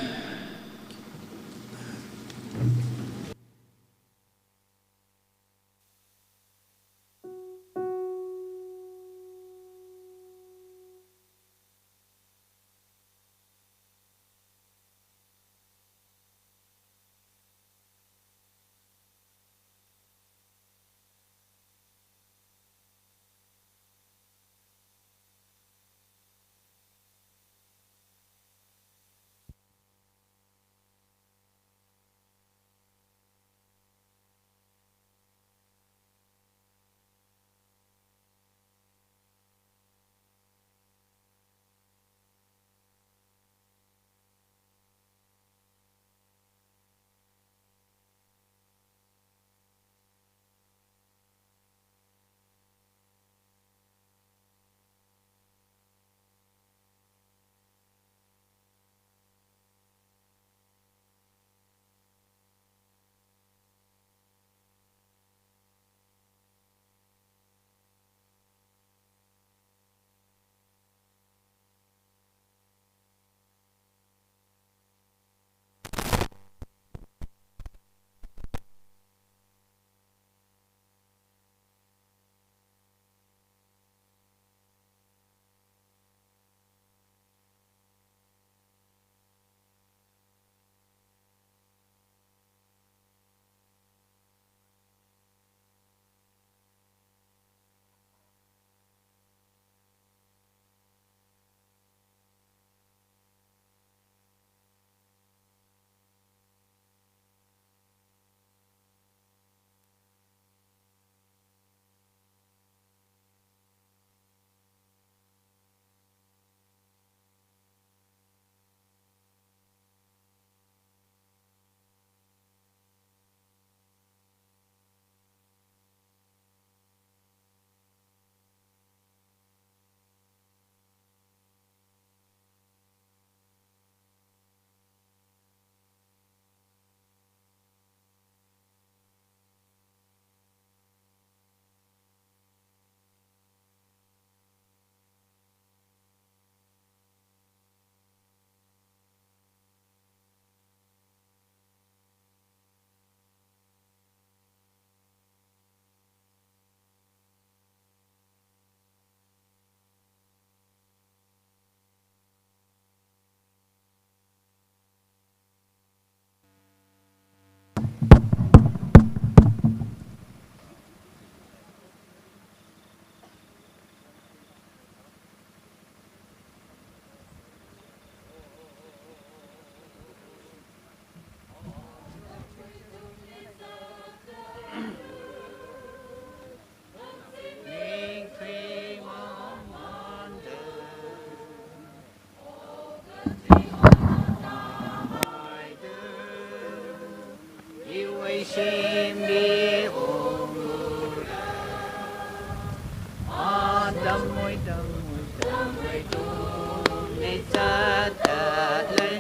Tamwui, tamwui, tamwui tungli zatdalei.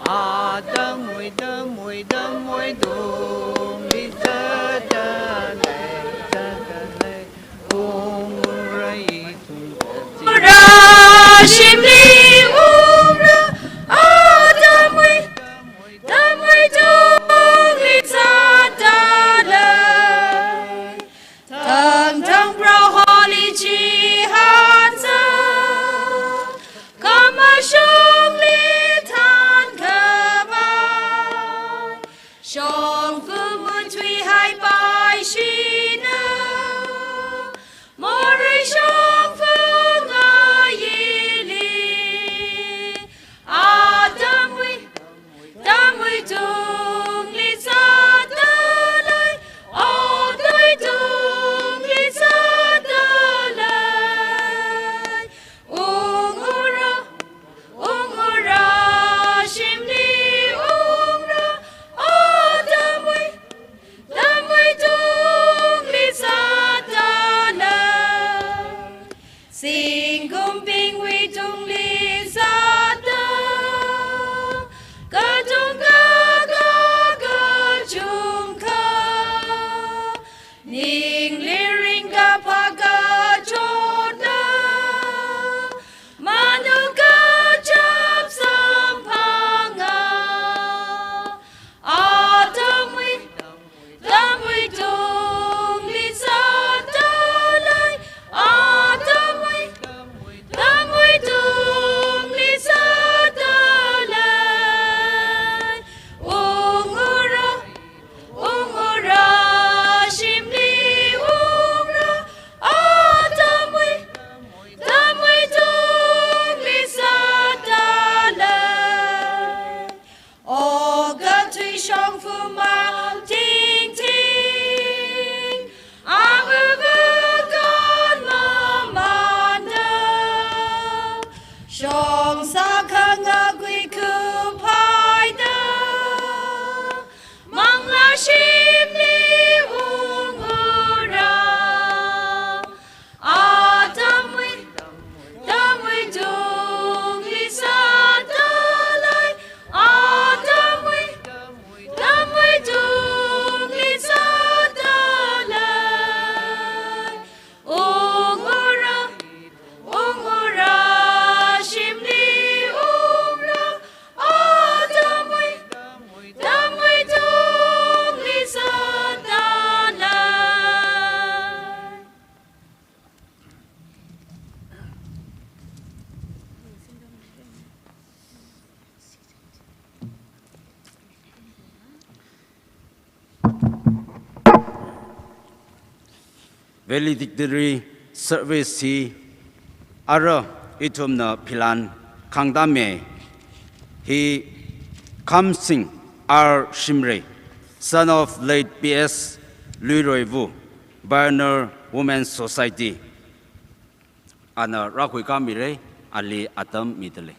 A tamwui, tamwui, tamwui tungli zatdalei, zatdalei. Ungra ithum kachira shimli ungra. A tamwui, tamwui tungli zatdalei. Tangtang Proholi chihānsa, khamashungli thankhavai. Shongfa matuihaipaishina, morei shongfa ngayili. A tamwui, tamwui tungli zatdalei, a tamwui tungli zatdalei. Ungra, ungra shimli ungra. A tamwui, tamwui tungli zatdalei. Zingkumbingwui tungli zatda, katung kaka kachungkha, ningli ringkaphā kachotna, manu kachap samphanga. A tamwui, tamwui tungli zatdalei. A tamwui, tamwui tungli zatdalei. Ungra, ungra shimli ungra. A tamwui, tamwui tungli zatdalei. O kathui shongfa matingting, āva vakan mamānda, shongsā khangakui kuphaida, manglā shimli ungra. A tamwui, tamwui tungli zatdalei. A tamwui, tamwui tungli zatdalei. Ungra, ungra shimli ungra. A tamwui, tamwui tungli zatdalei. Valedictory service hi ara ithumna philan khangdame hi Khamsing R Shimray, son of late P S Luiroivu, Pioneer Women Society, ana rākhuikāmira, ali atam midalei.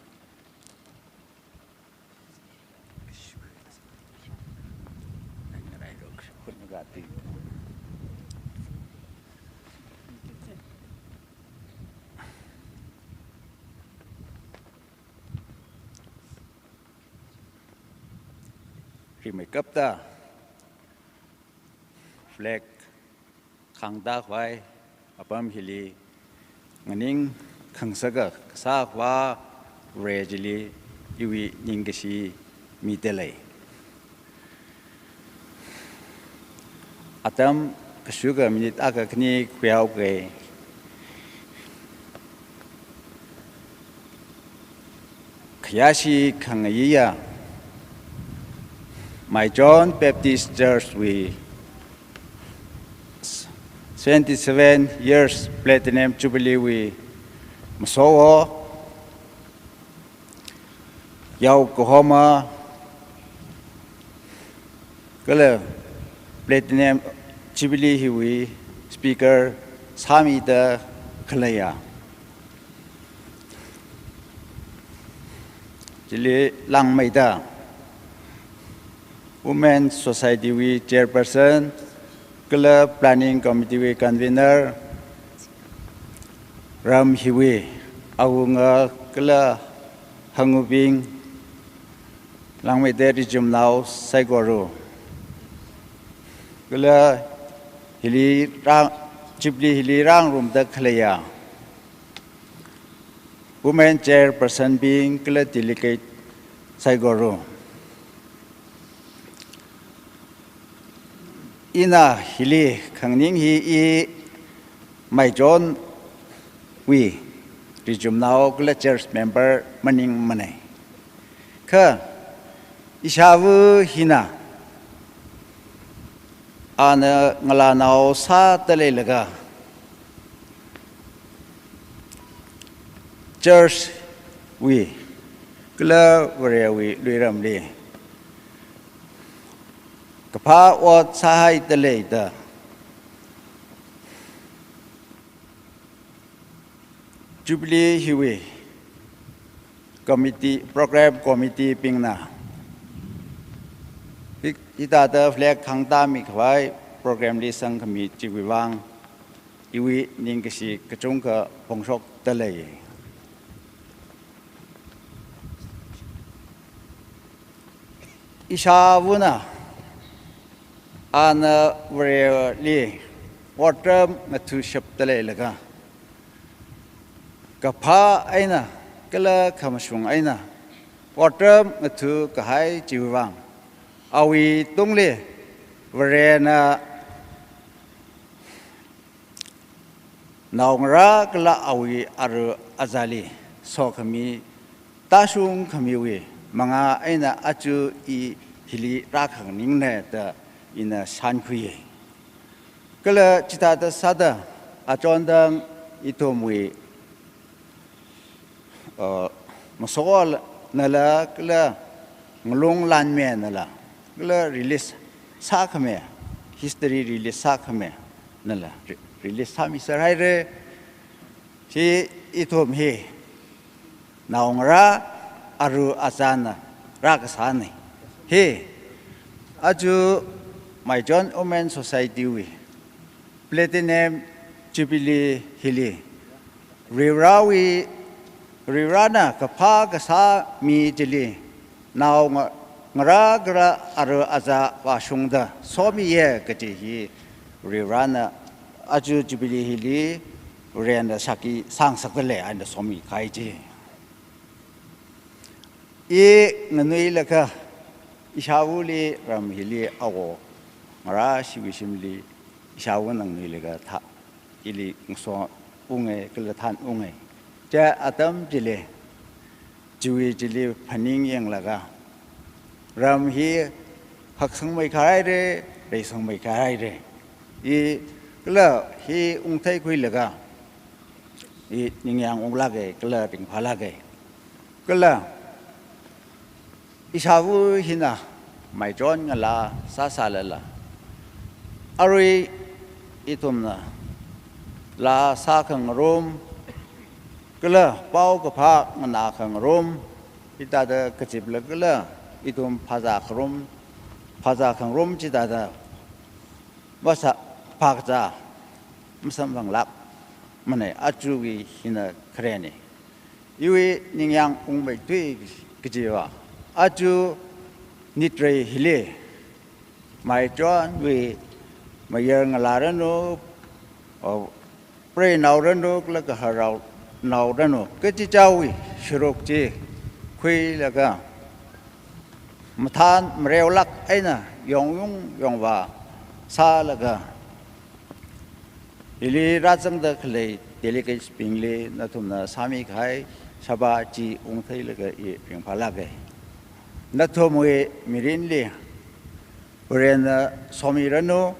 Rimeikapta flag khangda khavai apam hili nganing khangasaka kasā Vare chili iwui ningkashi midalei. Atam kashuka minute akha khani khuihaoke. Khayāshi khangayāya Maichon Baptist Church wui seventy-seven years Platinum Jubilee wui masowo, yao kahoma, kala Platinum Jubilee hiwui speaker sāmida khaleiya. Chili langmeida Women Society wui chairperson, kala planning committee wui convener, Ram hiwui awunga kala hangubing, Langmeida Rijumnao saikora, kala hili rang, Jubilee hili rāngarumda khaleiya Women Chairperson bing kala delegate saikora. Ina hili khangning hi i Maichon wui Rijumnao kala church member maningmana. Kha ishāva hina ana ngalānao sāda leilaga church wui kala Varewui luiramli kaphā ot sāhaida leida Jubilee hiwui committee, program committee bingna hi, hithāda flag khangtāmikhavai program li sangkhami chiwui vang iwui ningkashi kachungkha phongshokda lei. Ishāvana ana Vareli otram ngathushapda leilaga kaphā eina kala khamashung eina otram ngathukahai chiwui vang awui tungli Varena naongarā kala awui aru azali sokhami, tāshungkhamiwui mangā eina aja i hili rākhanganingne da ina shānkhuiya. Kala chithāda sāda achondang ithumwui uh, masola nala kala ngalung lanme nala kala release sākhame, history release sākhame nala re-, release sāmiserhaira. Hi ithum hi naongarā aru azana rākasāna. Hi aja Maichon Women Society wui Platinum Jubilee hili Varivarāwui, Varivarāna kaphā kasā mi chili nao nga-, ngarā kala aru aza vāshungda somiya kaji hi Varivarāna aja Jubilee hili Varena sāki sāngasakda lei eina somikahai chi. I nganuilakha ishāvali ram hili awo ngarā shiwui shimli ishāvana nganuilakha thā, ili ngasounga kala thānunga. Chi atam chili, chiwui chili phaningyanglaga ram hi haksangmeikharhaira, reisangmeikharhaira. I kala hi ungtheikhuilaga i ningyāng unglāka kala ringphālāka. Kala ishāva hina Maichon ngalā sāsālala, arui ithumna laa sākhangarum kala paokaphā nganākhangarum, hithāda kazipla kala ithum phazākhangarum, phazākhangarum chithāda masā, phākazā masamphanglākmana, ajawui hina kharena. Iwui ningyāng ungmeithui kajiva, aja nitrei hili Maichonwui mayar ngalā ranu, o, preinao ranu, kala gaharnao ranu, kachichāwui sharuk chi khuilaga mathān mareolāk eina yongyung yongvā sālaga hili rāzangda khalei delegates bingli nathumna sāmikahai sabha chi ungtheilaga i ringphālāka. Nathumwui mirinli Varena somiranu,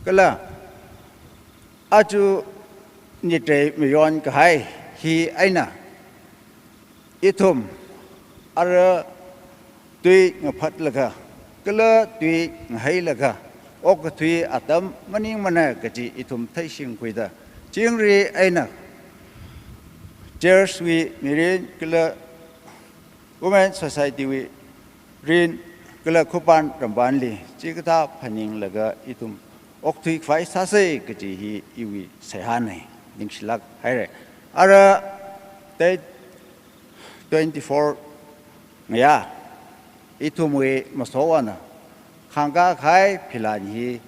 kala aja nitrei mayonkahai hi eina ithum ara tui ngaphatlaga, kala tui ngahailaga, okathui atam maningmana kaji ithum theishingkhuida, chingri eina church wui mirin kala Women Society wui rin kala khupan rampanli chikathā phaninglaga ithum okthuikhavai sāsa kaji hi iwui seihāna. ningshilāk haira. Ara date twenty-four ngayā, ithumwui masovāna khangkā kahai philan hi,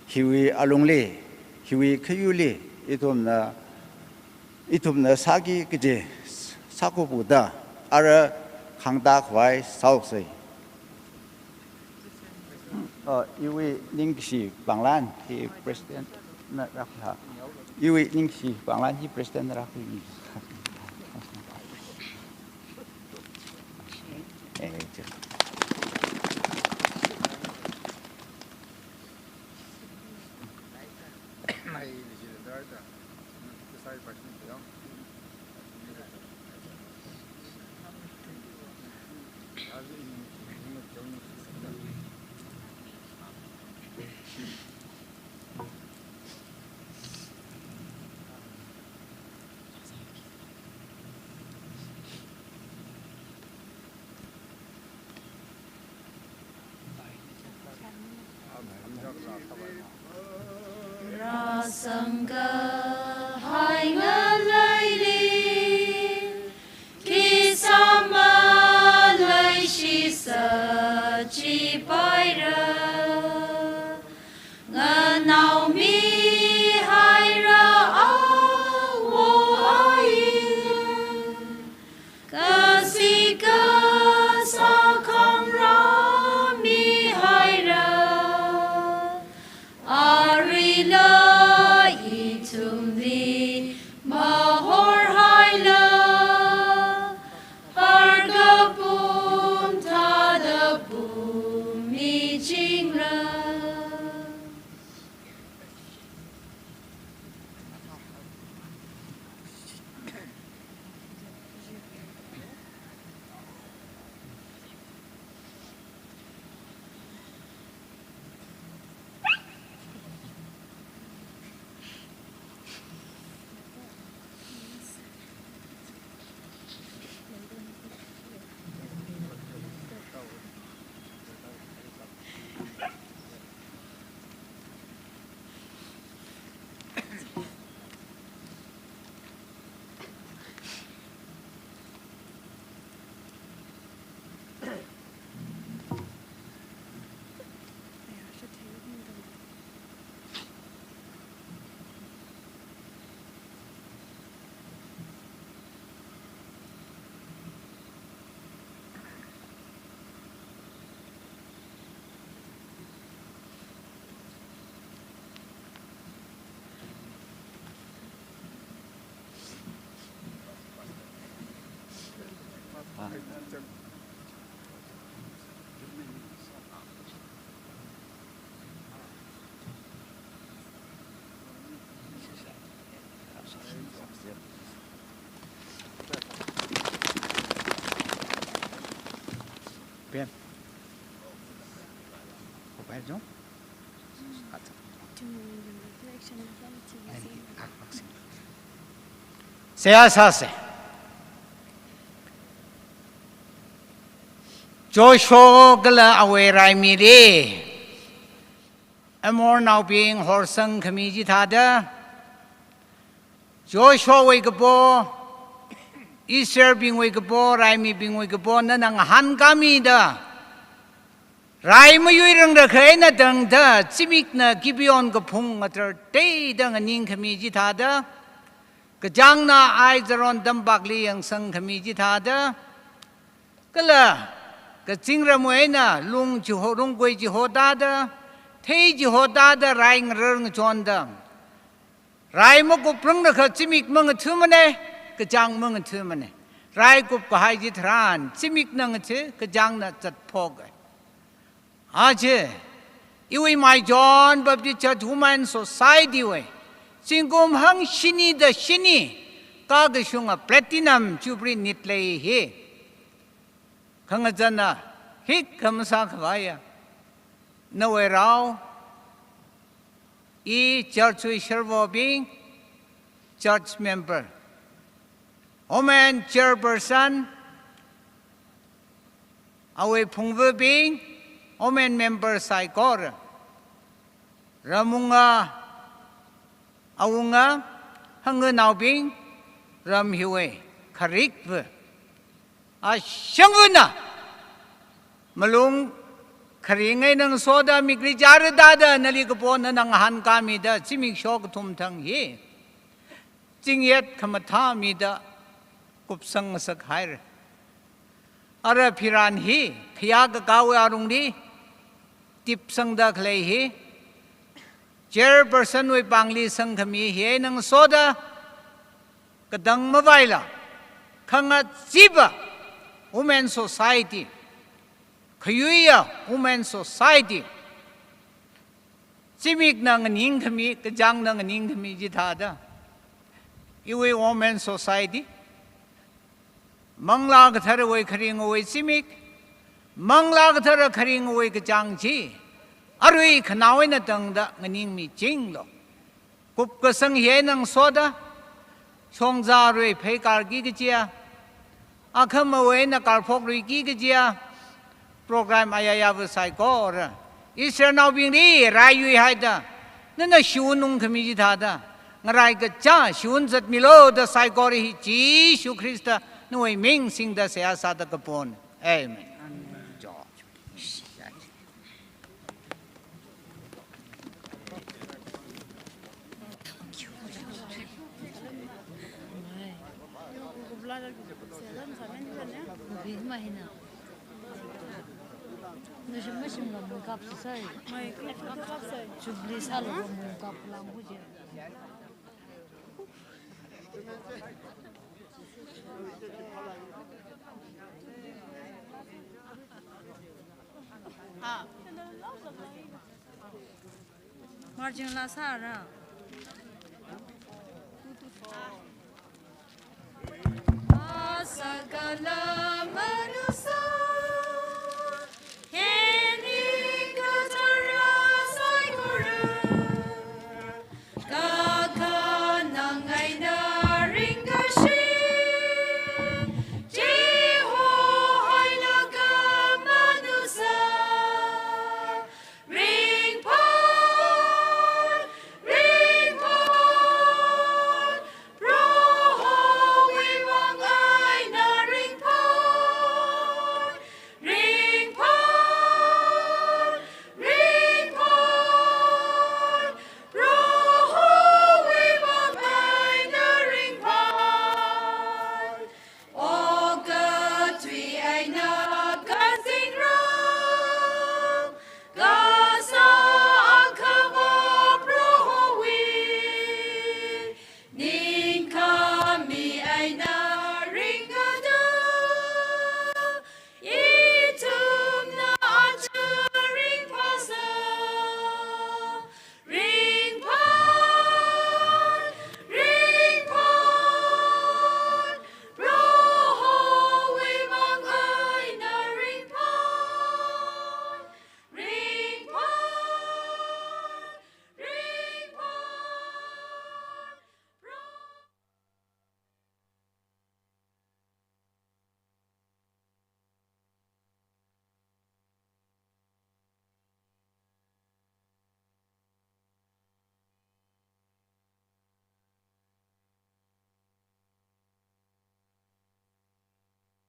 hiwui alungli, hiwui khayuli, ithumna, ithumna sāki kaji sākhupu da, ara khangtā khavai sāoksei. Uh, iwui Ningshi Panglan hi President na rākha. Iwui Ningshi Panglan hi President na rākha. Eh, Rāsangkahai ngaleili, khi sāmaleishisā chipaira. Nganaomihaira awo ayi, kashi kasā khangrāmihaira. Arila ithumli mahorhaila, har kapum thāda pumichingra. Pen. Mobile jong? Seihā sāsa. Joshua kala awui raimili, Amornaobing horsangkhami chithāda, Joshuawui kapo, Israelbingwui kapo, raimibingwui kapo, nana ngahānkāmida, rai mayuiranglakha eina tangda, zimikna Gibeon kaphung ngatar teida nganingkhami chithāda, kachāngna Aizaron tampakli yangsangkhami chithāda, kala kazingramwui eina lung chiho, lungkui chihotāda, thei chihotāda, rai ngarar ngachonda, rai makupranglakha zimik mangathumana, kachāng mangathumana. Rai kupkahai chitharan, zimikna ngathu, kachāngna zatphoka. Aja, iwui mai John Baptist Church Women Society wui, zingkum hangshini da shini, kakashunga Platinum Jubilee nitlei hi. Khangazana, hik khamasā khavaiya, nawui rao, i church wui sharvobing, church member, women chairperson, awui phungvabing, women member saikora, ramwunga, awunga, Hanganaobing, ram hiwui kharikva ashangvana malung kharing eina ngasoda mikri chara dada nali kapona ngahānkāmida zimiksho kathum thang hi chingyat khamathā mida kupsang ngasakhaira. Ara phiran hi khayā kakāwui arungli tipsangda khalei hi chairperson wui pāngli sangkhami hi eina ngasoda katang mavaila khangachiva Women Society, khayuiya Women Society, zimikna nganingkhami, kachāngna nganingkhami chithāda iwui Women Society, Manglā Katharawui kharingwui zimik, Manglā Kathara kharingwui kachāng chi arui khanaowui eina tangda nganingmichinglu. Kupkasang hi eina ngasoda shongzarui pheikārki kajiya, akhamawui eina kārphokluiki kajiya, program ayayava saikora Israelnaobingli raiyuihaida, nana shiwun ungkhami chithāda ngarai kachā shiwun zatmilu da saikora hi Jishu Khrista nawui ming singda seihā sāda kapon. Amen. Margin la sāra.